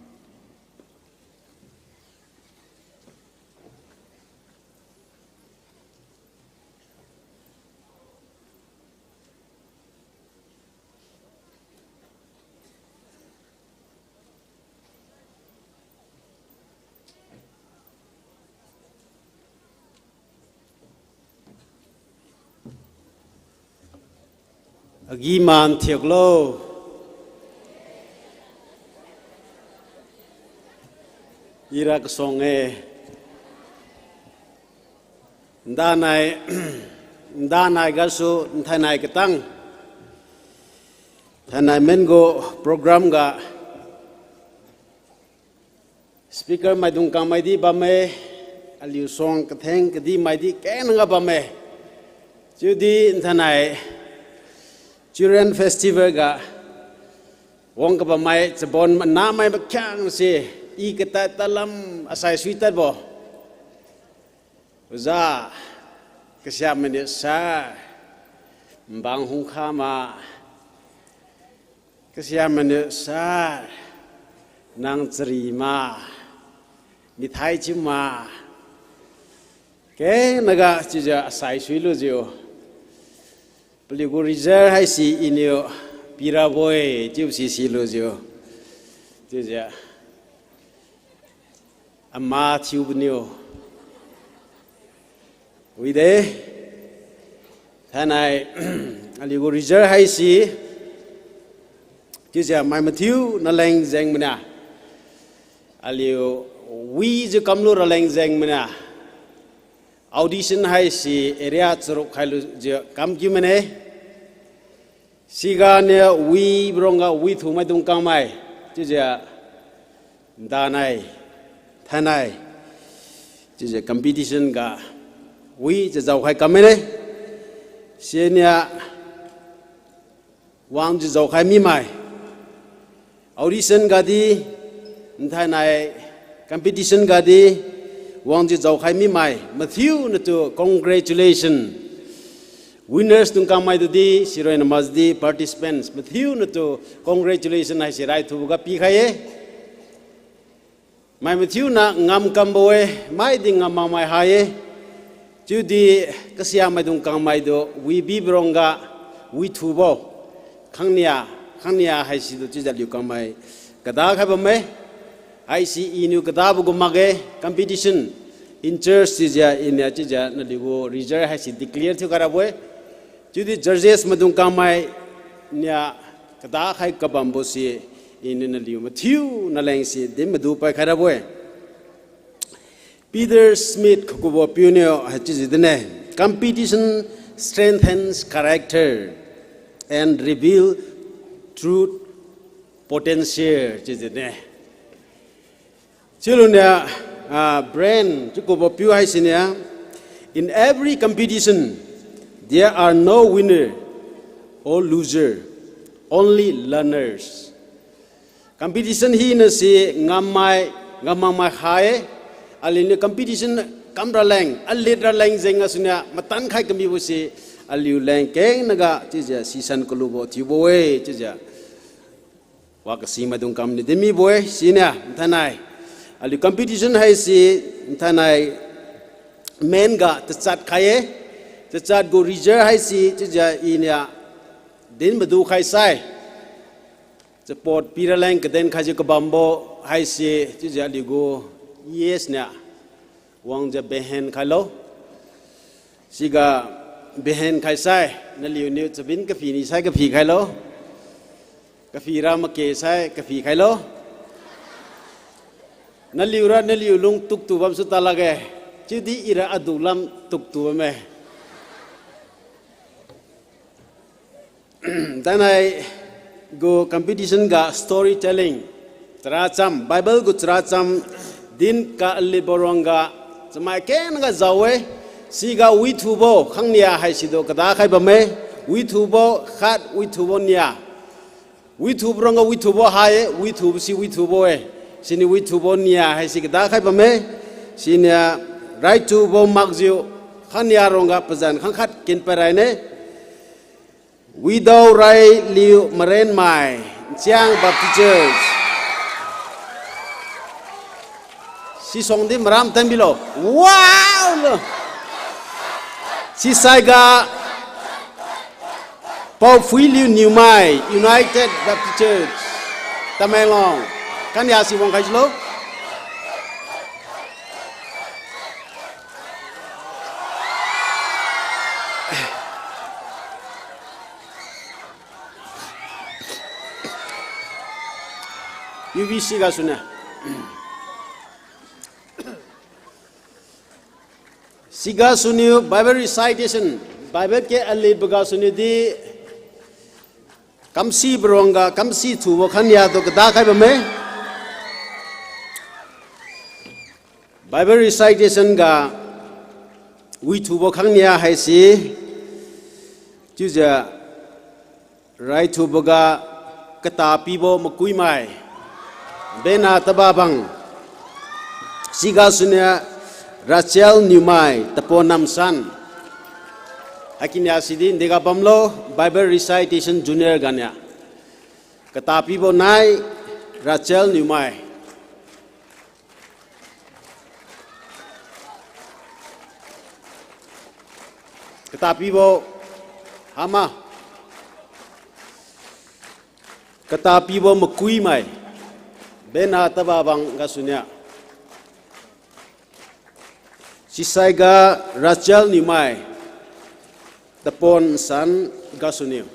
Agi man thiaklo. Ira kasuang-e. Ndanai, ndanai gasu nthainai katang. Thainai men gu program ga speaker maidung kangmai di bamme, aliu suang katheng kadi mai di kengna ga bamme. Chiudi nthainai Children Festival ga wang kabammai chabon manamai makhiangse, i katad tadlam asai sui tadbo. Oja, kasiamainiu sa, mbang hungkha ma, kasiamainiu sa, nang chari ma, mithai chiu ma, kengna ga chiujiu asai suilujiu, paliugu result haise iniu pirabo-e chiubo si silujiu, chiujiu ama thiuboniu wide. Thainai aliugu result haise, chiujiu mai mathiu naleng jeng mania, aliu wijiu kamlu raleng jeng mania. Audition haise area charuk khailujiu kam kiu mane. Siganiu wibo rongga withu maidung kangmai, chiujiu ndanai, thainai, chiujiu competition ga wijiu jaokhai kam mane. Sinia wangjiu jaokhai mimai, audition gadi, nthainai competition gadi wangjiu jaokhai mimai mathiu natu congratulation. Winners dung kangmai tudi, siroi na makjiudi participants mathiu natu congratulation haise raithuboga pikhai-e. Mai mathiuna ngam kambo-e, maidi ngam makmai ha-e. Chiudi kasiamaidung kangmaitu wibibo rongga withubo khangnia, khangnia haisitu chiujiu aliu kangmai kadakhai bamme. Haise iniu kadabo gu makge, competition in charge chiujiu iniu chiujiu naliugu result haise declare thiukhai rabo-e. Chiudi judges maidung kangmai nia kadakhai kabambose iniu naliu mathiu nalengse din madu paikhai rabo-e. Peter Smith khukubo piuniu haichiujiu dinne, competition strengthens character and reveal true potential chiujiu dinne. Chiulunia, ah, Brand chiukubo piu haisiniu, in every competition, there are no winner or loser, only learners. Competition hinase ngammai, ngam makmai ha-e, aliuniu competition kam raleng, alit raleng jeng gasuniu matan khai kamibose, aliu leng kengnaga chiujiu sisan kalubo thiubo-e chiujiu wa kasimaidung kamniu dinmibo-e. Siniu nthainai aliu competition haise nthainai men ga tachat khai-e. Tachat gu result haise chiujiu iniu din madu khaisai, support piraleng kaden khaijiu kabambo haise chiujiu aliugu E S niu wangjiu behen khailo. Siga behen khaisai, naliuniu chabin kaphi nisai kaphi khailo. Kaphi ra make sai kaphi khailo. Naliura naliu lung tuktu bamsu talakge. Chiudi ira adu lam tuktu bamme. Thainai gu competition ga storytelling, characham, Bible gu characham din ka alibo rongga chamai kengga jao-e. Siga withubo khangnia haisitu kadakhai bamme. Withubo khat, withubo nia. Withubo rongga withubo ha-e, withubo si withubo-e. Siniu withubo nia haise kadakhai bamme. Siniu raithubo makjiu khangnia rongga pazan khangkhat kin pairaine. Widow Railiu Marenmai, Nchiang Baptist Church. Sisuang di maram tan bilo. Wow lo. Sisaiga Paophuiliu Niumai, United Baptist Church, Tamenglong. Khangnia si wangkhai jilo. U B C gasuniu. Sigasuniu Bible recitation, Bible ke alitbo gasuniu di kamsibo ruangga kamsi thubo khangnia tu kadakhai bamme. Bible recitation ga withubo khangnia haise, chiujiu raithuboga Katapibo Makuimai, Bena Tababang, sigasuniu Rachel Niumai, Tapo Namsan. Hakinia sidi dega bamlo, Bible recitation junior ganiu. Katapibo nai, Rachel Niumai. Katapibo hama. Katapibo Makuimai, Bena Tababang gasuniu. Sisaiga Rachel Niumai, Tapo Namsan gasuniu.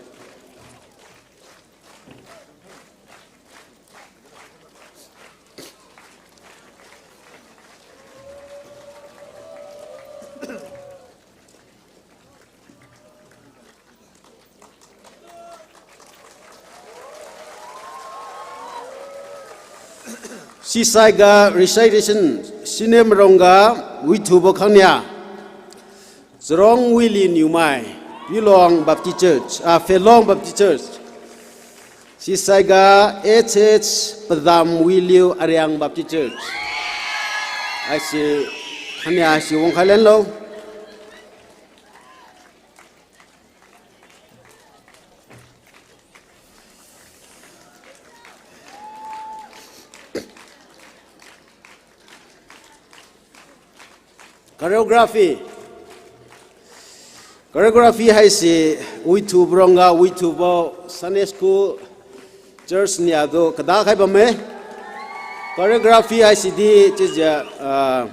Sisaiga recitation senior mairongga withubo khangnia, Charongwili Niumai, Pilong Baptist Church, ah, Pilong Baptist Church. Sisaiga H H Padamwiliu Ariang Baptist Church. Haise, khangnia haise wangkhai lenlo. Choreography. Choreography haise withubo rongga withubo Sunday school church niatu kadakhai bamme. Choreography haise di chiujiu, ah,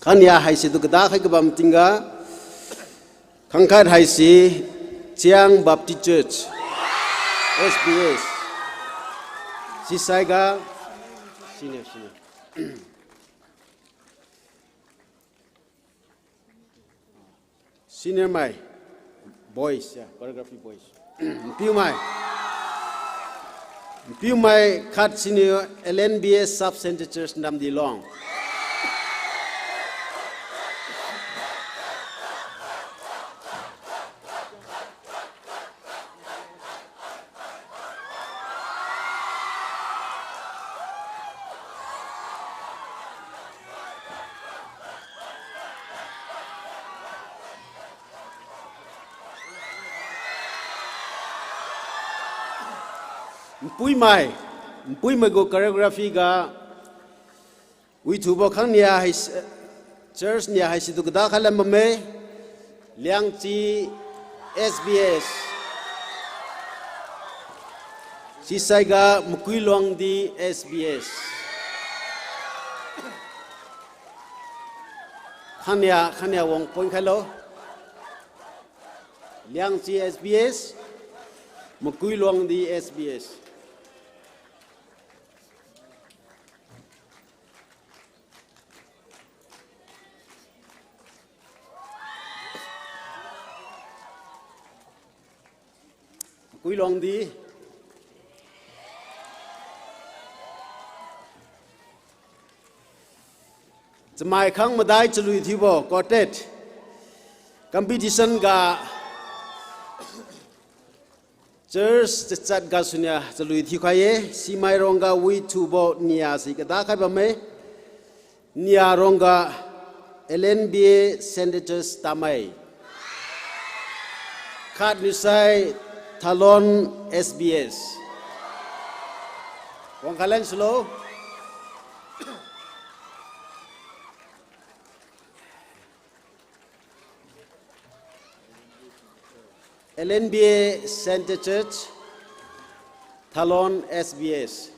khangnia haise tu kadakhai kabam tingga, khangkhat haise Chiang Baptist Church, S B S. Sisaiga, senior, senior. Senior mai, boys, yeah, choreography boys. Npiumai. Npiumai khat siniu L N B S Sub Centre Church Namdilong. Npuimai, npuimai gu choreography ga withubo khangnia hai, church nia haisitu kadakhai lan bamme, Liangchi S B S. Sisaiga Makuiluangdi S B S. Khangnia, khangnia wang point khailo. Liangchi S B S, Makuiluangdi S B S. Makuiluangdi. Chamai khang madai chalui thiubo quartet competition ga church chachat gasuniu chalui thiukhai-e, simai rongga withubo nia si kadakhai bamme, nia rongga L N B A Saint George's Tamei. Khat niusai Thalon S B S. Wang kalen sulo. L N B A Center Church, Thalon S B S.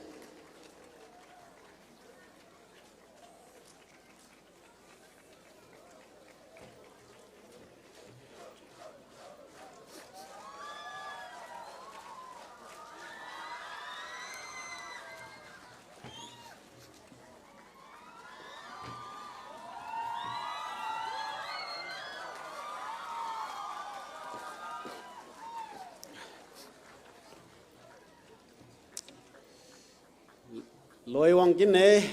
Loi wang kinne.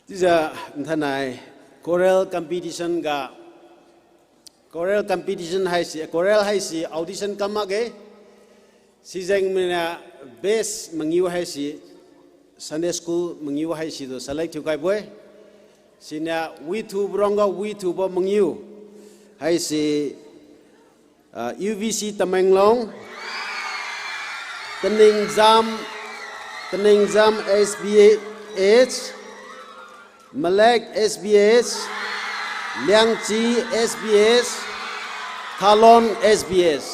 Chiujiu nthainai choral competition ga, choral competition haise, choral haise audition kam makge. Sijeng mina best mangiu haise Sunday school mangiu haise tu select thiukhaibo-e. Siniu withubo rongga withubo mangiu haise, ah, U V C Tamenglong, Teningjam, Teningjam S B H, Malek S B H, Liangchi S B H, Thalon S B H.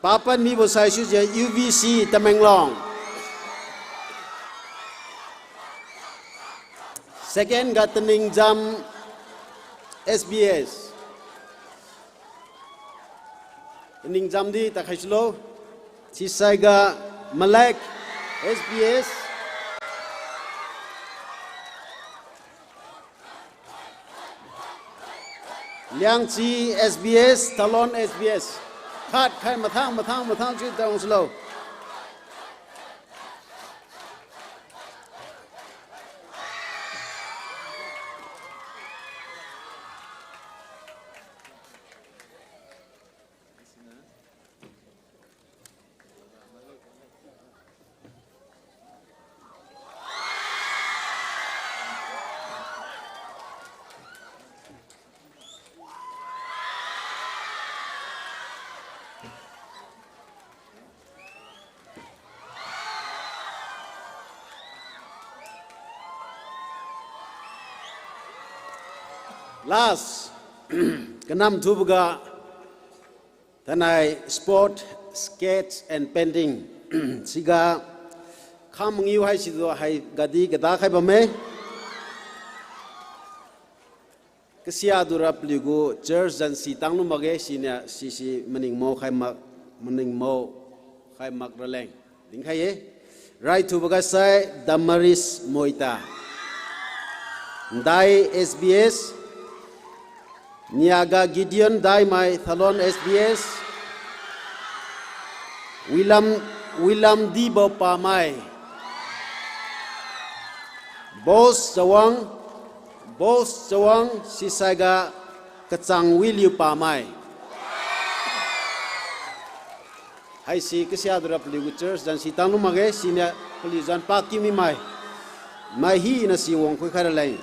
Papan mibo saisujiu U V C Tamenglong. Second ga Teningjam S B S. Teningjam di takhai sulo. Sisaiga Malek S B S. Liangchi S B S, Thalon S B S. Khat khai mathang, mathang, mathang chiu tang sulo. Last, kanam thuboga, thainai sport, sketch and painting. Siga, khang mangiu haisitu haigadi kada khai bamme. Kasiatu ra paliugu church zan si tanglu makge, siniu sisi maningmao khai mak, maningmao khai mak raleng. Dinkhai-e. Raithuboga sai Damaris Moita. Ndai S B S. Niaga Gideon Daimai Thalon S B S. William, William Dibo Pamai. Boss Chawang, Boss Chawang sisaiga Kachang Wiliu Pamai. Haisi kasiatu ra paliugu church zan si tanglu makge, siniu paliu zan pakiu mimai. Mai hina si wangkhui khai raleng.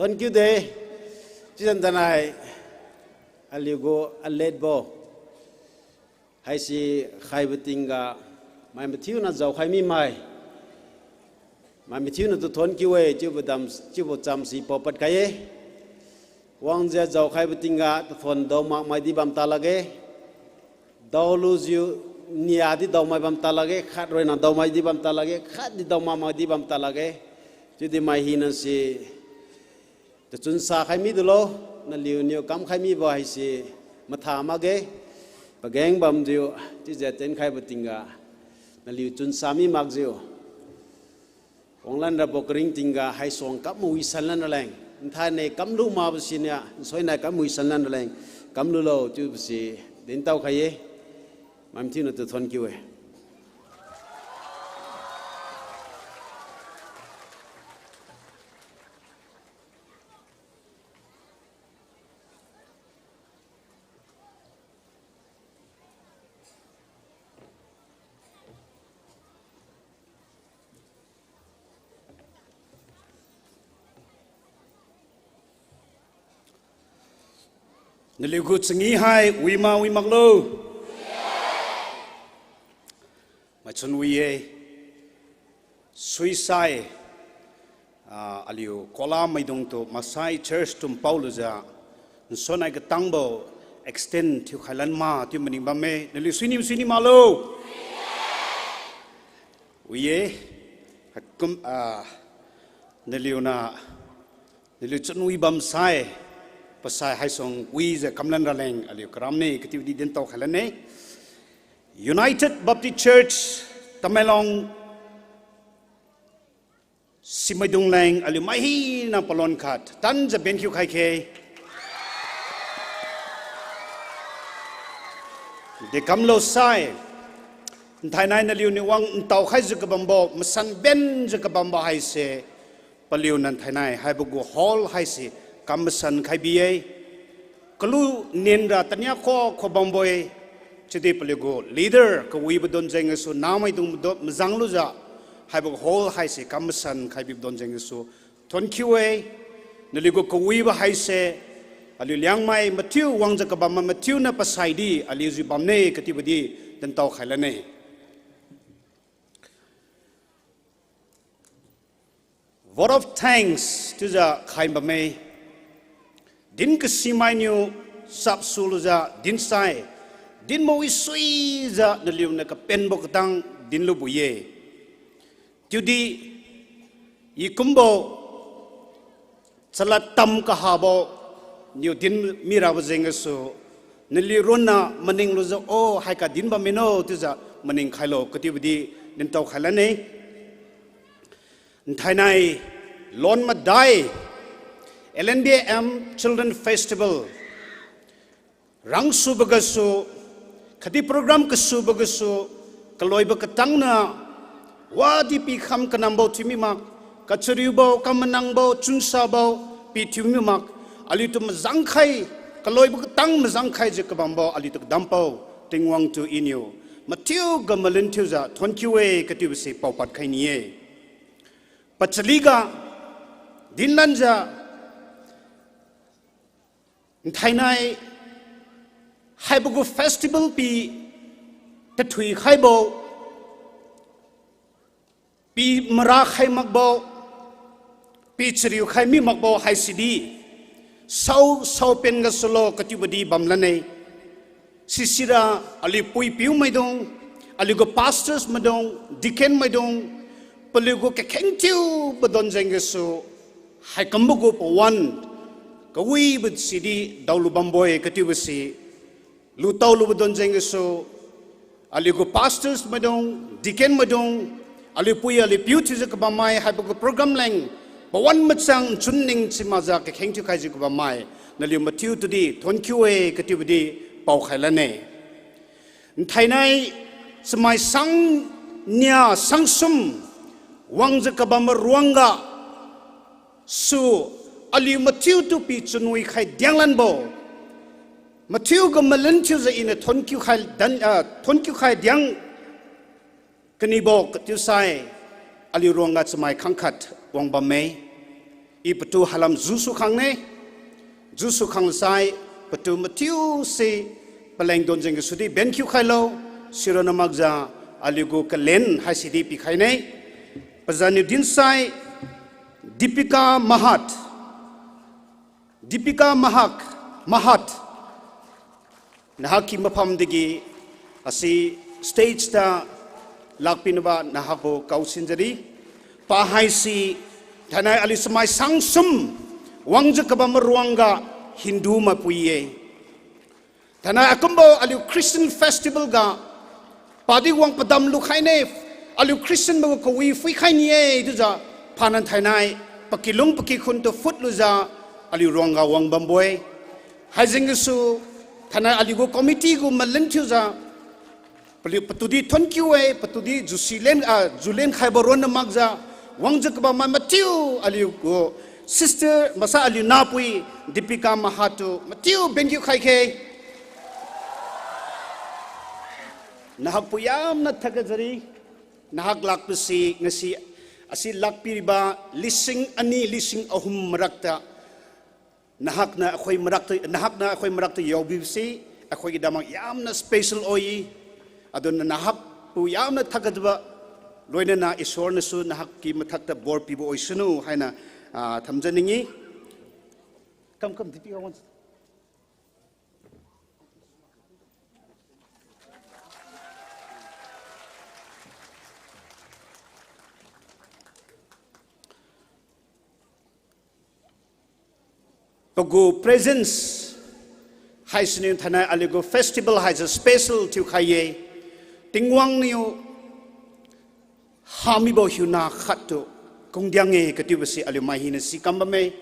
Thuonkiu de, chiujiu tanai, aliugu aletbo haise khaibo tingga, mai mathiuna jaokhai mimai. Mai mathiuna tu thuonkiu-e, chiubo dam, chiubo chamsi paopad khai-e. Wangjiu jaokhaibo tingga tathuon daomak maidi bam ta lakge. Daolujiu Niadi daomai bam talakge, khat roina daomai di bam talakge, khatdi daoma mai di bam talakge. Chiudi mai hinase tachun sa khai midulo, naliuniu kamkhai mibo haise matha makge. Pageng bamjiu, chiujiu tenkhaibo tingga, naliu chunsa mi makjiu wanglan rabo karing tingga haisuang kam mawisan lan raleng, nthainai kamlu makbo sinia nsoinai kam mawisan lan raleng, kamlulo chiubo si dintao khai-e. Maimthiuna tu thonkiu-e. Naliugu changi hai wima wimaklo. Maichun wi-e, suisai, ah, aliu kola maidungtu maksai church tum paolujiu, nsonai katangbo extend thiukhai lan ma chiu maning bamme, naliu suini suini maklo. Wi-e, hakum, ah, naliuniu, naliu chunwi bamsai, pasai haisuang wijiu kamlan raleng aliu karamne katiudi dintao khai lanne. United Baptist Church, Tamenglong, simaidung leng aliu mai hina palon khat tanjiu benkhiu khai khe. Dekamlo sai, nthainai naliuniu wang ntao khaijiu kabambo, masan benjiu kabambo haise, paliu nan thainai haibo gu hall haise kam masan khai bi-e. Kalu nenra tania kho kho bambo-e, chiudi paliugu leader kawibo donjeng gasu namaidung do mazang lujiu, haibo gu hall haise kam masan khai bibo donjeng gasu thonkiu-e. Naliugu kawibo haise, aliu Liangmai mathiu wangjiu kabam mathiuna pasai di aliujiu bamne katiubo di dintao khai lanne. Vote of thanks chiujiu khai bamme. Din kasimainiu sapsulujiu dinsai, din mawisuijiu naliuniu kapenbo katang dinlubo ye. Chiudi, i kumbo chalad tam kahabo niu din mirabo jeng gasu, naliu ronna maning lujiu, o, haika din bam mino chiujiu maning khailo katiubo di dintao khai lanne. Nthainai lon madai, L N B M Children Festival rangsubo gasu, khatdi program kasubo gasu, kaloibo katangna, wadi pikham kanambo thiumi mak, kachariubo, kamanangbo, chunsabo, pithiumi mak, aliutu mazangkhai, kaloibo katang mazangkhaijiu kabambo aliutu kadampao, Tingwang tu iniu mathiu ga malin thiujiu thonkiu-e katiubose paopad khai ni-e. Pachaliga dinlanjiu nthainai haibo gu festival pi tathui khaibo, pi mara khai makbo, pi chariu khai mi makbo haisidi, sao saopen gasulo katiubo di bamlanne. Sisira aliu puipiu maidung, aliu gu pastors maidung, deacon maidung, paliu gu kakheng thiubo donjeng gasu, haikumbo gu pawan, kawibo sidi daolu bambo-e katiubose, lutao lubo donjeng gasu, aliu gu pastors maidung, deacon maidung, aliu pui aliu piu thiujiu kabammai haibo gu program leng, pawan machang chunning chimakjiu kakheng thiukhaijiu kabammai, naliu mathiu tudi thonkiu-e katiubo di paokhai lanne. Nthainai chamai sang nia sang sum wangjiu kabam maruangga su aliu mathiu tu pi chunwi khai dianglanbo, mathiu ga malin thiujiu iniu thonkiu khai dan, ah, thonkiu khai diang kanibo katiusai, aliu ruangga chamai khangkhat wang bamme. I patu halam jusu khangne, jusu khanglasai, patu mathiuse paleng donjeng gasudi benkhiu khailo, sironna makjiu aliu gu kalen haisidi pikhaine. Pazanniu dinsai, Deepika Mahat. Deepika Mahak, Mahat. Nahaki maphamdigi asi Stage ta lakpinaba nahakbo kaosin jari. Pahaise thainai aliu chamai sangsum wangjiu kabam maruangga Hindu maipui-e. Thainai akumbo aliu Christian festival ga padi wang padam lukhaine, aliu Christian maigu kawi phuikhai ni-e chiujiu phanan thainai pakilung pakikhun tu phutlujiu aliu ruangga wang bambo-e. Haijeng gasu thainai aliugu committee gu malin thiujiu paliu patudi thonkiu-e, patudi jusi len, ah, julen khaibo ronna makjiu wangjiu kabam mai mathiu aliugu sister masa aliu nahpui Deepika Mahato mathiu benkiu khaikhe. Nahakbo yamna thakajari, nahak lakbose ngasi, asi lakpiriba lising ani lising ahum marakta, ꯅꯍꯥꯛꯅ ꯑꯩꯈꯣꯏ ꯃꯔꯛꯇ, ꯅꯍꯥꯛꯅ ꯑꯩꯈꯣꯏ ꯃꯔꯛꯇ ꯌꯥꯎꯕꯤꯕꯁꯤ ꯑꯩꯈꯣꯏꯒꯤꯗꯃꯛ ꯌꯥꯝꯅ special ꯑꯣꯏ꯫ ꯑꯗꯨꯅ ꯅꯍꯥꯛꯄꯨ ꯌꯥꯝꯅ ꯊꯥꯒꯠꯆꯕ ꯂꯣꯏꯅꯅ ꯏꯁꯣꯔꯅꯁꯨ ꯅꯍꯥꯛꯀꯤ ꯃꯊꯛꯇ ꯕꯣꯔ ꯄꯤꯕ ꯑꯣꯏꯁꯅꯨ ꯍꯥꯏꯅ, ꯑ, ꯊꯝꯖꯅꯤꯡꯏ꯫ Come, come, Deepika wants. Pagu presence haisiniu thainai aliugu festival haise special thiukhai-e. Tingwang niu hamibo hiuna khattu kungdiang-e katiubose aliu mai hina si kam bamme.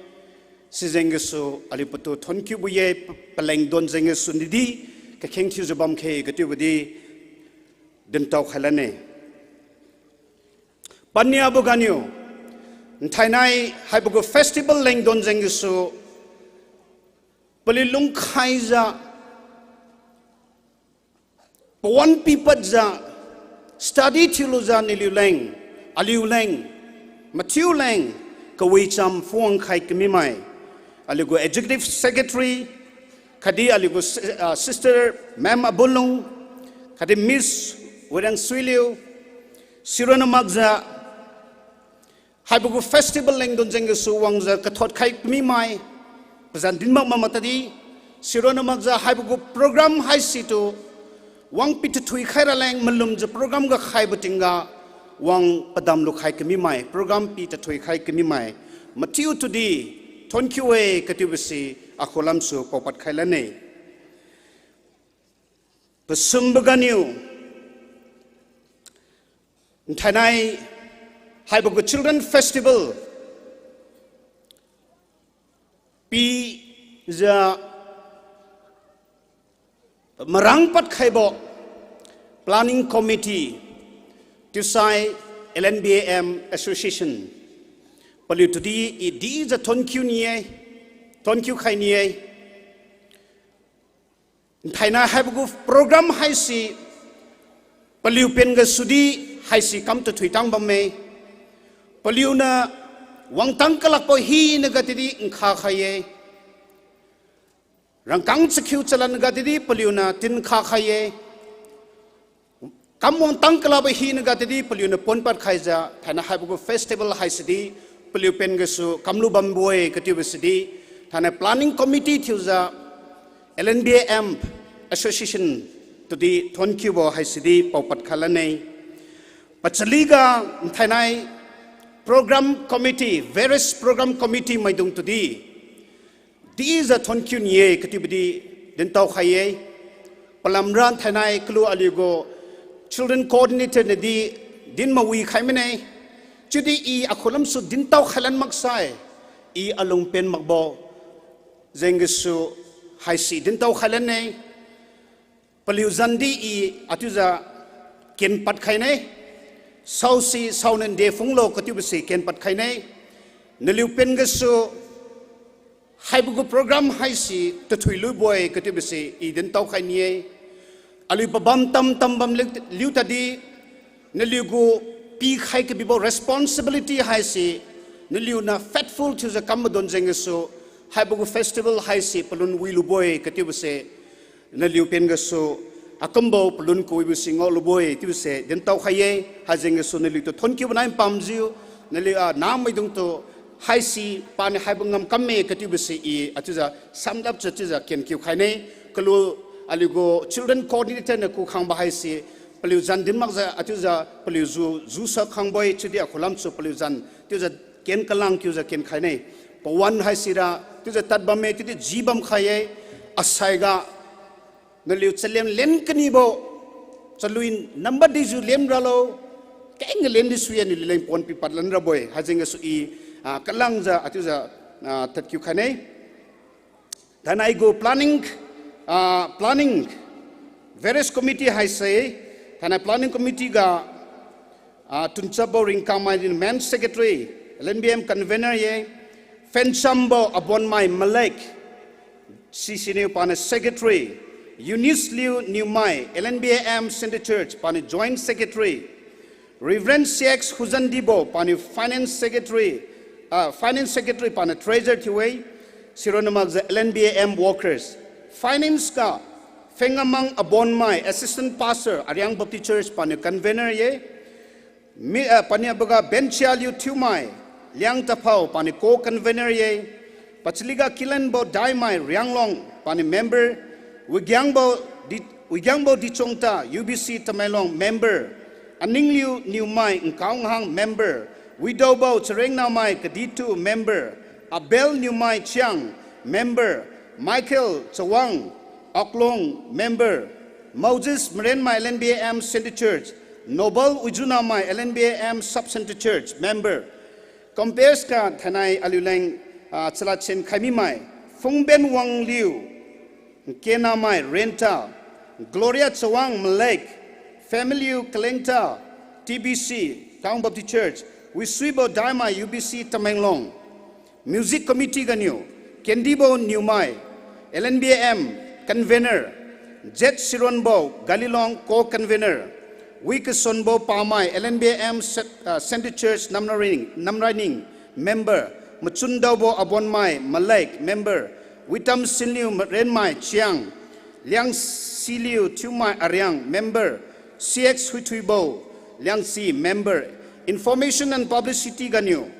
Sijeng gasu aliu patu thonkiubo-e, paleng don jeng gasu nidi kakheng thiujiu bamkhe katiubodi dintao khailan-e. Paniabo ganiu, nthainai haibo gu festival leng don jeng gasu, paliu lungkhaijiu, pawan pipadjiu, study thiulujiu naliu leng, aliu leng, mathiu leng, kawicham phungwang khai kamimai, aliugu executive secretary, khatdi aliugu si-, ah, sister ma'am Abunlung, khatdi Miss Wirengsuiliu, sironna makjiu, haibo gu festival leng don jeng gasu wangjiu kathot khai kamimai, pazan din mak mak tadi, sironna makjiu haibo gu program haisitu, wang pi tathui khai raleng malumjiu program ga khaibo tingga, wang padam lukhai kamimai, program pi tathui khai kamimai, mathiu tudi, thonkiu-e katiubose, akhu lamsu paopad khailan-e. Pasumbo ganiu, nthainai haibo gu Children Festival pijiu marang pad khaibo Planning Committee, chiusai L N B A M Association, paliutudi i dijiu thonkiu ni-e, thonkiu khai ni-e. Nthainai haibo gu program haise, paliu pen gasudi haise kam tathui tang bamme. Paliuniu wangtang kalakbo hinaga tidi nkha khai-e. Rangkang chakhiu chalan ga tidi paliuniu tinkha khai-e. Kam wangtang kalakbo hinaga tidi paliuniu ponpad khaijiu, thainai haibo gu festival haisidi, paliu pen gasu kamlu bambo-e katiubosidi, thainai planning committee thiujiu, L N B A M Association tudi thonkiubo haisidi paopad khailan-e. Pachaliga nthainai program committee, various program committee maidung tudi dijiu thonkiu ni-e katiubodi dintao khai-e. Palamra nthainai kalu aliugu children coordinator nadi din mawi khai mine. Chiudi i akhu lamsu dintao khailan maksai, i alung pen makbo jeng gasu haise dintao khailan-e. Paliu zandi i atiujiu kenpad khaine. Saosi saoniu nde phunglo katiubose kenpad khaine. Naliu pen gasu haibo gu program haise tathui lubo-e katiubose i dintao khai ni-e. Aliu pabam tam tam bam liu, liu tadi, naliugu pikhai kabibo responsibility haise, naliuniu faithful thiujiu kam madon jeng gasu, haibo gu festival haise palun wilubo-e katiubose, naliu pen gasu, akumbo palun kawibo si ngaolubo-e chiubose dintao khai-e. Haijeng gasu naliutu thonkiubo nai pamjiu, naliu, ah, nahmaidungtu haise paniu haibo ngamkamme katiubose i atiujiu sum up jiu chiujiu kenkiu khaine. Kalu aliugu children coordinator niu kukhangbo haise, Paliu zan din makjiu, achiujiu paliu ju, jusa khangbo-e, chiudi akhulam su paliu zan, chiujiu ken kalang kiujiu ken khaine. Pawan haisira, chiujiu tad bamme, chiudi ji bam khai-e, asaiga, naliu chalem len kanibo, chalui number dijiu lem ralo, keng len di sui-e naliu leng pon pipad lan rabo-e, haijeng gasu i, ah, kalangjiu, achiujiu, ah, tadkiu khaine. Thainai gu planning, ah, planning, various committee haise, thainai planning committee ga, ah, Tunchapbo Ringkangmai din main secretary, L N B M convener ye, Phenchambo Abonmai Malek, sisiniu paniu secretary, Eunice Liu Niumai, L N B A M Centre Church, paniu joint secretary, Reverend C X Huzandibo, paniu finance secretary, ah, finance secretary, paniu treasurer thiu-e, sironna makjiu L N B A M workers. Finance ga, Phengamang Abonmai, assistant pastor, Ariang Baptist Church, paniu convener ye. Mi, ah, paniaboga Benchialiu Thiumai, Liangtaphao, paniu co-convener ye. Pachaliga Kilenbo Daimai, Rianglong, paniu member. Wigiangbo Di-, Wigiangbo Dichongta, U B C Tamenglong, member. Aningliu Niumai, Nkaonghang, member. Widaobo Charengnamai, Kaditu, member. Abel Niumai Chiang, member. Michael Chawang, Oklong, member. Moses Marenmai, L N B A M Centre Church. Noble Wijunamai, L N B A M Sub Centre Church, member. Compare ga thainai aliuleng, ah, chalad sen khai mimai, Phungben Wangliu, Nkenamai Renta, Gloria Chawang Malek, Family Kalengta, T B C, Town Baptist Church, Wisuibo Daimai U B C Tamenglong. Music Committee ganiu, Kendibo Niumai, L N B A M, Convener, Z Sironbo, Galilong, Co-Convener, Wikasonbo Pamai, L N B A M, Cent-, ah, Centre Church, Namraning, Namraining, Member, Machundaobo Abonmai, Malek, Member, Witam Sinliu Renmai, Chiang, Liangsiliu Thiumai Ariang, Member, C X Huithuibo, Liangsi, Member, Information and Publicity ganiu,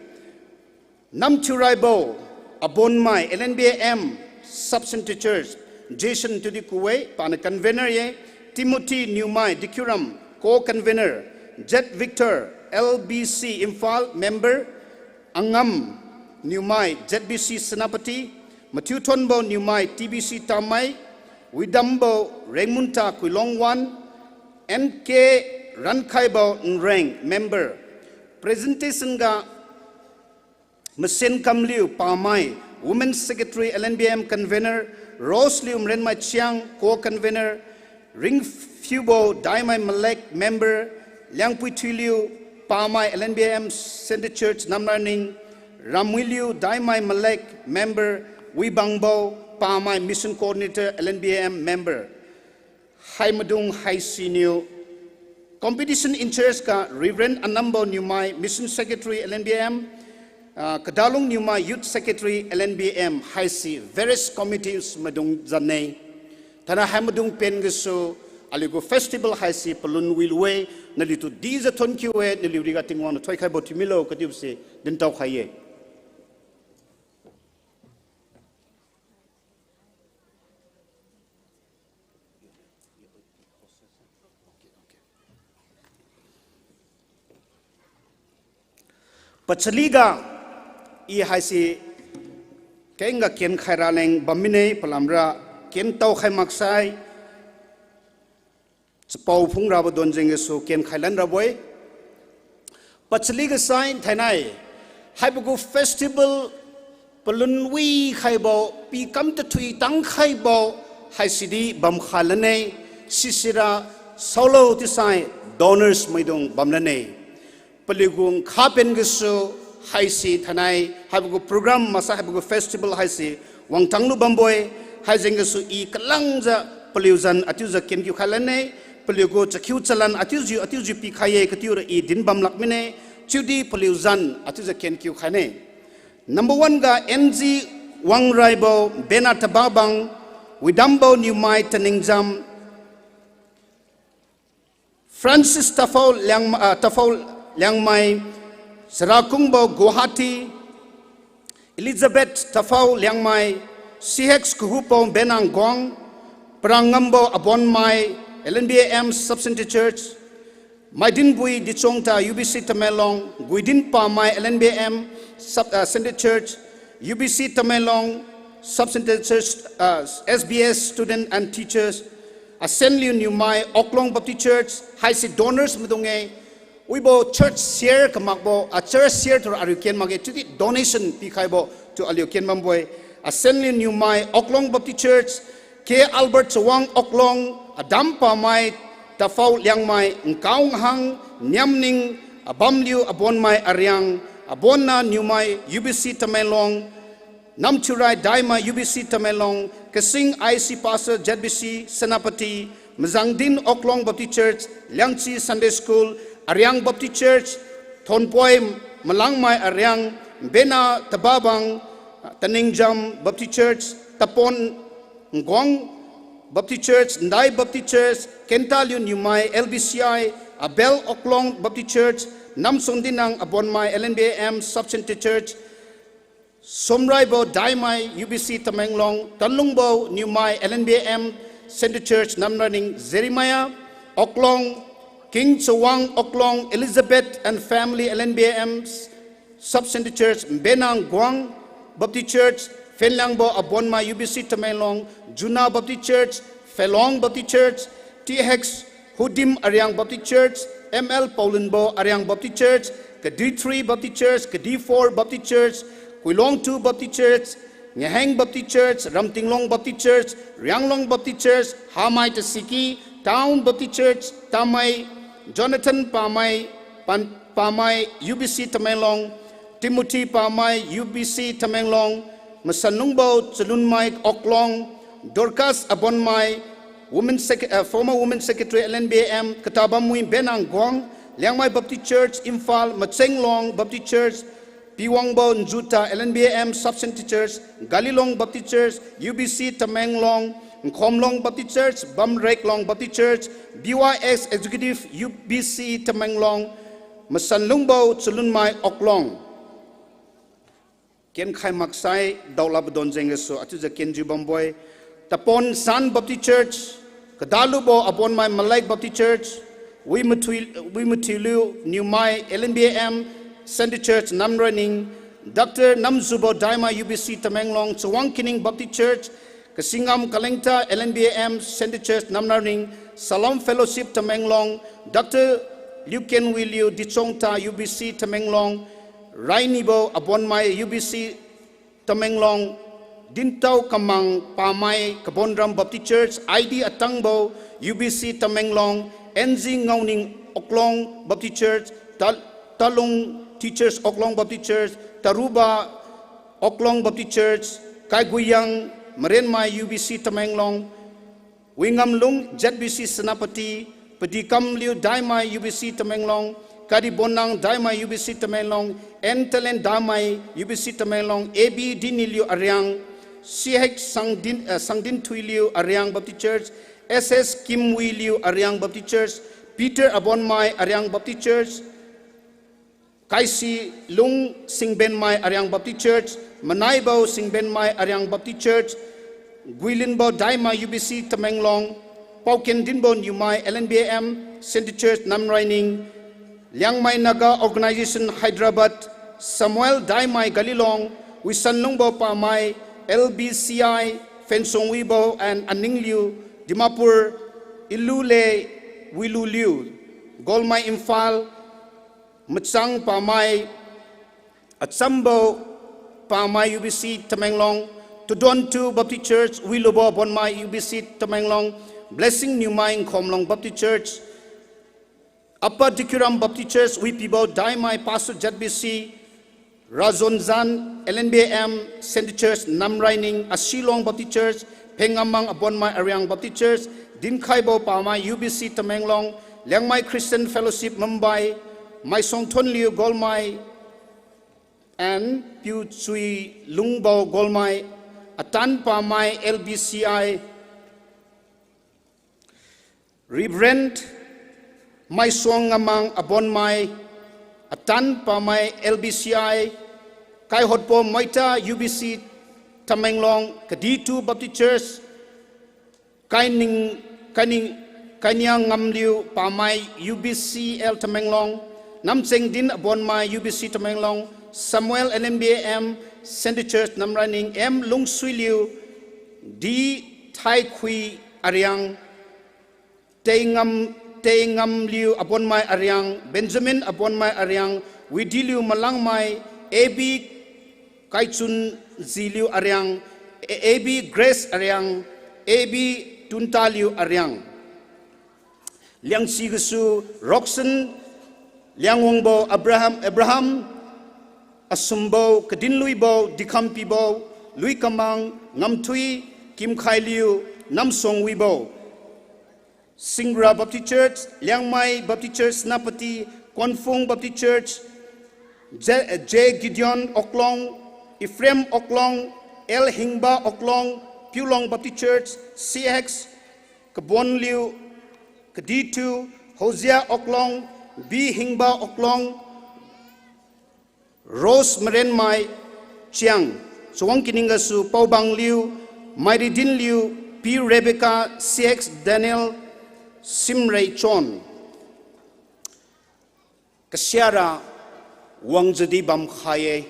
Namthiuraibo Abonmai, L N B A M, Sub Centre Church, Jason Tudikuwe, paniu Convener ye, Timothy Niumai, Dikuram, Co-Convener, Z Victor, L B C Imphal, Member, Angam Niumai, Z B C Senapati, Mathiuthonbo Niumai, T B C Tamai, Widambo Rengmunta Kuilong One, N K Rankhaibo Nreng, Member. Presentation ga Masenkamliu Pamai, Women Secretary, L N B M Convener, Roseliu Mrenmai Chiang, Co-Convener, Ringphiubo Daimai Malek, Member, Liangpuithuiliu Pamai, L N B M Centre Church, Namraining, Ramuiliu Daimai Malek, Member, Wibangbo Pamai, Mission Coordinator, L N B M Member. Haimaidung haisiniu, Competition in-charge ga Reverend Anambo Niumai, Mission Secretary L N B M, ah, Kadalung Niumai, Youth Secretary L N B M, haisi various committees maidung zan-e. Thainai haimaidung pen gasu, aliugu festival haisi palun wilu-e, naliutu dijiu thonkiu-e, naliu riga Tingwang niu thoikhaibo thiumilo katiubose dintao khai-e. Pachaliga, i haise, kengga kenkhai raleng bam mine, palamra kentao khai maksai, chapao phungrabo don jeng gasu kenkhai lan rabo-e. Pachaliga sai thainai, haibo gu festival palun wikhaibo, pikam tathui tangkhaibo, haisidi bamkha lan-e, sisira saolo tisai donors maidung bam lan-e. Paliugu nkha pen gasu haise thainai, haibo gu program maksai haibo gu festival haise wangtang lu bambo-e, haijeng gasu i kalangjiu paliu zan atiujiu kenkiu khai lan-e, paliugu chakhiu chalan atiujiu, atiujiu pikhai-e katiu ra i din bam lak mine, chiudi paliu zan atiujiu kenkiu khaine. Number one ga N G Wangraibo, Bena Tababang, Widambo Niumai Taningjam, Francis Tafao Liang, ah, Tafao Liangmai, Sarakungbo Guwahati, Elizabeth Tafao Liangmai, C H Kuhupo Benangguang, Parangambo Abonmai, L N B A M Sub-Centre Church, Maidinbui Dichongta U B C Tamenglong, Guidin Pamai L N B A M Sub, uh, Centre Church, U B C Tamenglong, Sub-Centre Church, uh, S B S student and teachers, Asenliu Niumai, Oklong Baptist Church, haise donors maidung-e, wibo church share kamakbo, a church share tura aliu ken makge, chiudi donation pikhaibo, tu aliu ken bambo-e. Asenliu Niumai, Oklong Baptist Church, K Albert Chawang Oklong, Adam Pamai, Tafao Liangmai, Nkao Nghang, Niamning, Abamliu Abonmai Ariang, Abonna Niumai, U B C Tamenglong, Namthiurai Daimai U B C Tamenglong, Kasing I C Pastor Z B C Senapati, Mazangdin Oklong Baptist Church, Liangchi Sunday School, Ariang Baptist Church, Thonpoi Malangmai Ariang, Bena Tababang, Taningjam Baptist Church, Tapon Ngong Baptist Church, Ndai Baptist Church, Kentaliu Niumai L B C I, Abel Oklong Baptist Church, Namsongdinang Abonmai L N B A M Sub-Centre Church, Somraibo Daimai U B C Tamenglong, Tanlungbo Niumai L N B A M Centre Church Namraning, Jeremiah Oklong, King Chawang Oklong, Elizabeth and family L N B A M Sub-Centre Church, Benang Guang Baptist Church, Phenliangbo Abonmai U B C Tamenglong, Juna Baptist Church, Phelong Baptist Church, T H Hudim Ariang Baptist Church, M L Paulunbo Ariang Baptist Church, Kadi three Baptist Church, Kadi four Baptist Church, Kuilong two Baptist Church, Ngeheng Baptist Church, Ramtinglong Baptist Church, Rianglong Baptist Church, Hamai Tasiki, Town Baptist Church, Tamai Jonathan Pamai, Pan-, Pamai, U B C Tamenglong, Timothy Pamai, U B C Tamenglong, Masanlungbo Chalunmai Oklong, Dorcas Abonmai, Women Sec-, uh, former Women Secretary L N B A M, Katabamwi Benang Guang, Liangmai Baptist Church, Imphal, Machenglong Baptist Church, Piwangbo Njuta L N B A M Sub-Centre Church, Galilong Baptist Church, U B C Tamenglong, Nkhomlong Baptist Church, Bamreklong Baptist Church, B Y X Executive U B C Tamenglong, Masanlungbo Chalunmai Oklong. Kenkhai maksai daolabo don jeng gasu, achiujiu kenjiu bambo-e. Tapon San Baptist Church, Kadalubo Abonmai Malek Baptist Church, Wimathui, Wimathuiliu Niumai L N B A M Centre Church Namraning, Doctor Namzubo Daimai U B C Tamenglong, Chawang Kining Baptist Church, Kasingam Kalengta L N B A M Centre Church Namraning, Shalom Fellowship Tamenglong, Doctor Liukenwiliu Dichongta U B C Tamenglong, Rainibo Abonmai U B C Tamenglong, Dintao Kamang Pamai Kabonram Baptist Church, I D Atangbo U B C Tamenglong, N G Ngaoning Oklong Baptist Church, Ta-, Talung Teachers Oklong Baptist Church, Taruba Oklong Baptist Church, Kaiguiyang Marenmai U B C Tamenglong, Wingamlung Z B C Senapati, Padikamliu Daimai U B C Tamenglong, Kadibonnang Daimai U B C Tamenglong, N Talent Daimai U B C Tamenglong, A B Diniliu Ariang, C H Sangdin, eh, Sangdinthuiliu Ariang Baptist Church, S S Kimwiliu Ariang Baptist Church, Peter Abonmai Ariang Baptist Church, Kaisilung Singbenmai Ariang Baptist Church, Manaibo Singbenmai Ariang Baptist Church, Guilinbo Daimai U B C Tamenglong, Paukendinbo Niumai L N B A M Centre Church Namraining, Liangmai Naga Organisation Hyderabad, Samuel Daimai Galilong, Wisanlungbo Pamai, L B C I, Phensongwibo and Aningliu, Dimapur, Ilule, Wiluliu, Golmai Imphal, Machang Pamai, Achambo Pamai U B C Tamenglong, Tudontu Baptist Church, Wilubo Bonmai U B C Tamenglong, Blessing Niumai Nkhomlong Baptist Church, Apa Dikiram Baptist Church, Wipibo Daimai Pastor Z B C, Razonzan L N B A M Centre Church, Namraining, Asilong Baptist Church, Phengamang Abonmai Ariang Baptist Church, Dinkhaibo Pamai U B C Tamenglong, Liangmai Christian Fellowship Mumbai, Maisongthonliu Golmai, and Piuchuilungbo Golmai, Atan Pamai L B C I, Reverend Maisuang Ngamang Abonmai, Atan Pamai L B C I, Kaihotpo Moita U B C Tamenglong, Kaditu Baptist Church, Kaining, Kaining, Kainiang Ngamliu Pamai, U B C L Tamenglong, Namchengdin Abonmai, U B C Tamenglong, Samuel, L N B A M, Central Church Namraning, M Lungsuiliu, D Thaikhui Ariang, Teingam, Teingamliu Abonmai Ariang, Benjamin Abonmai Ariang, Widiliu Malangmai, A B Kaichunziliu Ariang, A B Grace Ariang, A B Tuntaliu Ariang. Liangsi gasu Roxon, Liangwangbo Abraham, Abraham, Asumbo, Kadinluibo, Dikhampibo, Luikamang, Ngamthui, Kimkhailiu, Namsongwibo. Singra Baptist Church, Liangmai Baptist Church, Senapati, Kuanphung Baptist Church, J, J Gideon Oklong, Ephraim Oklong, L Hingba Oklong, Piulong Baptist Church, C X Kabonliu, Kaditu, Hosea Oklong, B Hingba Oklong, Rose Marenmai Chiang, Chawang Kining gasu Paobangliu, Mairidinliu, P Rebecca, C X Daniel, Simrei Chon. Kasiara wangjiudi bamkhai-e.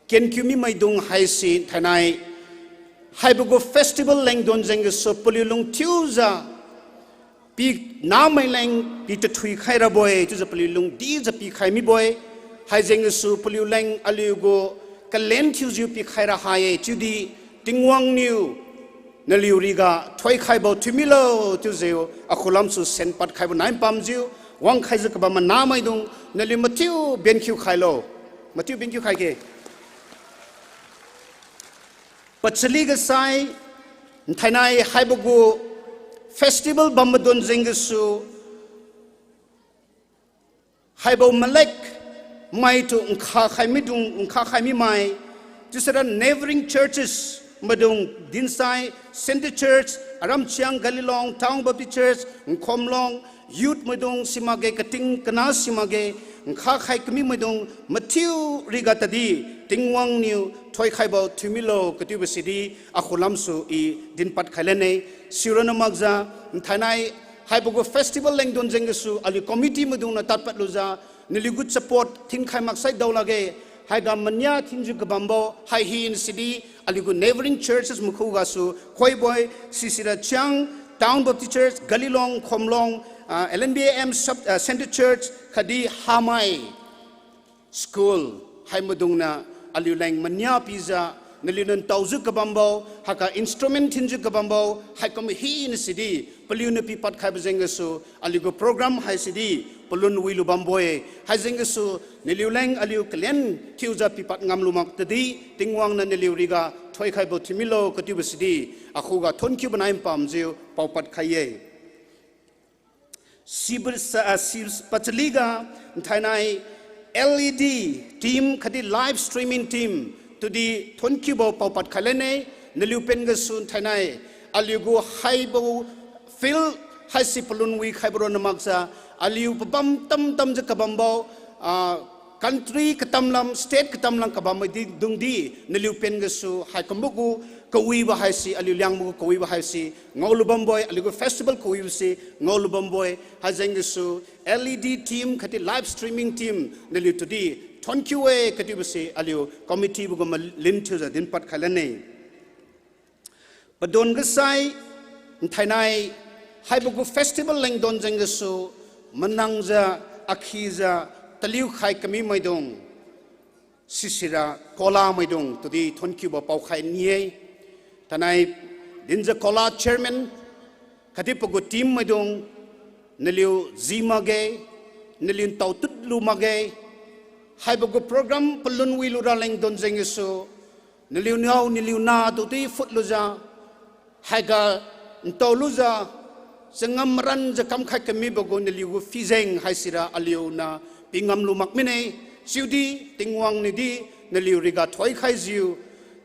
Kenkiu mimaidung haise thainai haibo gu festival lengdon jeng gasu paliu lungthiujiu pi namai leng pi tathui khai rabo-e, chiujiu paliu lungdijiu pikhai mibo-e. Haijeng gasu paliu leng aliu gu kalen thiujiu pikhai ra hai-e, chiudi Tingwang niu naliu riga thoikhaibo thiumilo, chiujiu akhulamsu senpad khaibo nai pamjiu, wangkhaijiu kabam manamaidung, naliu mathiu benkhiu khailo. Mathiu benkhiu khaige. Pachali ga sai, nthainai haibo gu festival bam madon jeng gasu, haibo malek maitu nkha khai midung, nkha khai mimai, chiusira neighboring churches maidung dinsai, Central Church, Aramchiang, Galilong, Town Baptist Church, Nkhomlong, youth maidung simakge, kating kana simakge, nkha khai kami maidung mathiu riga tadi, Tingwang niu thoikhaibo thiumilo katiubo sidi, akhulamsu i dinpad khai lane. Sironna makjiu, nthainai haibo gu festival lengdon jeng gasu aliu committee maidungniu tadpad lujiu, naliu gu support thinkhai maksai daolakge, haiga mania thinjiu kabambo hai hina sidi, aliu gu neighboring churches makhu gasu khoibo-e, sisira Chiang, Town Baptist Church, Galilong, Khomlong, ah, L N B A M sub, ah, Central Church khatdi Hamai School, hai maidungniu aliu leng mania pijiu, naliuniu ntaojiu kabambo, haiga instrument thinjiu kabambo, haikum hina sidi, paliuniu pipad khaibo jeng gasu, aliu gu program haisidi palun wilu bambo-e. Haijeng gasu, naliu leng aliu kalen thiujiu pipad ngamlu mak tadi, Tingwang niu naliu riga thoikhaibo thiumilo katiubo sidi, akhuga thonkiubo nai pamjiu paopad khai-e. Sibo sa, ah, si pachaliga nthainai L E D team khatdi live streaming team tudi thonkiubo paopad khai lane. Naliu pen gasu nthainai aliu gu haibo field haise palun wikhaibo ronna makjiu, aliu pabam tamtamjiu kabambo, ah, country katamlam, state katamlam kabam maidungdi, naliu pen gasu haikumbo gu kawibo haise, aliu Liangmai gu kawibo haise ngaolu bambo-e, aliu gu festival kawibo se ngaolu bambo-e. Haijeng gasu L E D team khatdi live streaming team naliu tudi thonkiu-e katiubo se aliu committee bo gu malin thiujiu dinpad khai lane. Padon ga sai, nthainai haibo gu festival lengdon jeng gasu manangjiu, akhijiu, taliu khai kami maidung, sisira kola maidung tudi thonkiubo paokhai ni-e. Thainai dinjiu kola chairman khatdi pagu team maidung, naliu ji makge, naliu ntao tutlu makge, haibo gu program palun wilu raleng don jeng gasu, naliu niu naliu nah tudi phutlujiu, haiga ntao lujiu, changam maranjiu kamkhai kamibo gu naliu gu phijeng haisira aliuniu pingam lu mak mine. Chiudi Tingwang niudi naliu riga thoikhaijiu,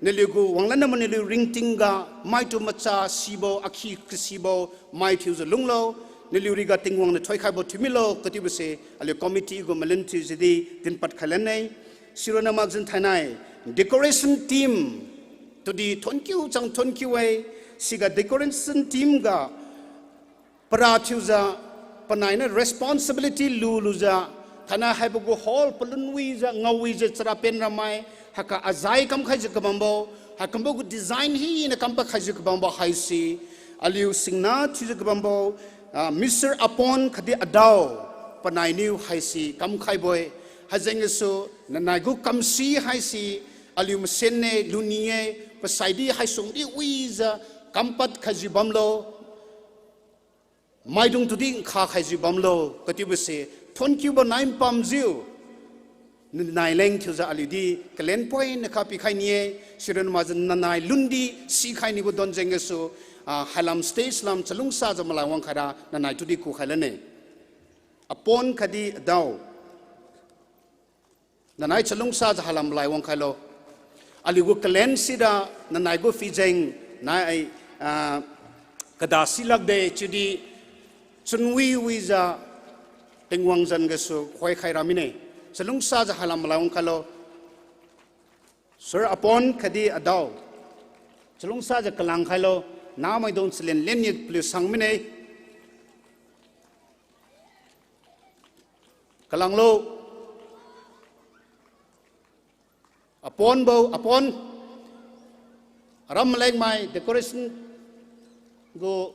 naliu gu wanglan na manaliu ringtingga maitu macha sibo, akhi kasibo, mai thiujiu lunglo, naliu riga Tingwang niu thoikhaibo thiumilo katiubo se aliu committee gu malin thiujiu di dinpad khai lane. Sironna makjiu nthainai decoration team tudi thonkiu chang thonkiu-e, siga decoration team ga Para thiujiu, panainiu responsibility lulujiu, thainai haibo gu hall palun wijiu, ngao wijiu, charapen ramai, haiga azai kamkhaijiu kabambo, haikumbo gu design hina kampad khaijiu kabambo haise, aliu singna thiujiu kabambo, ah, Mister Apon khatdi Adao, panainiu haise kamkhaibo-e, haijeng gasu, nanai gu kamsi haise, aliu masenne luni-e, pasaidi haisungdi wijiu, kampad khaijiu bamlo, maidung tudi nkha khaijiu bamlo, katiubose, thonkiubo nai mpamjiu, nanai leng thiujiu aliudi, kalen poina kha pikhai ni-e, sirun makjiu nanai lundi, sikhai nibo don jeng gasu, ah, hailam stage lam chalungsajiu malai wangkhaira, nanai tudi kukhai lane. Apon khatdi Adao. Nanai chalungsajiu hailam malai wangkhailo. Aliu gu kalen sira nanai gu phijeng nai, ah, kada silakde chiudi chunwi wijiu Tingwang zan gasu khoikhai ra mine. Chalungsajiu hailam malai wangkhailo. Sir Apon khatdi Adao. Chalungsajiu kalang khailo. Namaidung chalen lenni paliu sang mine. Kalanglo. Aponbo, Apon. Aram malengmai decoration gu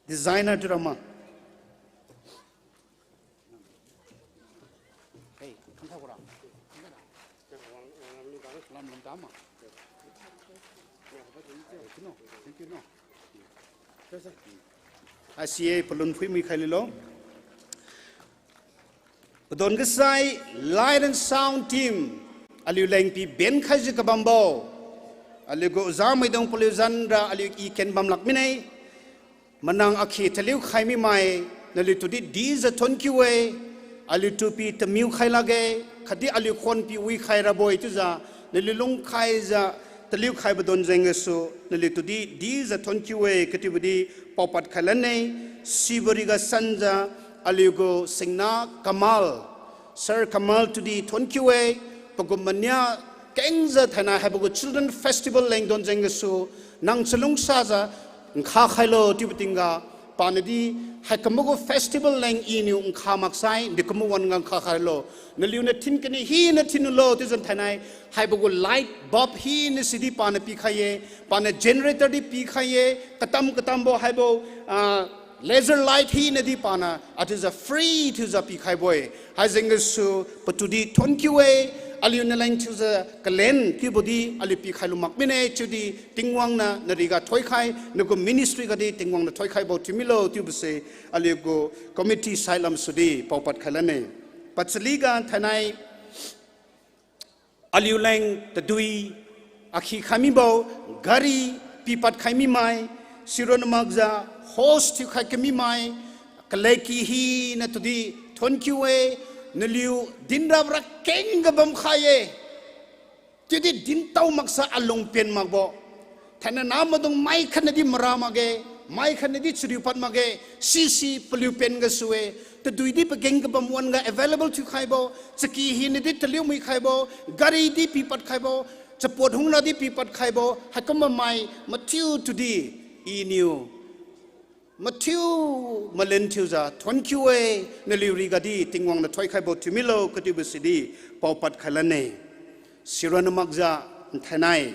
designer tu rama. Haise palun phuimui khai lilo. Padon gasai, light and sound team, aliu leng pi ben khaijiu kabambo, aliu gu ojamaidung paliu zan ra aliu i ken bam lak mine. Manang akhi taliu khai mimai, naliu tudi dijiu thonkiu-e, aliutu pi tamiu khai lakge, khatdi aliu khon pi wikhai rabo-e chiujiu, naliu lungkhaijiu, taliu khaibo don jeng gasu, naliu tudi dijiu thonkiu-e, katiubodi paopad khai lane, sibo riga sanjiu, aliu gu singna Kamal, Sir Kamal tudi thonkiu-e, pagu mania kengjiu thainai haibo gu Children Festival leng don jeng gasu, nang chalungsajiu nkha khailo chiubo tingga, panadi, haikumbo gu festival leng iniu nkha maksai, dekumbo wan-ga nkha khailo. Naliuniu thin kani hina thinlo chiujiu thainai, haibo gu light bulb hina sidi paniu pikhai-e, paniu generator di pikhai-e, katam katambo haibo, ah, laser light hinadi paniu, achiujiu free thiujiu pikhaibo-e. Haijeng gasu patudi thonkiu-e, aliu naleng thiujiu kalen kiubodi aliu pikhailu mak mine, chiudi Tingwang niu nariga thoikhai, nagu ministry gadi Tingwang niu thoikhaibo thiumilo chiubose, aliu gu committee side lamsudi paopad khai lane. Pachaliga thainai, aliu leng tadui akhi khai mibo, gari pipad khai mimai, sironna makjiu host thiukhai kamimai, kaleki hina tudi thonkiu-e, naliu dinrabo ra kengga bamkhai-e. Chiudi dintao maksai alung pen makbo. Thainai namaidung mai khatnadi mara makge, mai khatnadi chariu pad makge, sisi paliu pen gasu-e, tadui di pageng kabam wan-ga available thiukhaibo, chaki hinadi taliu muikhaibo, gari di pipad khaibo, chapot hungra di pipad khaibo, haikumbo mai mathiu tudi, iniu mathiu malen thiujiu thonkiu-e, naliu rigadi Tingwang niu thoikhaibo thiumilo katiubo sidi paopad khai lane. Sironna makjiu nthainai,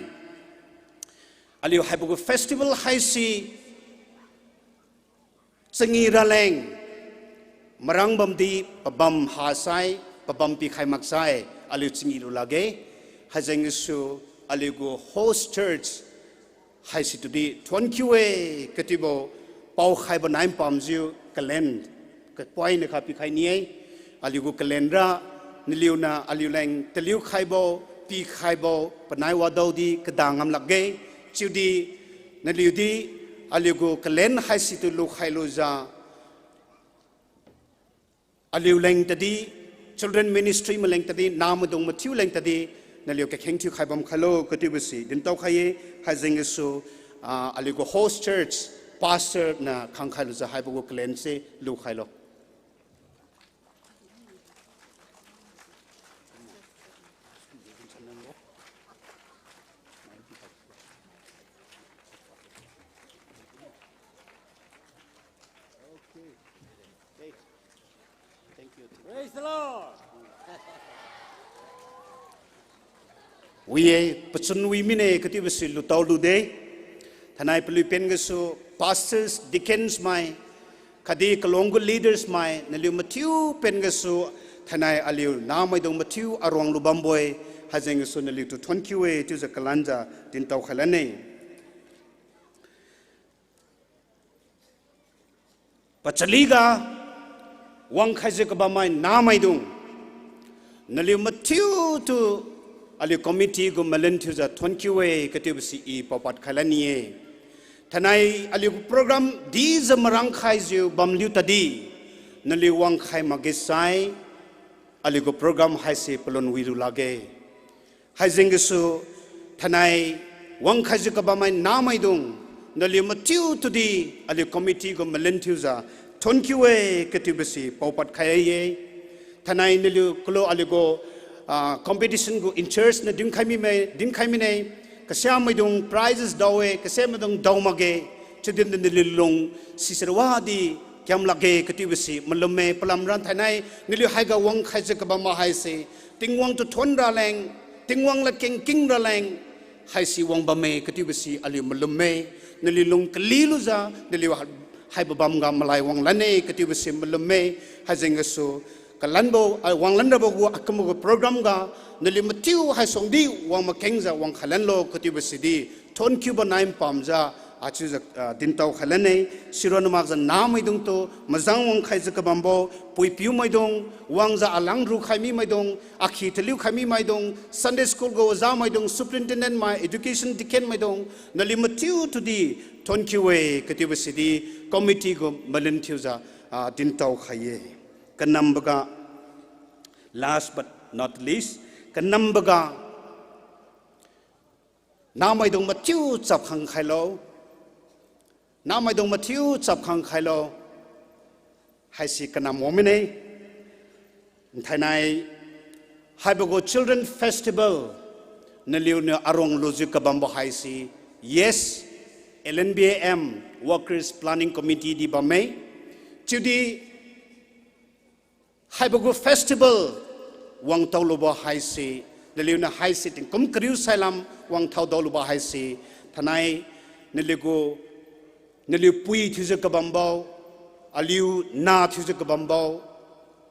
aliu haibo gu festival haise changi raleng, marangbamdi pabam hasai, pabam pikhai maksai, aliu changi lu lakge, haijeng gasu, aliu gu host church haisi tudi thonkiu-e, katiubo paokhaibo nai mpamjiu kalen, kapoina kha pikhai ni-e, aliu gu kalen ra, naliuniu aliu leng taliu khaibo, pikhaibo, panai wadaodi kada ngam lakge, chiudi, naliudi, aliu gu kalen haisitu lukhai lujiu, aliu leng tadi, children ministry maleng tadi, namaidung mathiu leng tadi, naliu kakheng thiukhai bamkhailo katiubo si dintao khai-e, haijeng gasu, ah, aliu gu host church pastor niu khangkhai lujiu haibo gu kalen se lukhailo. Praise the Lord. Wi-e, pachun wi mine katiubo si lutao lude. Thainai palui pen gasu pastors, deacons mai, khatdi kalong gu leaders mai, naliu mathiu pen gasu, thainai aliu namaidung mathiu aruang lubambo-e, haijeng gasu naliu tu thonkiu-e chiujiu kalanjiu dintao khai lane. Pachaliga wangkhaijiu kabammai namaidung, naliu mathiutu aliu committee gu malin thiujiu thonkiu-e katiubo si i paopad khai lani-e. Thainai aliu gu program dijiu marang khaijiu bamliu tadi, naliu wangkhai makge sai, aliu gu program haise palun wilu lakge. Haijeng gasu, thainai wangkhaijiu kabammai namaidung, naliu mathiutudi aliu committee gu malin thiujiu thonkiu-e katiubo si paopad khai ye. Thainai naliu kalu aliu gu, ah, competition gu in-charge niu dinkhai mimai, dinkhai mine, kasiamaidung prizes dao-e, kasiamaidung dao makge, chiudi naliu lung sisira wadi kiam lakge katiubo si malumme. Palamra thainai naliu haiga wangkhaijiu kabam ma haise, Tingwang tu thon raleng, Tingwang ladkeng king raleng, haise wangbamme katiubo si aliu malumme. Naliu lung kalilujiu naliu ha-, haibo bamga malai wanglanne katiubo si malumme. Haijeng gasu kalanbo, ah, wanglan rabo gu akumbo gu program ga, naliu mathiu haisuangdi wang makengjiu wangkhai lanlo katiubo sidi, thonkiubo nai mpamjiu, ah, chiujiu, ah, dintao khai lane. Sironna makjiu namaidungtu majang wangkhaijiu kabambo, puipiu maidung, wangjiu alang rukhai mimaidung, akhi taliu khai mimaidung, Sunday school gu oja maidung, superintendent mai, education deacon maidung, naliu mathiutudi thonkiu-e katiubo sidi, committee gu malin thiujiu, ah, dintao khai ye. Kanamboga, last but not least, kanamboga, namaidung mathiu chapkhang khailo, namaidung mathiu chapkhang khailo, haise kanam wang mine. Thainai haibo gu Children Festival naliuniu aruang lujiu kabambo haise, yes, L N B A M Workers Planning Committee di bamme. Chiudi haibo gu festival wangtao lubo haise, naliuniu haise tingkum kariu sailam wangtao dao lubo haise, thainai naliu gu, naliu pui thiujiu kabambo, aliu na thiujiu kabambo,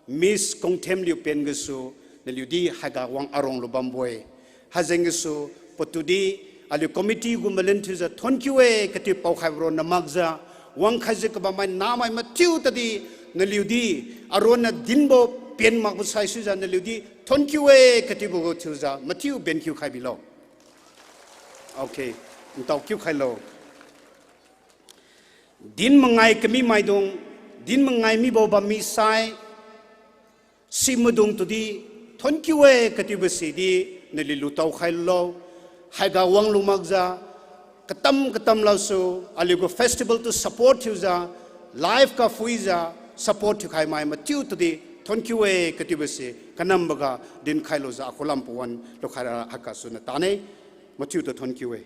Miss Kongthem liu pen gasu, naliudi haiga wang aruang lubambo-e. Haijeng gasu, patudi, aliu committee gu malin thiujiu thonkiu-e katiu paokhaibo ronna makjiu, wangkhaijiu kabammai namai mathiu tadi, naliudi, aronna dinbo pen makbo saisuijiu naliudi thonkiu-e katiubo gu thiujiu mathiu benkiu khai bilo. Okay, ntao kiu khailo. Din mangai kami maidung, din mangai mibo bammi sai, simaidung tudi, thonkiu-e katiubo sidi, naliu lutao khailo, haiga wanglu makjiu, katam katam lasu, aliu gu festival tu support thiujiu, live ga phuijiu, support thiukhai mai mathiu tudi, thonkiu-e katiubo si, kanamboga, dinkhai lujiu akhulam pawan, lukhai ra haiga suna tane, mathiutu thonkiu-e.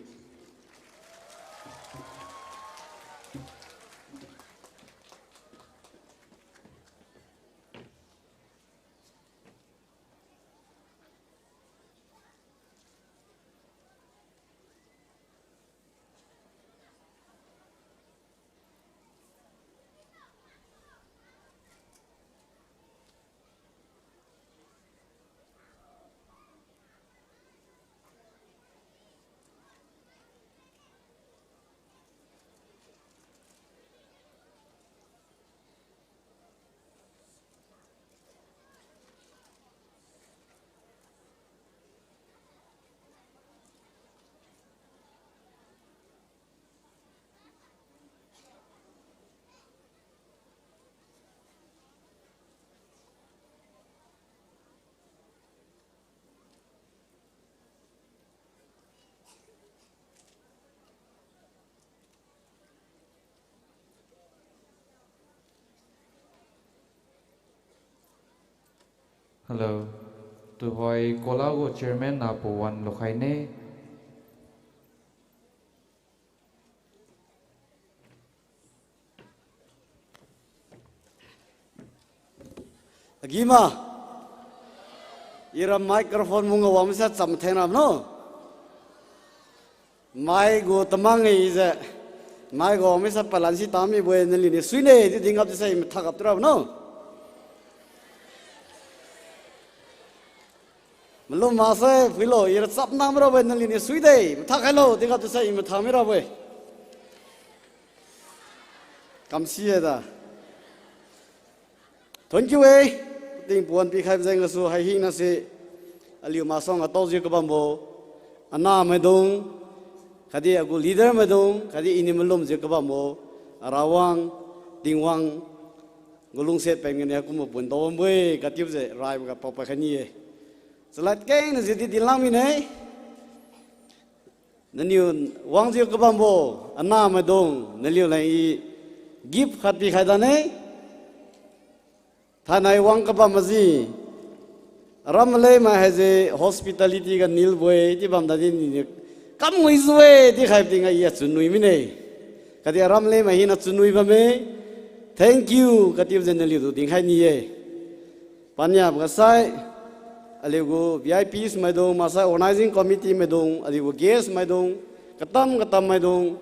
Hello. Tuhoi Kola gu chairman na pawan lukhaine. Agi ma. Ira microphone mungga wangmisa cham theng rabo no. Mai gu tamang-e ijiu. Mai gu wangmisa palan si tamibo-e, naliuniu suine chiu dinggap chiusai i mathagap tu rabo no. Malum maksai phuilo, ira chap nang mirabo-e, naliuniu suide, mathak khailo, dinggap chiusai i mathak mirabo-e. Kamsi-e da. Thank you-e. Tingpuan pikhaibo jeng gasu hai hinase aliu masuangga taojiu kabambo anahmaidung, khatdi agu leader maidung, khatdi iniu malumjiu kabambo Arawang, Tingwang gu lungsiat pen ganiu kumbo pun daowangbo-e, katiujiu raiboga paopai khai ni-e. Chalad kengna jiudi dinlang mine. Naliu wangjiu kabambo anahmaidung, naliu leng i gift khat pikhai dane. Thainai wang kabam maji, aram maleng mai haise hospitality ga nilbo-e chiu bamdadi niniu kamwijiu-e chiukhaibo tingga i achun nui mine. Khatdi aram maleng mai hina chun nui bamme. Thank you katiujiu naliutu dinkhai ni-e. Paniaboga sai, aliugu V I Ps maidung, maksai organizing committee maidung, aliugu guest maidung, katam katam maidung,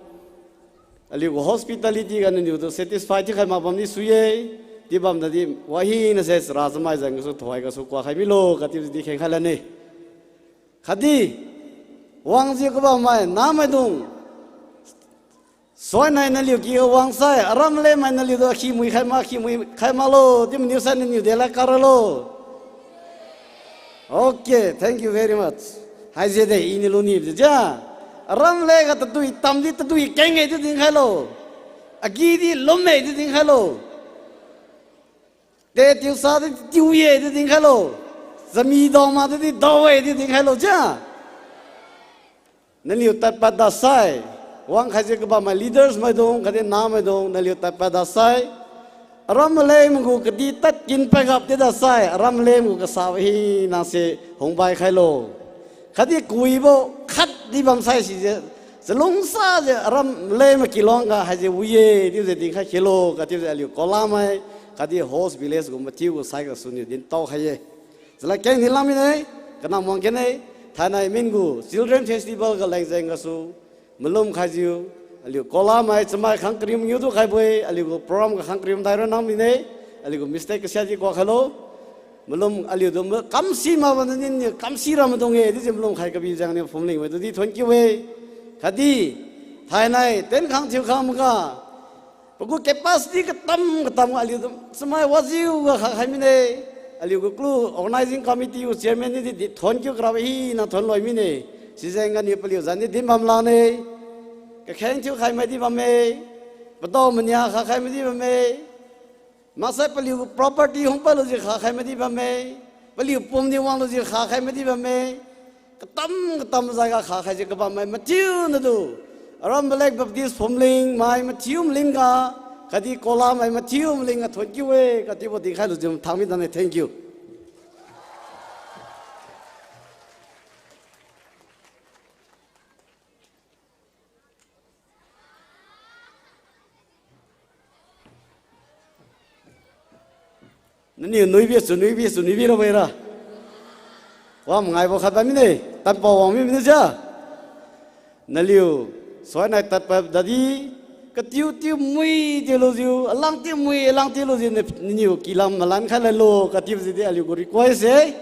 aliugu hospitality ga naliutu satisfy thiukhai mak bamdi sui-e, chiu bamdadi wahinase chara chamai jeng gasu thohai gasu kuakhai milo katiudi khengkhai lane. Khatdi, wangjiu kabammai nahmaidung, suainai naliu kiga wangsai, aram maleng mai naliutu akhi mui khai mak, akhi mui khai maklo chiu maniu sai naniu delad karalo. Okay, thank you very much. Haise de iniu lunibo jia. Aram maleng ga tadui tamdi tadui keng-e chiu dinkhailo. Agidi lum-e chiu dinkhailo. Te tiusadi tiu-e chiu dinkhailo. Chami dao makdi dao-e chiu dinkhailo jia. Naliu tadpad dasai, wangkhaijiu kabammai leaders maidung, khatdi nahmaidung, naliu tadpad dasai, aram maleng maigu kadi tadkin paigapdi dasai, aram maleng maigu kasabo hinase hungbai khailo. Khatdi kuibo khatdi bamsai sijiu, chalungsajiu aram maleng mai kiluangga haise wi-e chiujiu dinkhai khelo, katiujiu aliu Kolamai, khatdi host village gu mathiu gu sai gasuniu dintao khai-e. Chalad keng nilam mine, kanam wang kene, thainai min gu Children Festival ga leng jeng gasu, malum khaijiu, aliu Kolamai chamai khang kariu mangiu tu khaibo-e, aliugu program ga khang kariu madai ra nam mine, aliugu mistake kasiadi kuak khailo, malum aliutu ma-, kamsi mak bamdadi niu kamsi ra maidung-e chiujiu malum khai kabi jengniu phumling maidudi thank you-e, khatdi, thainai ten khang thiu khang maga, pagu capacity katam katam ga aliutu chamai wajiuga khakhai mine. Aliugu klu organizing committee gu chairman di di thon kiu karabo hina thon loi mine. Sijeng ganiu paliu zandi din bam lakne. Kakheng thiukhai maidi bamme. Padao mania khakhai maidi bamme. Maksai paliugu property hungpad lujiu khakhai maidi bamme. Paliu pumdi wang lujiu khakhai maidi bamme. Katam katam jaiga khakhaijiu kabammai mathiu natu, aram Malek Baptist phumling mai mathiu malingga, khatdi Kolamai mathiu malingga thon kiu-e, katibo dinkhai lujiu mathak midane, thank you. Naniu nuibi, achu nuibi, achu nuibi rabo-e ra. Wa mangaibo khat bam mine, tanpao wang mi mine jia. Naliu, suainai tadpad dadi, katiu tiu mui tiu lujiu, alang tiu mui, alang tiu lujiu, na-, naniu kilam malan khai lailo, katibo jidi aliu gu request-e.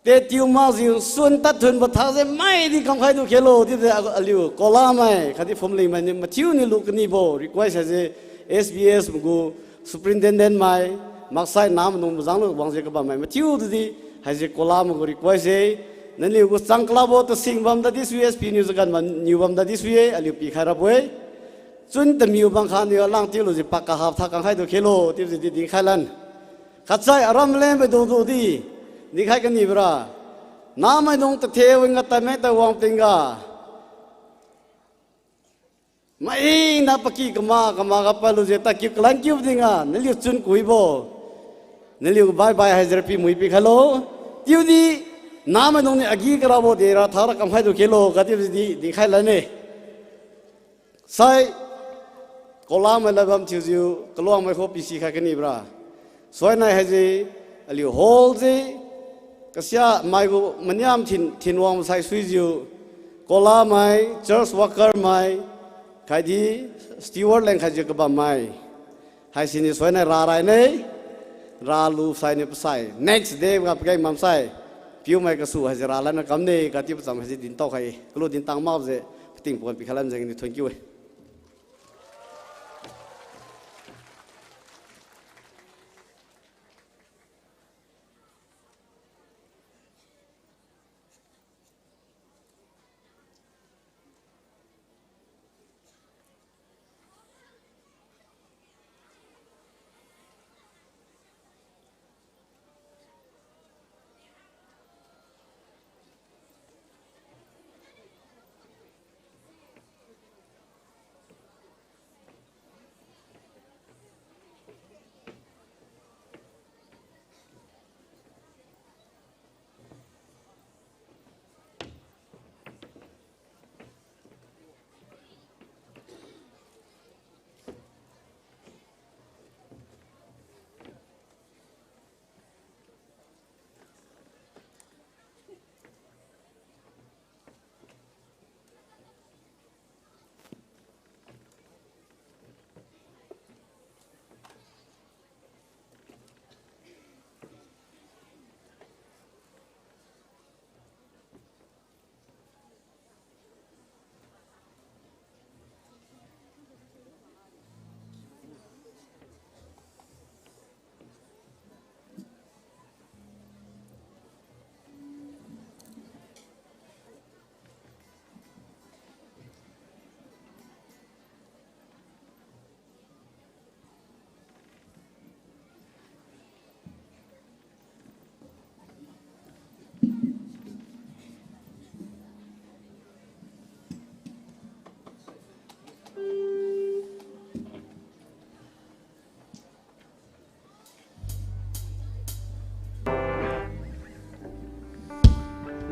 Tetiu makjiu sun tadthunbo thakjiu maidi kamkhai du khelo, chiujiu aliu Kolamai, khatdi phumlingmai niu mathiu niu lu kanibo request haise S B S gu superintendent mai, maksai namaidung mazanglu wangjiu kabammai mathiu tudi, haise Kolamai gu request-e, naliu gu chang kalabo tasing bam dadi sui-e, S P niu chagan bam niu bam dadi sui-e, aliu pikhai rabo-e. Chun tamiu bangkha niu alang tiu lujiu pak kahap thak kamkhai du khelo, chiujiu di dinkhai lan. Khatsai aram Malek maidung tudi, dinkhai kanibo ra. Namaidung tathe wingga tadmai tawang tingga. Maina paky kama kama ga padlujiu tadkiu kalan kiu tingga, naliu chun kuibo. Naliu bye bye haise ra pi mui pikhailo. Chiudi, namaidung niu agi karabo dera thara kamkhai du khelo, katiudi dinkhai lane. Sai, Kolamai lad bam thiujiu, kaluangmai kho pisikhai kanibo ra. Suainai haise, aliu hall se, kasia maigu maniam thin, thinwang sai suijiu, kola mai, church worker mai, khatdi steward leng khatjiu kabam mai. Haisiniu suainai rarai ne, ralu sainiu pasai. Next day ga pageng bamsai, piumai kasu haise ralanna kamne, kati pacham haise dintao khai. Kalu dintang makjiu, pating pon pikhai lam jengniu thonkiu-e.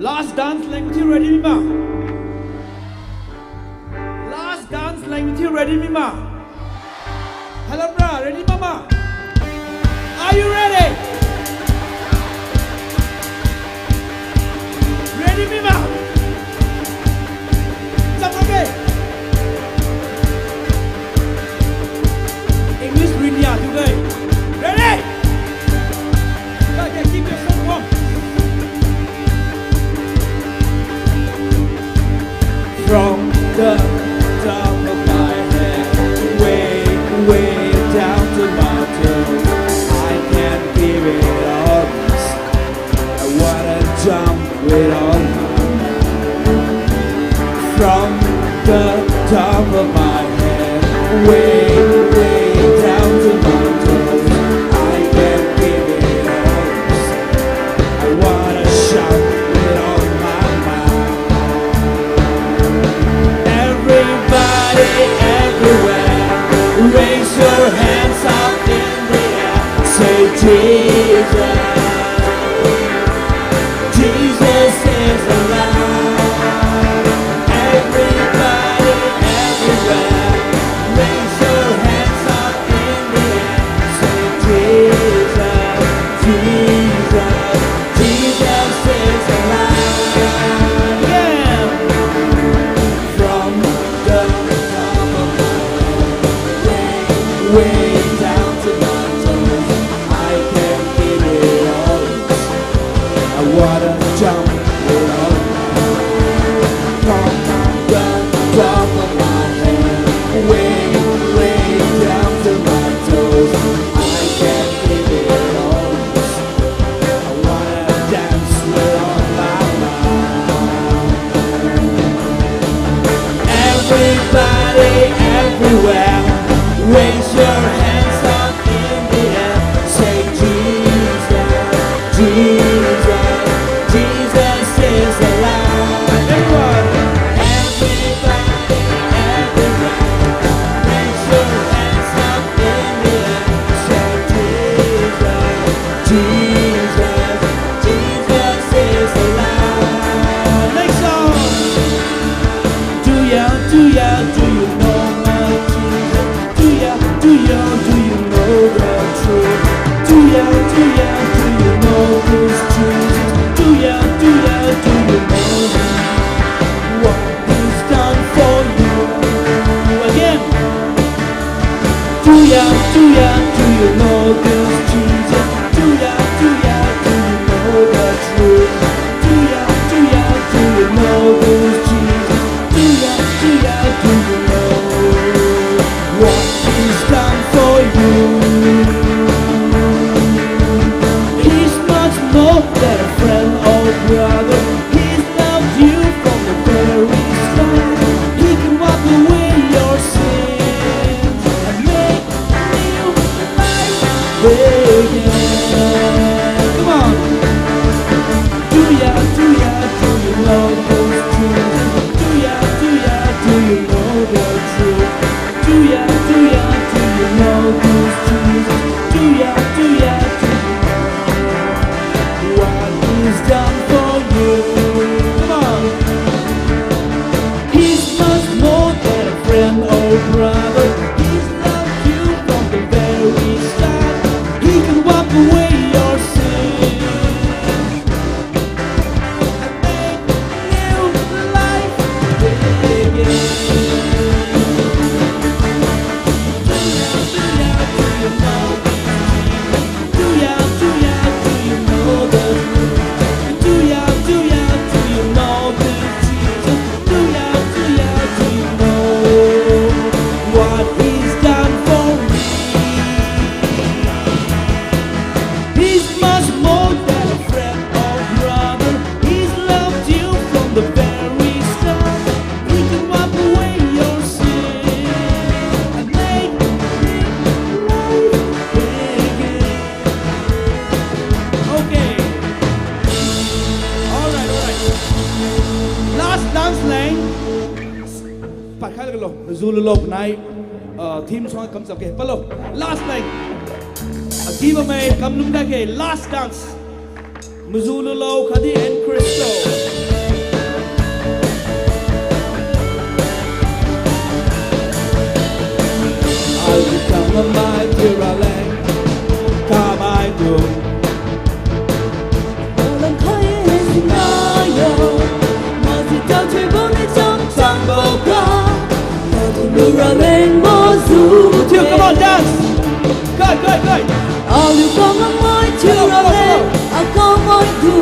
Last dance leng thiu ready mima? Last dance leng thiu ready mima? Hello, bra, ready mama? Are you ready? Ready mima? Cham lage. English rinnia tu gai. Ready? Gai, gai, keep yourself warm. From the top of my head, way, way down to my toes, I can't give it all. I wanna jump with all my might. From the top of my head, way, way down to my toes, I can't give it all. I wanna shout with all my might. Everybody, everywhere, raise your hands up in the air. Say, "Jesus, Jesus is alive." Everybody, everywhere, raise your hands up in the air. Say, "Jesus, Jesus, Jesus is alive." Yeah. From the top of my head, way, way down to my toes, I can't give it all. I wanna jump with all. From the top of my head, way, way down to my toes, I can't give it all. I wanna dance with all my might. Everybody, everywhere, raise your Last dance leng. Padkhai lulo, mazu lulo, nai, ah, theme song kam chapke. Palo, last leng. Agi bamme, kam lum dage, last dance. Mazu lulo, khatdi and Crystal. Aliu kangmai thiura leng, kamai tu. Alang khai-e singna yo, mazi tao thiubo ne cham cham boga. Tao thiu lura leng mazu. Thiu, come on, dance. Kai, kai, kai. Aliu kangmai thiura leng, akamai tu.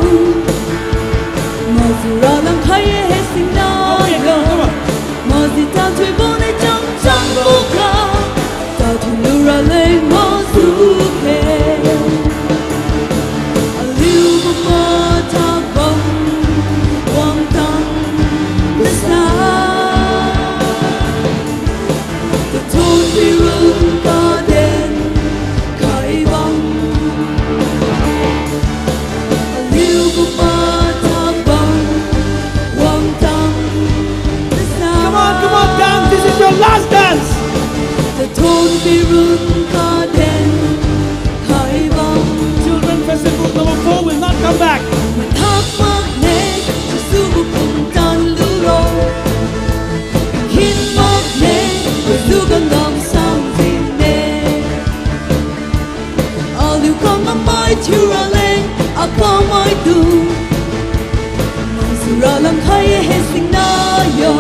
Mazu ra lang khai-e singna yo. Okay, come on. Mazi tao thiubo ne cham cham boga. Tao thiu lura leng mazu khe. Aliu gu mathak bam wangtang dasa. Tathon pirun kaden khai bam. Aliu gu mathak bam wangtang dasa. Come on, come on, dance. This is your last dance. Tathon pirun kaden khai bam. Children Festival number four will not come back. Mathak makne, Jesu gu pumtan lulo. Khin makne, Jesu gu ngam sang jinne. Aliu kangmai thiura leng, akamai tu. Mazu ra lang khai-e singna yo.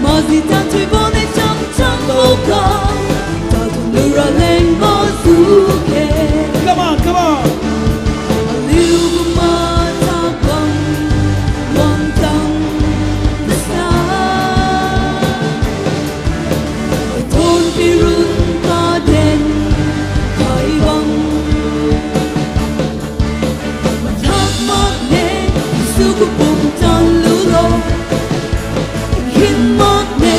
Mazi tao thiubo ne cham cham boga. Tao thiu lura leng mazu khe. Come on, come on. Aliu gu mathak bam wangtang dasa. Tathon pirun kaden khai bam. Mathak makne, Jesu gu pumtan lulo. Khin makne,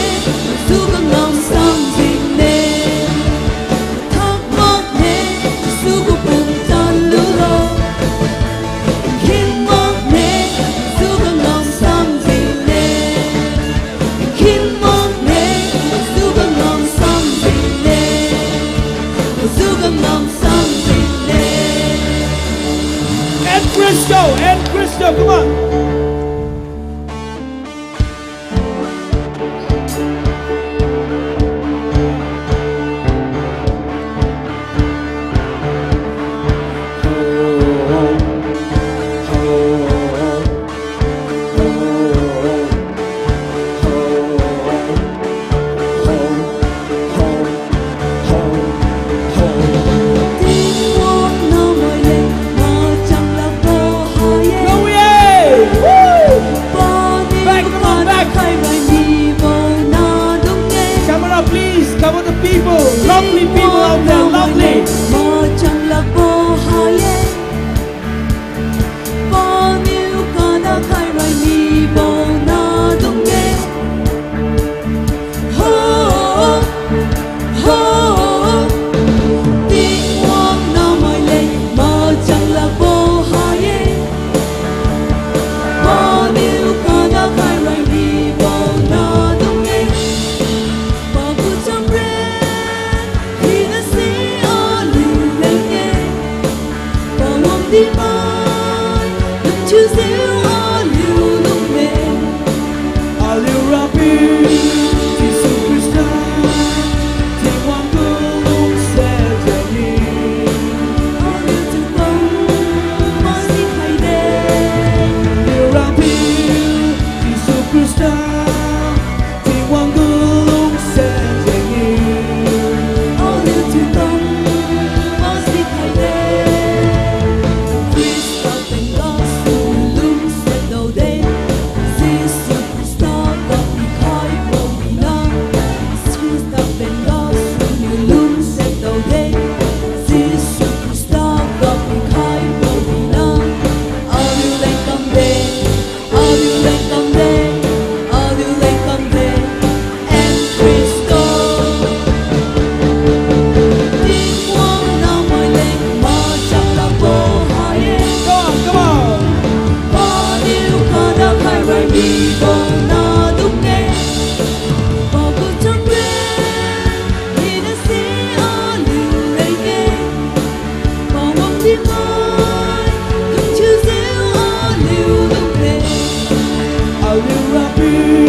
Aliu Rapiu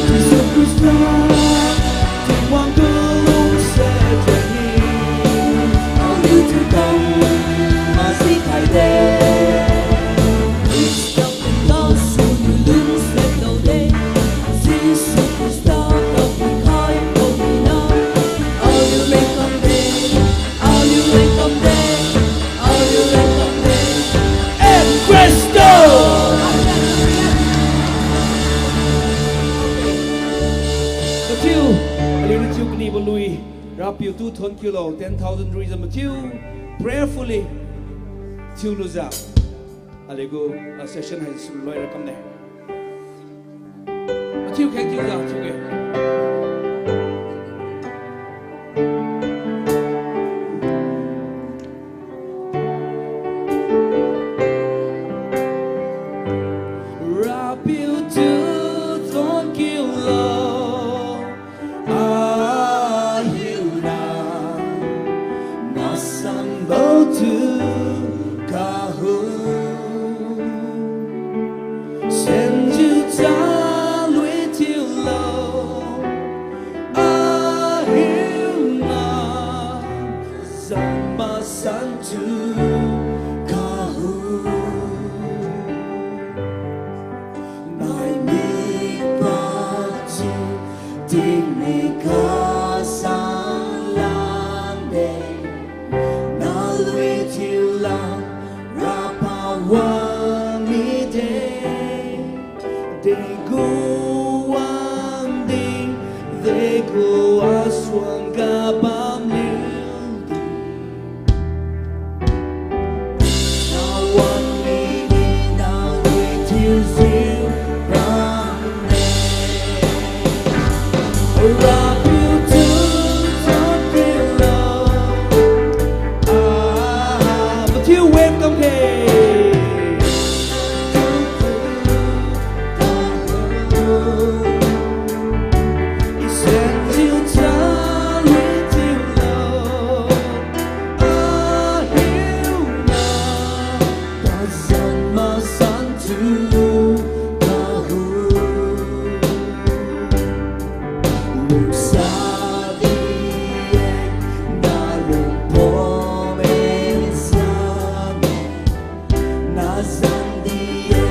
Jesu Khrista, Tingwang tu lungsa jengni, aliu tu kam masi khaide. Khrista tingga suniu lungsa daode, Jesu Khrista kapikhai kaopina, aliu leng kamde, aliu leng kamde, aliu leng kamde. And Khrista! Mathiu, aliu mathiu kanibo lui, Rapiu tu thon kiulo, ten thousand reason mathiu, prayerfully thiulujiu, aliu gu, ah, session hai sum loira kamne. Mathiu kheng thiujiu thiuge. Rapiu tu thon kiulo, ahiuna masanbo tu kahu. Senjiu chalui thiulo, ahiuna zan masan tu kahu. Nai mi pati, tingmi kasang lande, nalui thiulam Rapiu wang mide. Degu wangdi, degu asuang ga bamniudi. Nawang midi nalui thiujiu bamme. Rapiu tu thon kiulo. Ah, mathiu welcome khe. Nazan di-e,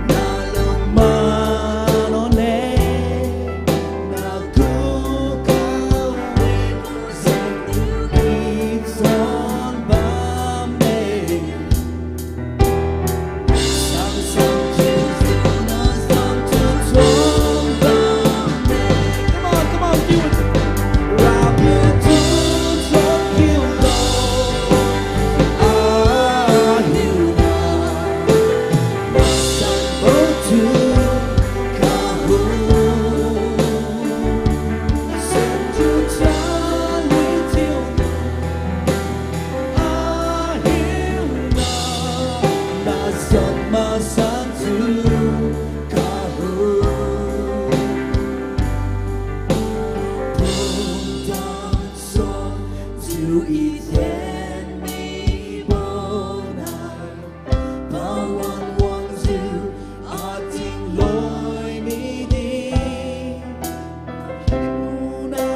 nalung malone, nagu kawi, zan di-e, zan bamme. Sang sang tu, zan tu zan bamme. Come on, come on, do it. Rapiu tu thon kiulo. Ahiuna masanbo tu kahu. Senjiu chalui thiulo. Ahiuna nazan masan tu kahu. Pumtan son jiu Eden mi bona. Pawan wangjiu ating loi midi. Hiuna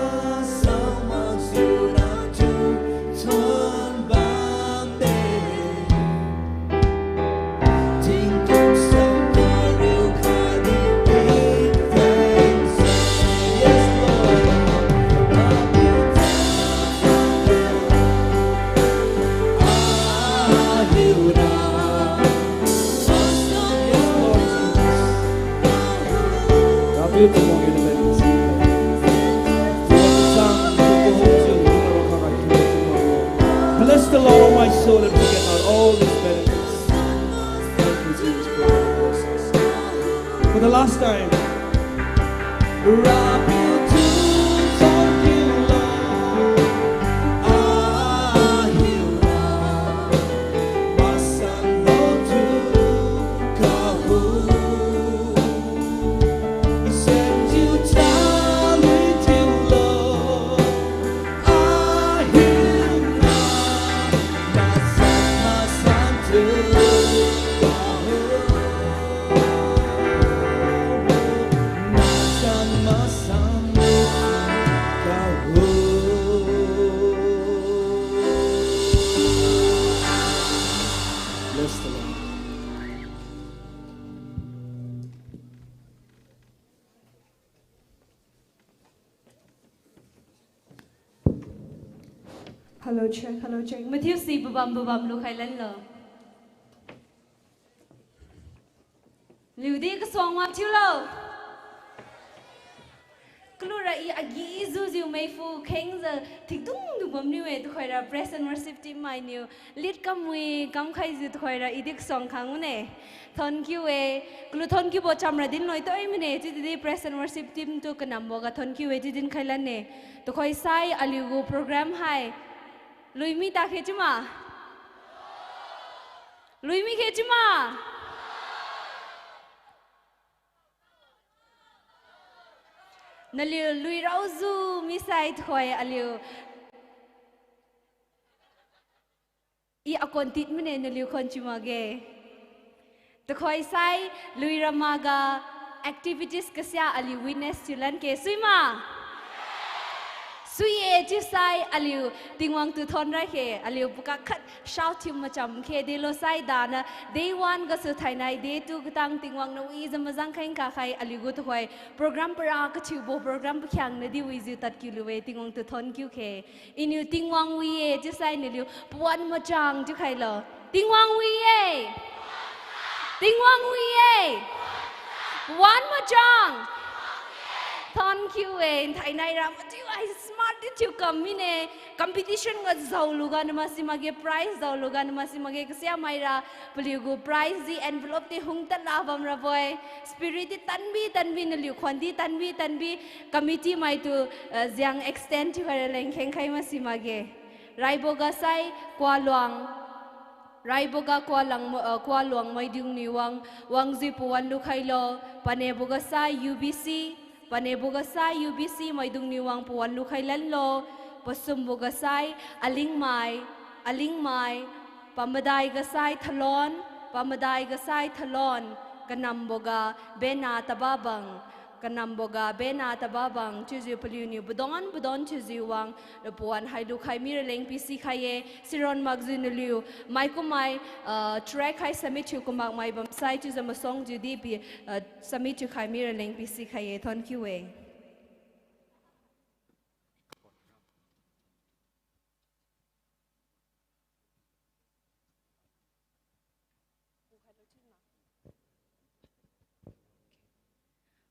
samakjiu natu thon bamde. Tingkum sam kariu khatdi give thanks. Yes, Lord. Ahiuna. Yes, Lord Jesus. Bless the Lord, oh my soul, and forget not all his benefits. Thank you, Jesus, for your mercies. For the last time. Rapiu tu thon kiulo. Ahiuna masanbo tu kahu. Hello, check, hello, check. Mathiu si pabam pabam lukhai lanlo. Liudi kasuang wang thiulo. Kalura i agi zujiu meifu khengjiu thikdungdung bamniu-e, tuhoira praise and worship team mainiu lead kamwi kamkhaijiu tuhoira idi kasuang khang mane. Thonkiu-e. Kalu thonkiubo chamra dinloi toi mane, chiudi praise and worship team tu kanamboga thonkiu-e chiu dinkhai lanne. Tuhoi sai aliugu program hai lui mi takhe chiuma? Lui mikhe chiuma? Naliu lui raojiu misai tuhoi aliu i akontit mane, naliu khon chiu makge. Tuhoi sai lui ramaga activities kasia aliu witness thiu lan khe suima? Sui-e chiusai aliu Tingwang tu thon rakhe, aliu pakak khat shout thiu macham khe delo sai dana day one gasu thainai day two katang Tingwang na wijiu majang kheng kakhai aliugu tuhoi program para kathiubo program pakhiangnadi wijiu tadkiu lu-e, Tingwang tu thonkiu khe. Iniu Tingwang wi-e chiusai naliu pawan machang chiukhailo. Tingwang wi-e. Tingwang wi-e. Pawan machang. Thonkiu-e, nthainai ra mathiu ai smart di thiu kam mine, competition ga jaoluga nama si makge, prize jaoluga nama si makge, kasia maira paliugu prize di envelope di hung tadla bamrabo-e. Spirit di tanbi tanbi naliu khon di tanbi tanbi committee maitu, eh, jiang extend thiukhai raleng khengkhai masi makge. Raiboga sai Kualuang, Raiboga Kualang, ah, Kualuang maidungniu wang, wangjiu pawan lukhailo, Paneboga sai U B C, Paneboga sai U B C maidungniu wang pawan lukhai lanlo, Pasumboga sai Alingmai, Alingmai, Pamadaiga sai Thalon, Pamadaiga sai Thalon, Kanamboga Bena Tababang, Kanamboga Bena Tababang, chiujiu paliuniu padon padon chiujiu wang, pawan hai lukhai mi raleng pisikhai-e, siron makjiu naliu, maikum mai, ah, track hai submit thiu kumakmai bamsai chiujiu masuangjiu di pi, ah, submit thiukhai mi raleng pisikhai-e, thonkiu-e.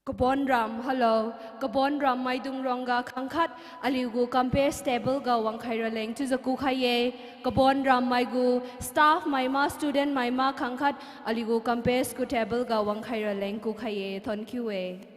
Kabonram, hello. Kabonram maidung ruangga khangkhat aliugu campus table ga wangkhai raleng chiujiu kukhai-e. Kabonram maigu staff maima, student maima khangkhat aliugu campus gu table ga wangkhai raleng kukhai-e. Thonkiu-e.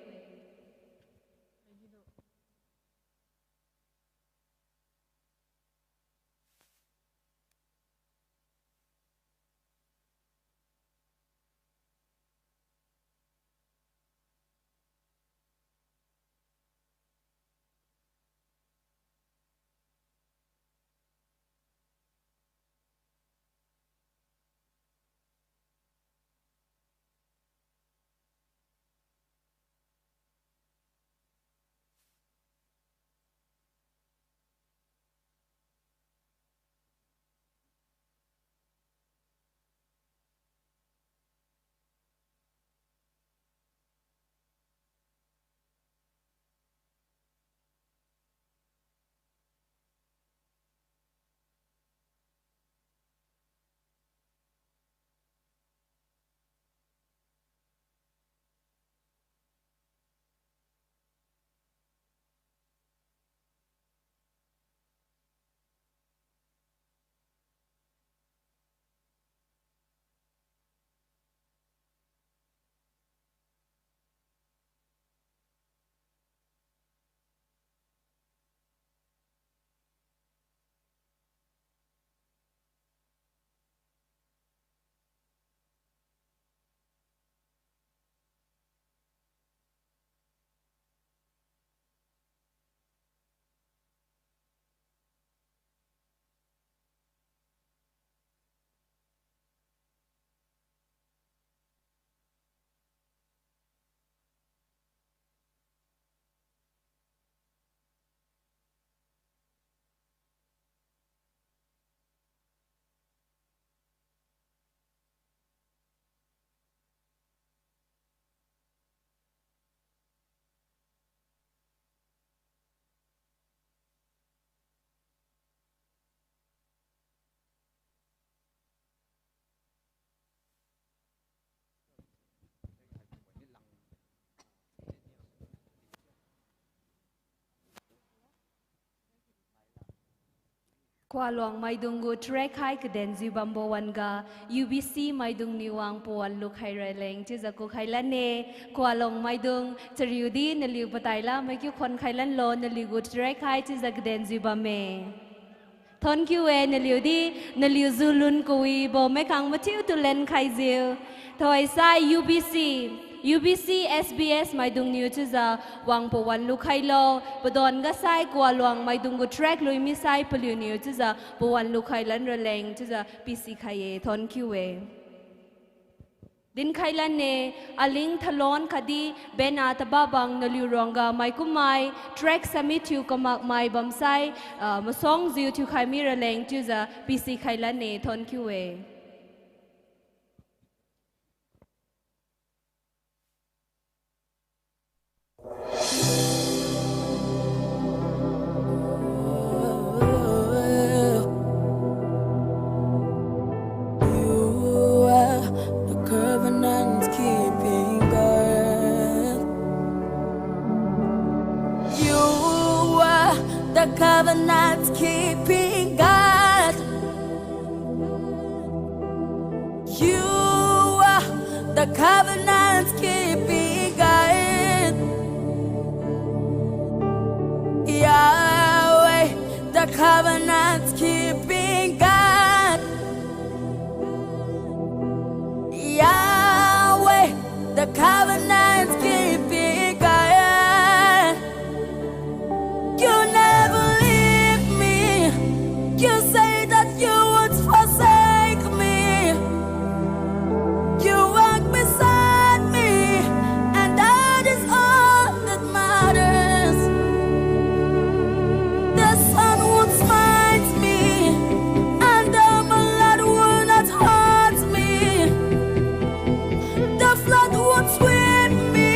Kualuang maidung gu track hai kadenjiu bambo wan-ga, U B C maidung niu wang pawan lukhai raleng chiujiu kukhai lan-e. Kualuang maidung chariudi naliu patai lamai kiu khonkhai lanlo, naliu gu track hai chiujiu kadenjiu bamme. Thonkiu-e naliudi, naliu ju lun kawibo maikhang mathiutu lenkhaijiu. Thoisai U B C, U B C S B S maidung niu chiujiu wang pawan lukhailo, padon gasai Kualuang maidung gu track lui misai paliuniu chiujiu pawan lukhai lan raleng chiujiu pisikhai-e, thonkiu-e. Dinkhai lan-e, aling thalon khatdi bena tababang naliu ruangga maikum mai, track submit thiu kamak mai bamsai, ah, masongjiu thiukhai mi raleng chiujiu pisikhai lan-e, thonkiu-e. You are the covenant keeping God. You are the covenant keeping God. You are the covenant keeping God. Yahweh, the covenant keeping God. Yahweh, the covenant keeping God. You never leave me. You say that you won't forsake me. You walk beside me, and that is all that matters. The sun won't smite me, and the blood will not hurt me. The flood won't sweep me.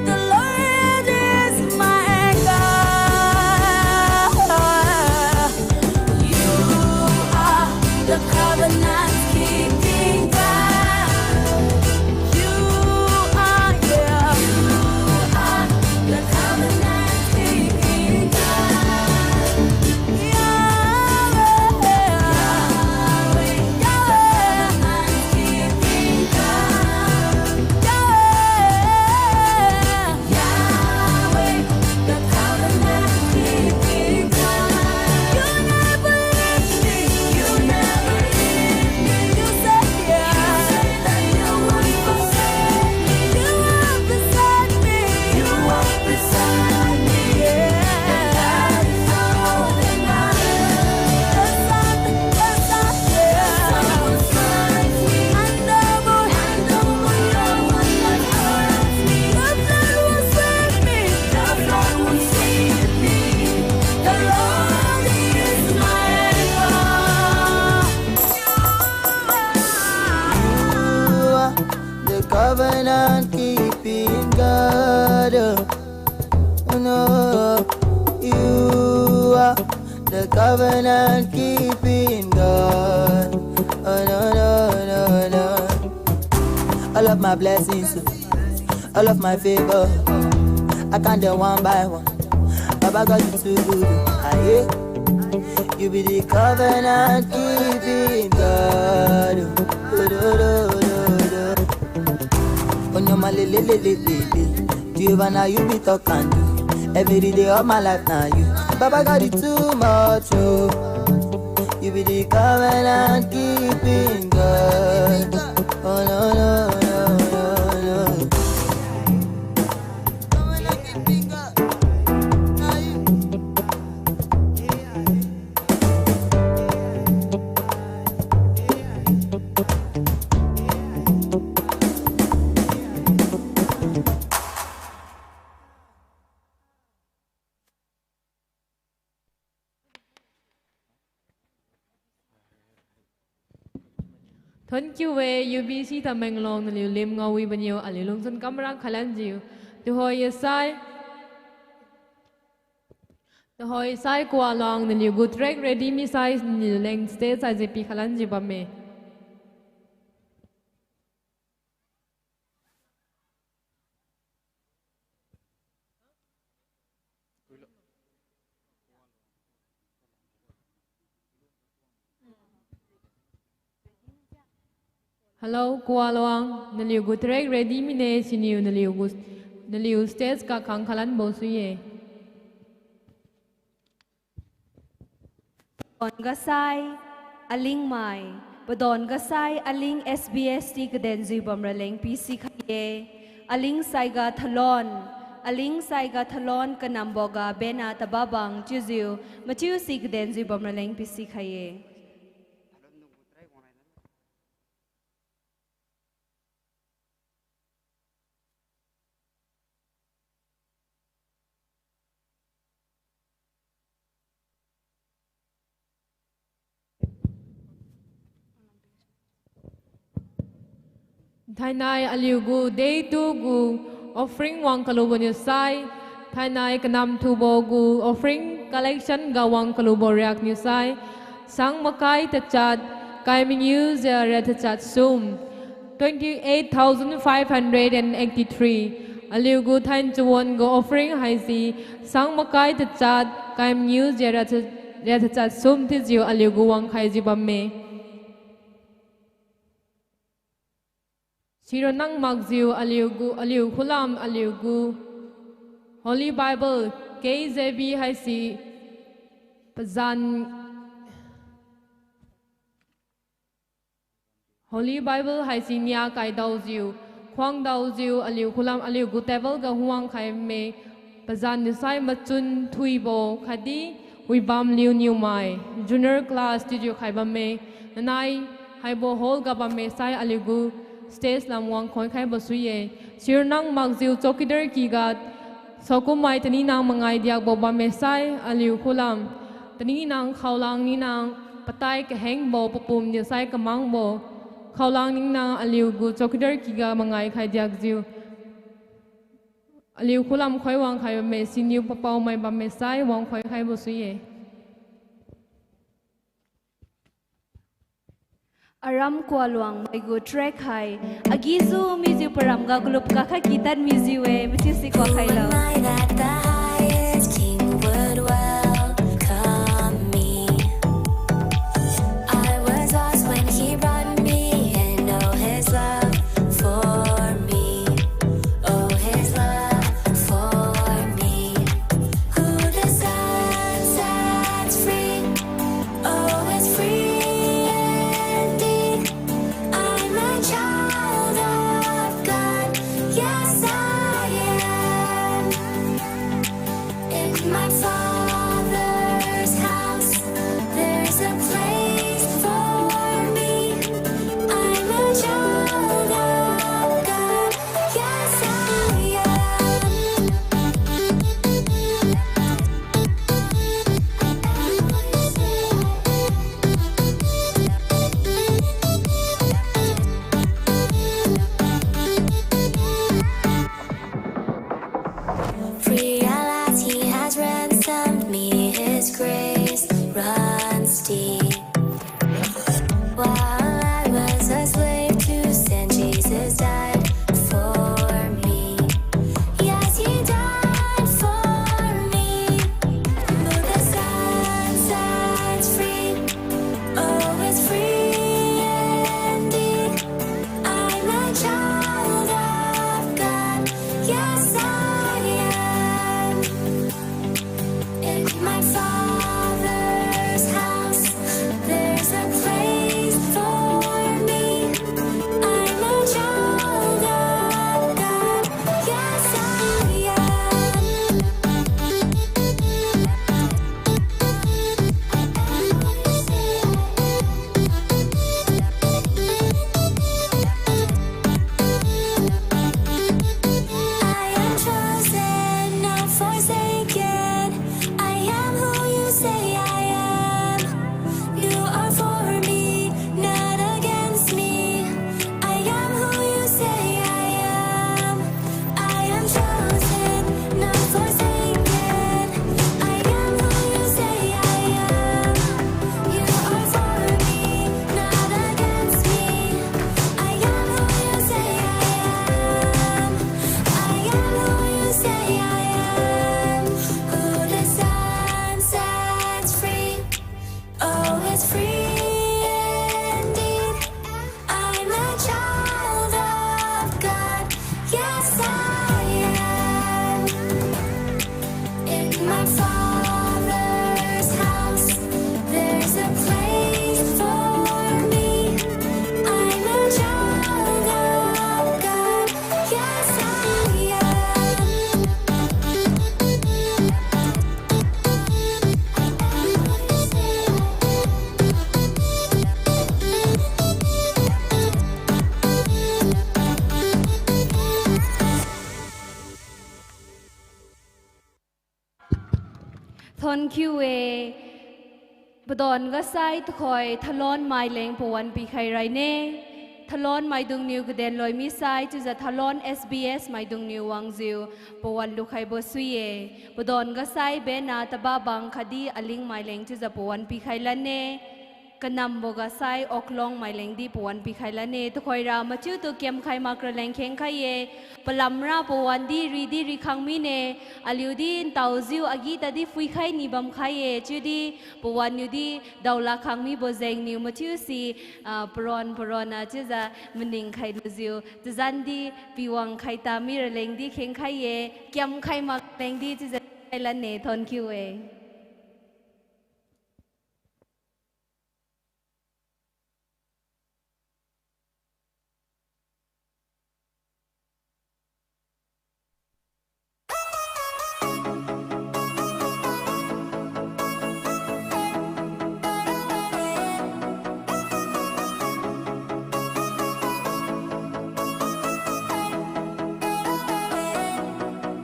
The Lord is my anchor. You are the covenant keeping God. You are, yeah. You are the covenant keeping God. You are the covenant keeping God. Oh, no, you are the covenant keeping God. Oh, no, no, no, no. All of my blessings, all of my favor, I count them one by one. Baba God, you too good. Ah, yeah. You be the covenant keeping God. Oh, do, do, do, do. Oh, no, my le, le, le, le, le, le. Jehovah, now you be talk and do. Every day of my life, now you. Baba God, you too much, oh. You be the covenant keeping God. Oh, no, no, no, no, no. Thonkiu-e, U B C Tamenglong naliu lim ngaowi baniu aliu lungchun kamra khalanjiu. Tuhoi yasai. Tuhoi sai Kualuang naliu gu track ready misai naliu leng stage saiji pikhalanjiu bamme. Hello, Kualuang, naliu gu track ready mine, siniu naliu gu, naliu stage ga khang khalanbo sui-e. Padon gasai, aling mai, padon gasai, aling S B S T kadenjiu bamraleng pisikhai-e. Aling saiga thalon, aling saiga thalon kanamboga bena tababang chiujiu, machiusi kadenjiu bamraleng pisikhai-e. Thainai aliu gu day two gu offering wang kalubo niu sai, thainai kanam thubo gu offering collection ga wang kalubo riak niu sai, sang makai tachat, kai mangiu jia ra tachat sum, twenty-eight thousand five hundred and eighty-three. Aliu gu thainai chawon gu offering haise, sang makai tachat, kai mangiu jia ra ta-, ra tachat sum thiujiu aliu gu wangkhaijiu bamme. Sironnang makjiu aliu gu, aliu khulam aliu gu Holy Bible, K J V haise pazan, Holy Bible haise nia kaidaojiu, khuangdaojiu aliu khulam aliu gu table ga huang khaime, pazan niu sai machun thuibo khatdi Wibamliu Niumai, junior class thiujiu khai bamme, nanai haibo hall ga bamme sai aliu gu stage lam wangkhoi khaibo sui-e. Sironnang makjiu chowkidar kyga saokummai taninang mangai diakbo bamme sai aliu khulam, taninang khaolang ninang patai kahengbo papum niu sai kamangbo, khaolang ninang aliu gu chowkidar kyga mangai khai diakjiu, aliu khulam khoi wangkhai bamme, siniu papaomai bamme sai wangkhoi khaibo sui-e. Aram Kualuang mai gu track hai, Agizu mijiu param ga kalup kakha kitan mijiu-e, machiusi kuak khailo. Only that the highest king would welcome me. I was lost when he brought me in. Oh, his love for me. Oh, his love for me. Who the Son sets free, oh, is free indeed. I'm a child of God. Yes, I am. Thank you e. Padon gasai tukhoi Thalon maileng pawan pikhai raine. Thalon maidungniu kaden loi misai chiujiu Thalon S B S maidungniu wangjiu pawan lukhaibo sui-e. Padon gasai bena Tababang khatdi Aling maileng chiujiu pawan pikhai lanne. Kanambo gasai Oklong maileng di pawan pikhai lanne. Tuhoira mathiutu kiamkhai mak raleng khengkhai-e. Palamra pawan di ri di rikhang mine. Aliu di ntaojiu agi tadi phuikhai ni bamkhai-e. Chiudi pawan niu di daolak khang mibo jengniu mathiusi, ah, paron paronna chiujiu maning khailujiu tazan di piwang khaita mi raleng di khengkhai-e. Kiamkhai mak leng di chiujiu khai lanne. Thank you e.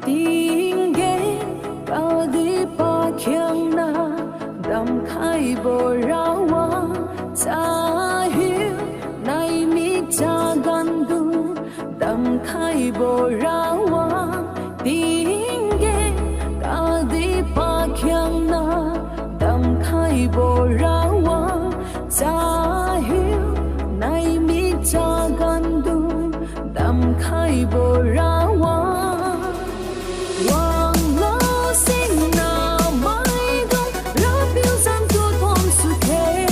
Tinggen kadi pakhiangna damkhaibo rawang, chahiu naimik chagandung damkhaibo rawang, tinggen kadi pakhiangna damkhaibo rawang, chahiu naimik chagandung damkhaibo rawang. Wanglo singna maidung Rapiu zan tu thonsu khe.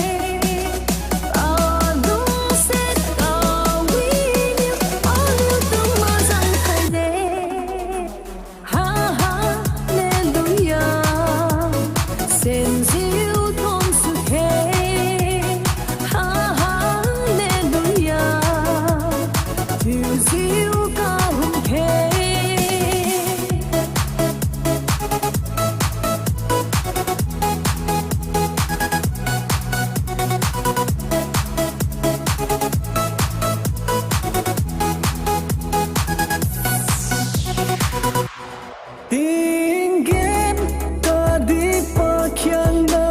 Alungse kawiniu aliutu mazan khaide. Ha, haleluya. Senjiu thonsu khe. Ha, haleluya. Thiujiu kahum khe. Tinggen kadi pakhiangna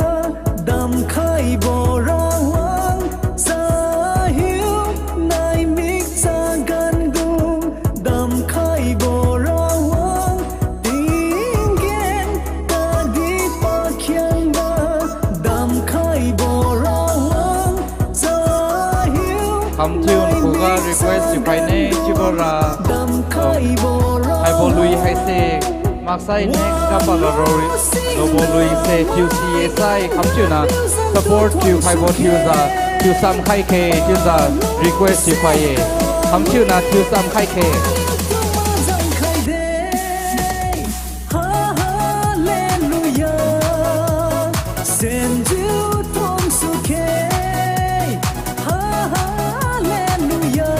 damkhaibo rawang, chahiu naimik chagandung damkhaibo rawang, tinggen kadi pakhiangna damkhaibo rawang, chahiu khamthiu nakhuga request thiukhaine, chiubora, damkhaibo rawang. Haibo lui haise, maksai next kapa ga ro, robo lui se thiusi-e sai, khamthiuna support thiukhaibo thiujiu, thiusam khai khe, chiujiu request thiukhai-e, khamthiuna thiusam khai khe. Haleluya, senjiu thonsu khe. Haleluya,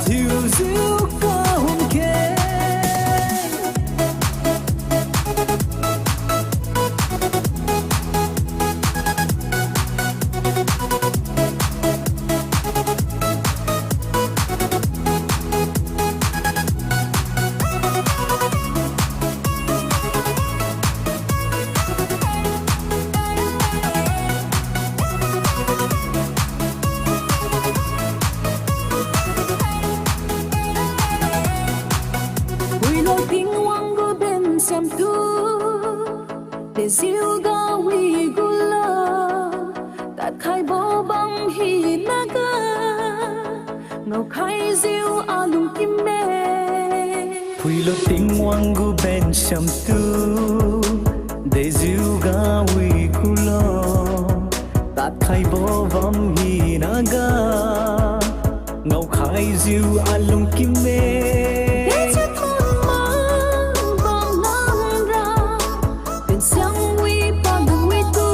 thiujiu kahum khe. Phuilo Tingwang gu bensiamtu, dejiuga wi gulo, tadkhaibo bam hinaga, ngaokhaijiu alungkime. Phuilo Tingwang gu bensiamtu, dejiuga wi gulo, tadkhaibo bam hinaga, ngaokhaijiu alungkime. Dejiu thon mak bam ngamra, bensiam wi palun witu,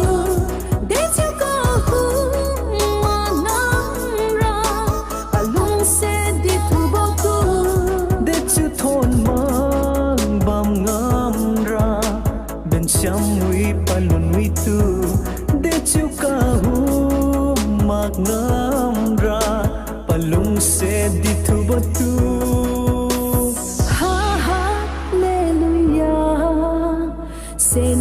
dejiu kahum mak ngamra, palungse dithubo tu. Dejiu thon mak bam ngamra, bensiam wi palun witu, dejiu kahum mak ngamra, palungse dithubo tu. Ha, haleluya, sen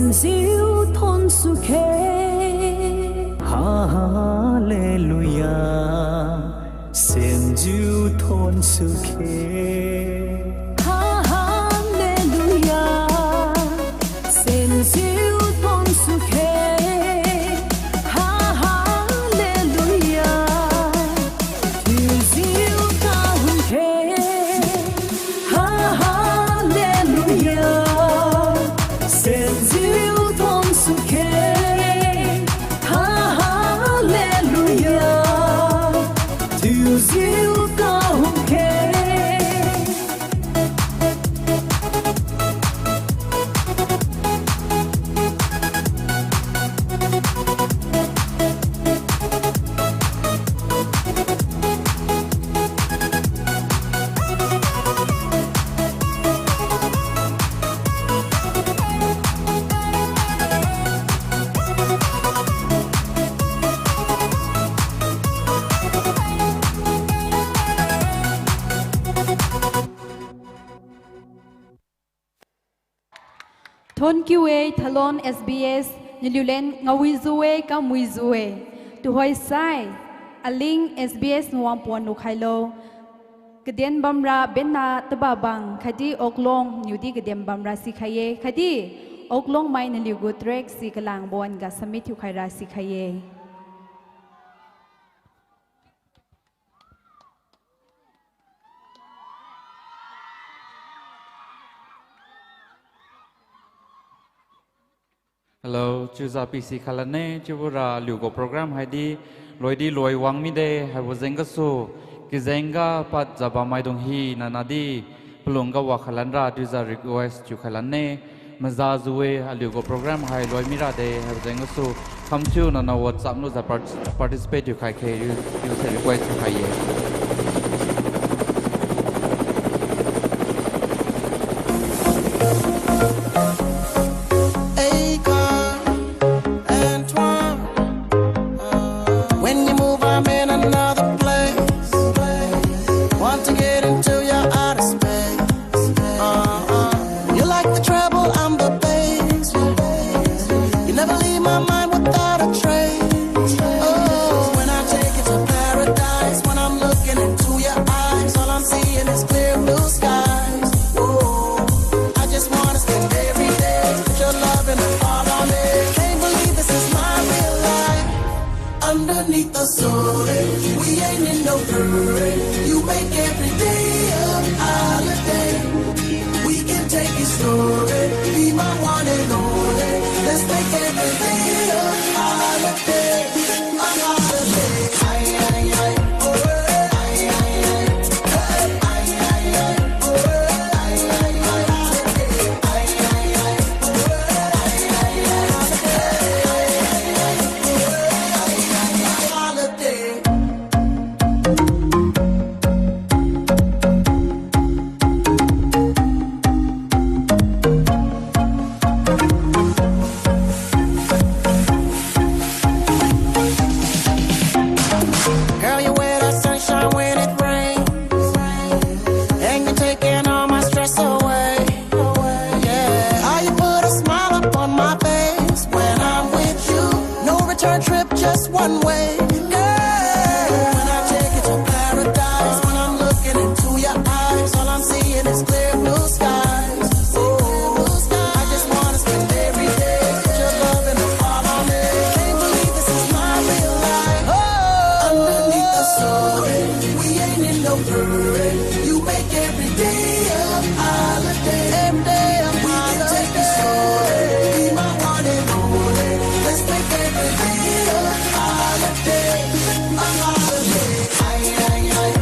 Thon kiu-e, Thalon S B S, naliu len ngaowijiu-e, kamwijiu-e. Tuhoisai, aling S B S nuan pon lukhailo. Kaden bamra benna taba bang khatdi oklong niudi kaden bamra sikhai-e, khatdi oklong mai naliu gu track si kalangbo wan-ga submit thiukhaira sikhai-e. Hello, chiujiu pisi khalanne, chiubora aliu gu program haidi loidi loi wang mide, haibo jeng gasu, kajengga padjiu bammaidung hina nadi, palungga wa khalanra chiujiu request thiu khalanne, mazajiu-e aliu gu program hai loi mirade, haibo jeng gasu, khamthiu nana WhatsApp lujiu part-, participate thiukhai khe, chiuse request thiukhai-e. Hey, come, Antoine. When you move, I'm in another place. Want to get into your outer space. Uh-uh. You like the treble, I'm the bass. You never leave my mind without a trace. Oh, when I take you to paradise, when I'm looking into your eyes, all I'm seeing is clear blue skies. Oh, I just wanna spend every day with your love and all on it. Can't believe this is my real life. Underneath the sun, we ain't in no hurry. You make every day a holiday. We can take it slowly. Be my one and only. Let's make every day a holiday. A holiday. Ay, ay, ay, oh, ay, ay, ay. Girl, you wear that sunshine when it rains, and you're taking all my stress away. Yeah, how you put a smile up on my face when I'm with you. No return trip, just one way. Girl, when I take you to paradise, when I'm looking into your eyes, all I'm seeing is clear blue skies. Oh, I just wanna spend every day with your love and all on it. Can't believe this is my real life. Oh, underneath the sun, we ain't in no hurry. You make every day a holiday. Every day a holiday. We can take it slowly. Be my one and only. Let's make every day a holiday. A holiday. Ay, ay, ay.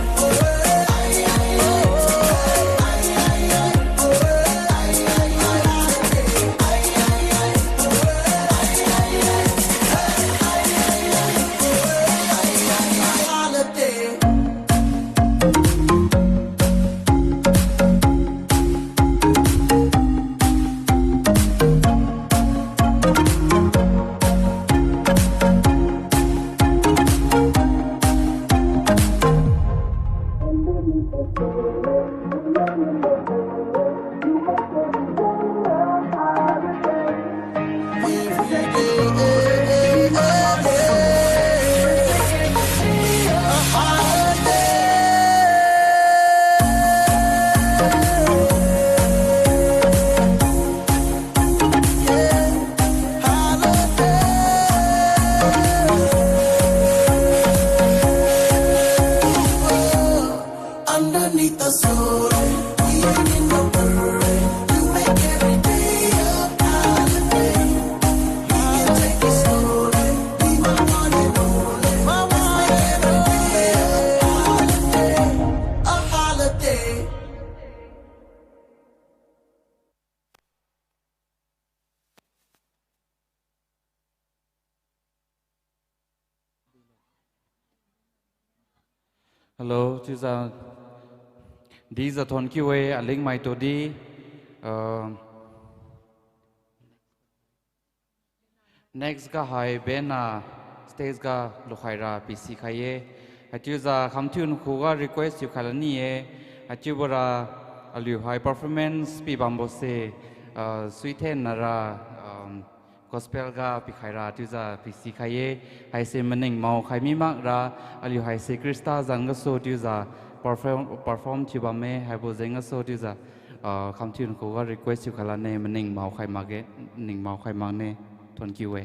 Underneath the sun, we ain't in no hurry. You make every day a holiday. We can take it slowly. Be my one and only. Let's make every day a holiday. A holiday. Hello, chiujiu, dijiu thon kiu-e, alingmai tudi, uh, next ga hai band na stage ga lukhaira pisi khai-e. Haichiujiu khamthiu nakhuga request thiukhai lani-e. Haichiubora aliu hai performance pibambose. Ah, suithen nara, um, gospel ga pikhaira chiujiu pisikhai-e, haise maning maokhai mi makra, aliu haise Khrista zan gasu chiujiu perform, perform thiu bamme, haibo jeng gasu chiujiu, ah, khamthiu khuga request thiukhai lane, maning maokhai makge, maning maokhai makne, thonkiu-e.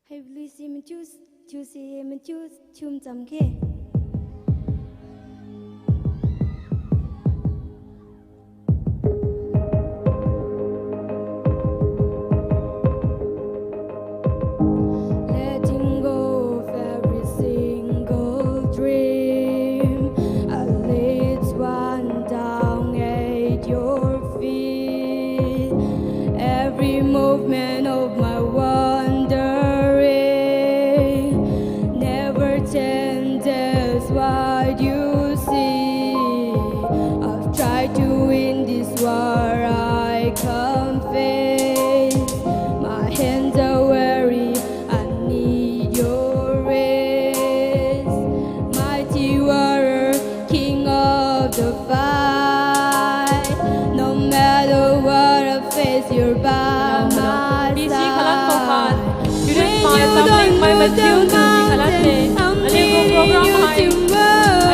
Haibo lui si mathiu, thiu si mathiu, thiu machamkhe. Letting go of every single dream, I lay it one down at your feet. Every movement of my wandering never changes what you see. I've tried to win this war, I confess. My hands are weary, I need your rays. Mighty warrior, king of the fight. No matter what I face, you're by my side. Student mai, assembly mai, mathiu tu si khalan de. Aliu gu program hai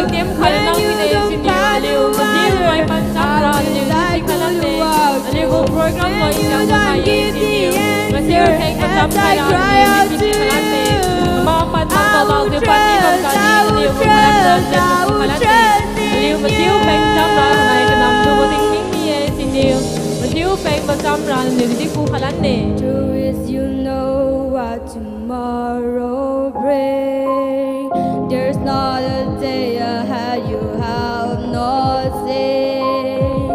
item khat lang mide, siniu aliu mathiu mai pan cham ra aliu si khalan de. Aliu gu program loi siang mai ye siniu mathiu theng pacham khaira aliu si khalan de. Ama pan makbo lao di pan ni bam kadi aliu gu khalan ra aliu si khalan de. Aliu mathiu peng cham ra nai kanam tu bo ding ding ni ye siniu mathiu peng pacham ra aliu di ku khalan de. True is you know what tomorrow bring. There's not a day ahead you have not seen.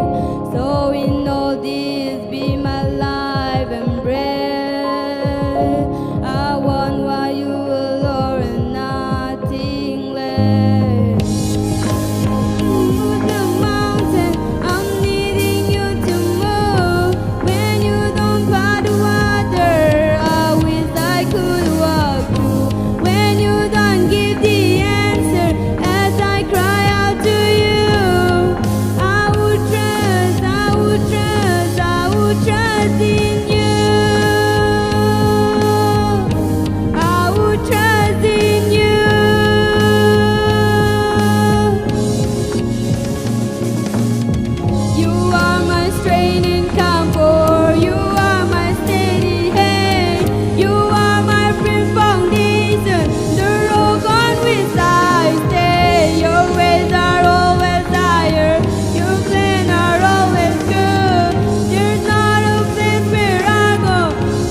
So in all this, be my life and breath. I want what you will, Lord, and nothing less. Move the mountain, I'm needing you to move. When you don't part the water, I wish I could walk through. When you don't give the answer, as I cry out to you, I would trust, I would trust, I would trust in you. I would trust in you. You are my strength and comfort. You are my steady hand. You are my firm foundation, the rock on which I stay. Your ways are always higher. Your plan are always good. There's not a place where I go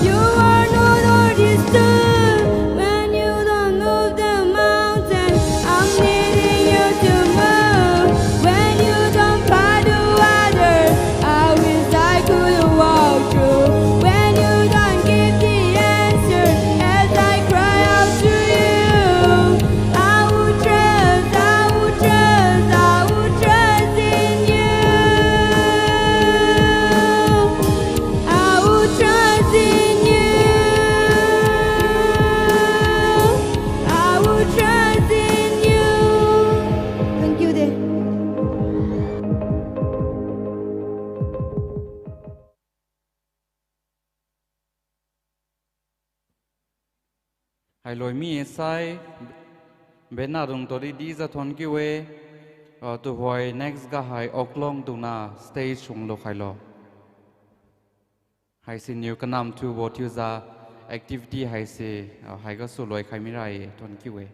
you are not already stood. When you don't move the mountain, I'm needing you to move. When you don't part the water, I wish I could walk through. When you don't give the answer, as I cry out to you, I would trust, I would trust, I would trust in you. I would trust in you. I would trust in you. Thank you de. Hailoi mi-e sai, bena dung todi dijiu thonkiu-e, ah, tuhoi next ga hai oklong dungna stage sunglu khailo. Haisiniu kanam thiubo thiujiu activity haise, ah, haigasu loikhai mira-e, thonkiu-e.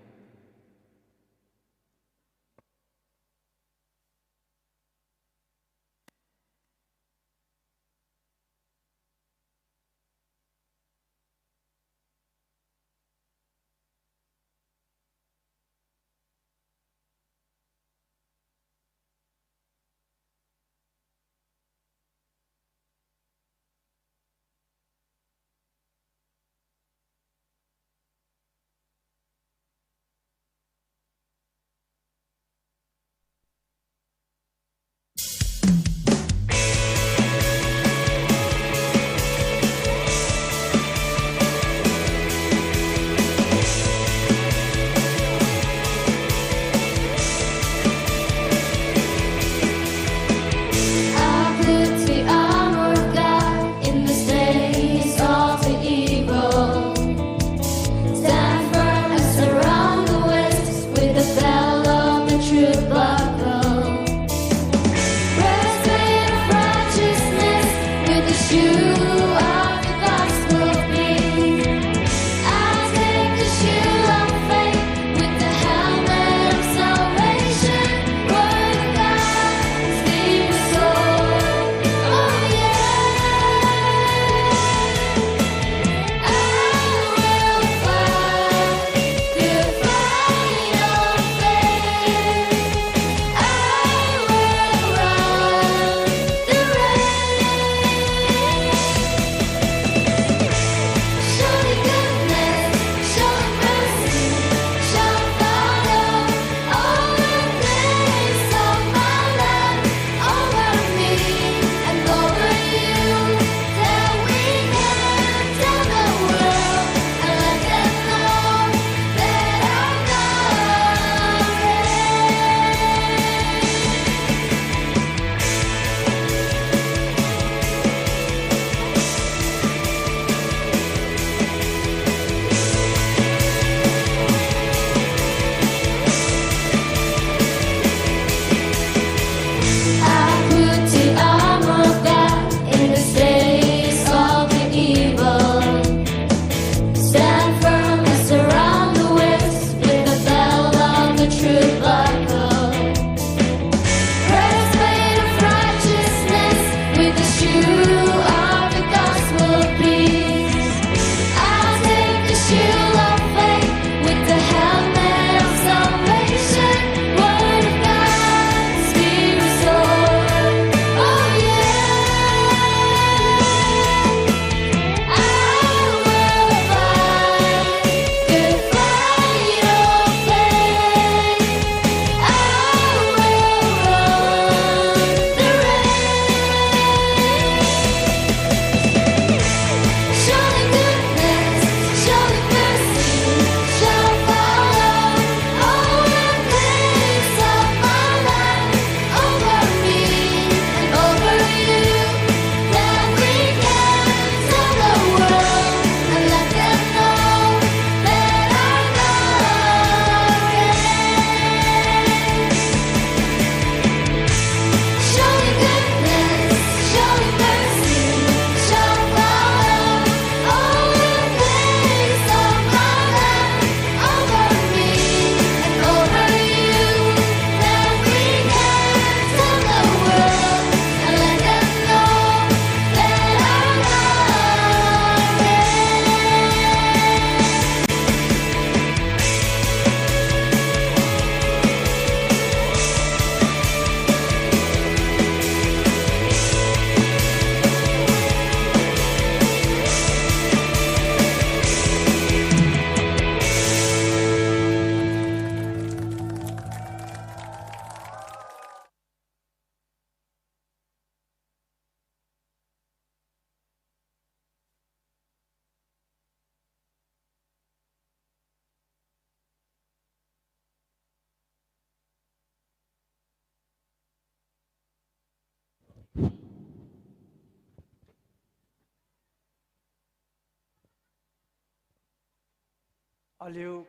Aliu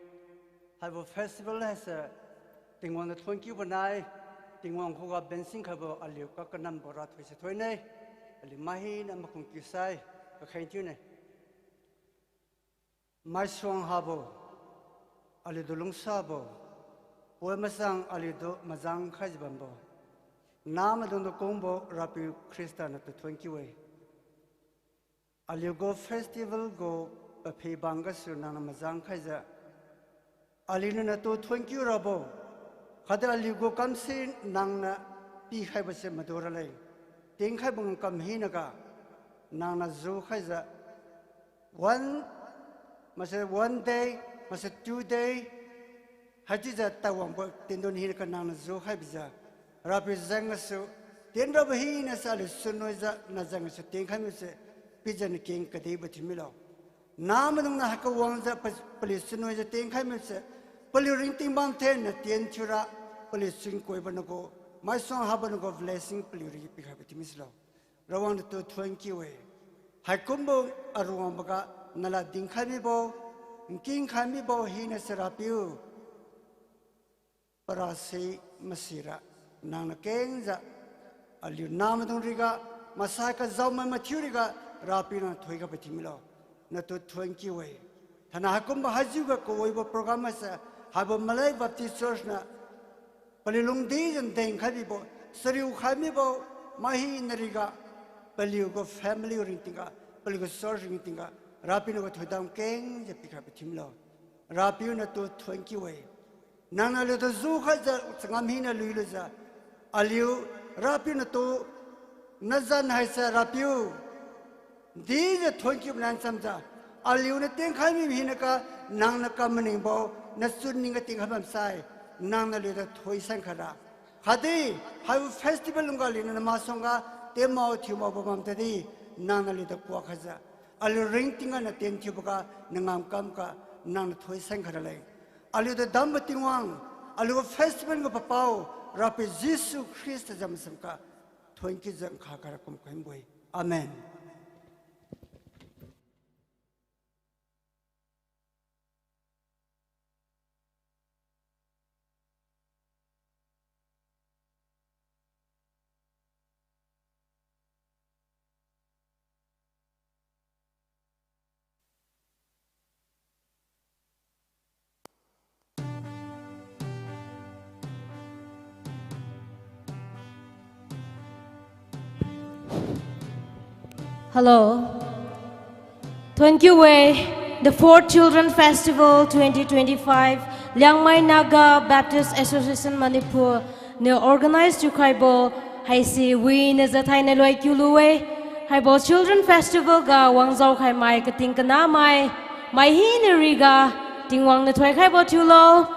haibo festival haise Tingwang niu thuonkiubo nai, Tingwang khuga bensin khaibo aliu kakanambo ra thoise thoine, aliu maihina makhung kiusai kakheng thiune. Maisuang habo, aliutu lungsabo, poi masang aliutu majang khaijiu bambo, namaidungtu kungbo Rapiu Khrista natu thuonkiu-e. Aliugu festival gu paphi bang gasu nangniu majang khaijiu, aliuniu natu thuonkiu rabo, khatdi aliugu kamsi nangniu pikhaibo se madu raleng, tingkhaibo ngam kam hinaga, nangniu ju khaijiu, one, maksai one day, maksai two day, haichiujiu taiwangbo tendon hinaga nangniu ju khaibijiu, Rapiu jeng gasu, tien rabo hinase aliu sunoijiu najeng gasu tienkhai mibose, pijiu nakeng kadihbo thiumilo. Namaidung niu haiga wangjiu pa-, paliu sunoijiu tienkhai mibose, paliu ringting bam thenna tien thiura, paliu sunkoibo nagu, maisuang habo nagu blessing paliu ri pikhaibo thiumi silo. Rawang natu thuonkiu-e. Haikumbo aruangboga nalad dinkhai mibo, nking khai mibo hinase Rapiu, parasi masira, nangniu kengjiu, aliu namaidung riga, masai kajaomai mathiu riga, Rapiu nang thoikhaibo thiumilo. Natu thuonkiu-e. Thainai haikumbo haijiuga kawibo program haise, haibo Malek Baptist Church niu, paliu lungdijiu dengkhai bibo, chariu khai mibo, maihina riga, paliugu family ringtingga, paliugu church ringtingga, Rapiu nagu thoidam kengjiu pikhaibo thiumilo. Rapiu natu thuonkiu-e. Nangniu aliutu ju khaijiu changam hina luilujiu, aliu Rapiu natu nazan haise Rapiu dijiu thuonkiu manan chamjiu, aliuniu tienkhai mi hinaga, nangniu kam maningbo, nachun ningga tienkhai bamsai, nangniu aliutu thoisan khaira. Khatdi, haibo festival lungga aliuniu namasuangga, tienmao thiumaobo bam tadi, nangniu aliutu kuak khaijiu, aliu ringtingga natienthiuboga, nangamkamga, nangniu thoisan khaira leng. Aliutu dambo Tingwang, aliu festival gu papao, Rapiu Jesu Khrista jam samga, thuonkiujiu nkha khaira kum khaimbo-e. Amen. Hello. Thuonkiu-e, the fourth Children Festival twenty twenty-five, Liangmai Naga Baptist Association Manipur niu organize thiukhaibo haise winiu jathai naloi kiulu-e. Haibo Children Festival ga wangzao khaimai kating kanamai, mai hina riga, Tingwang niu thoikhaibo thiulo.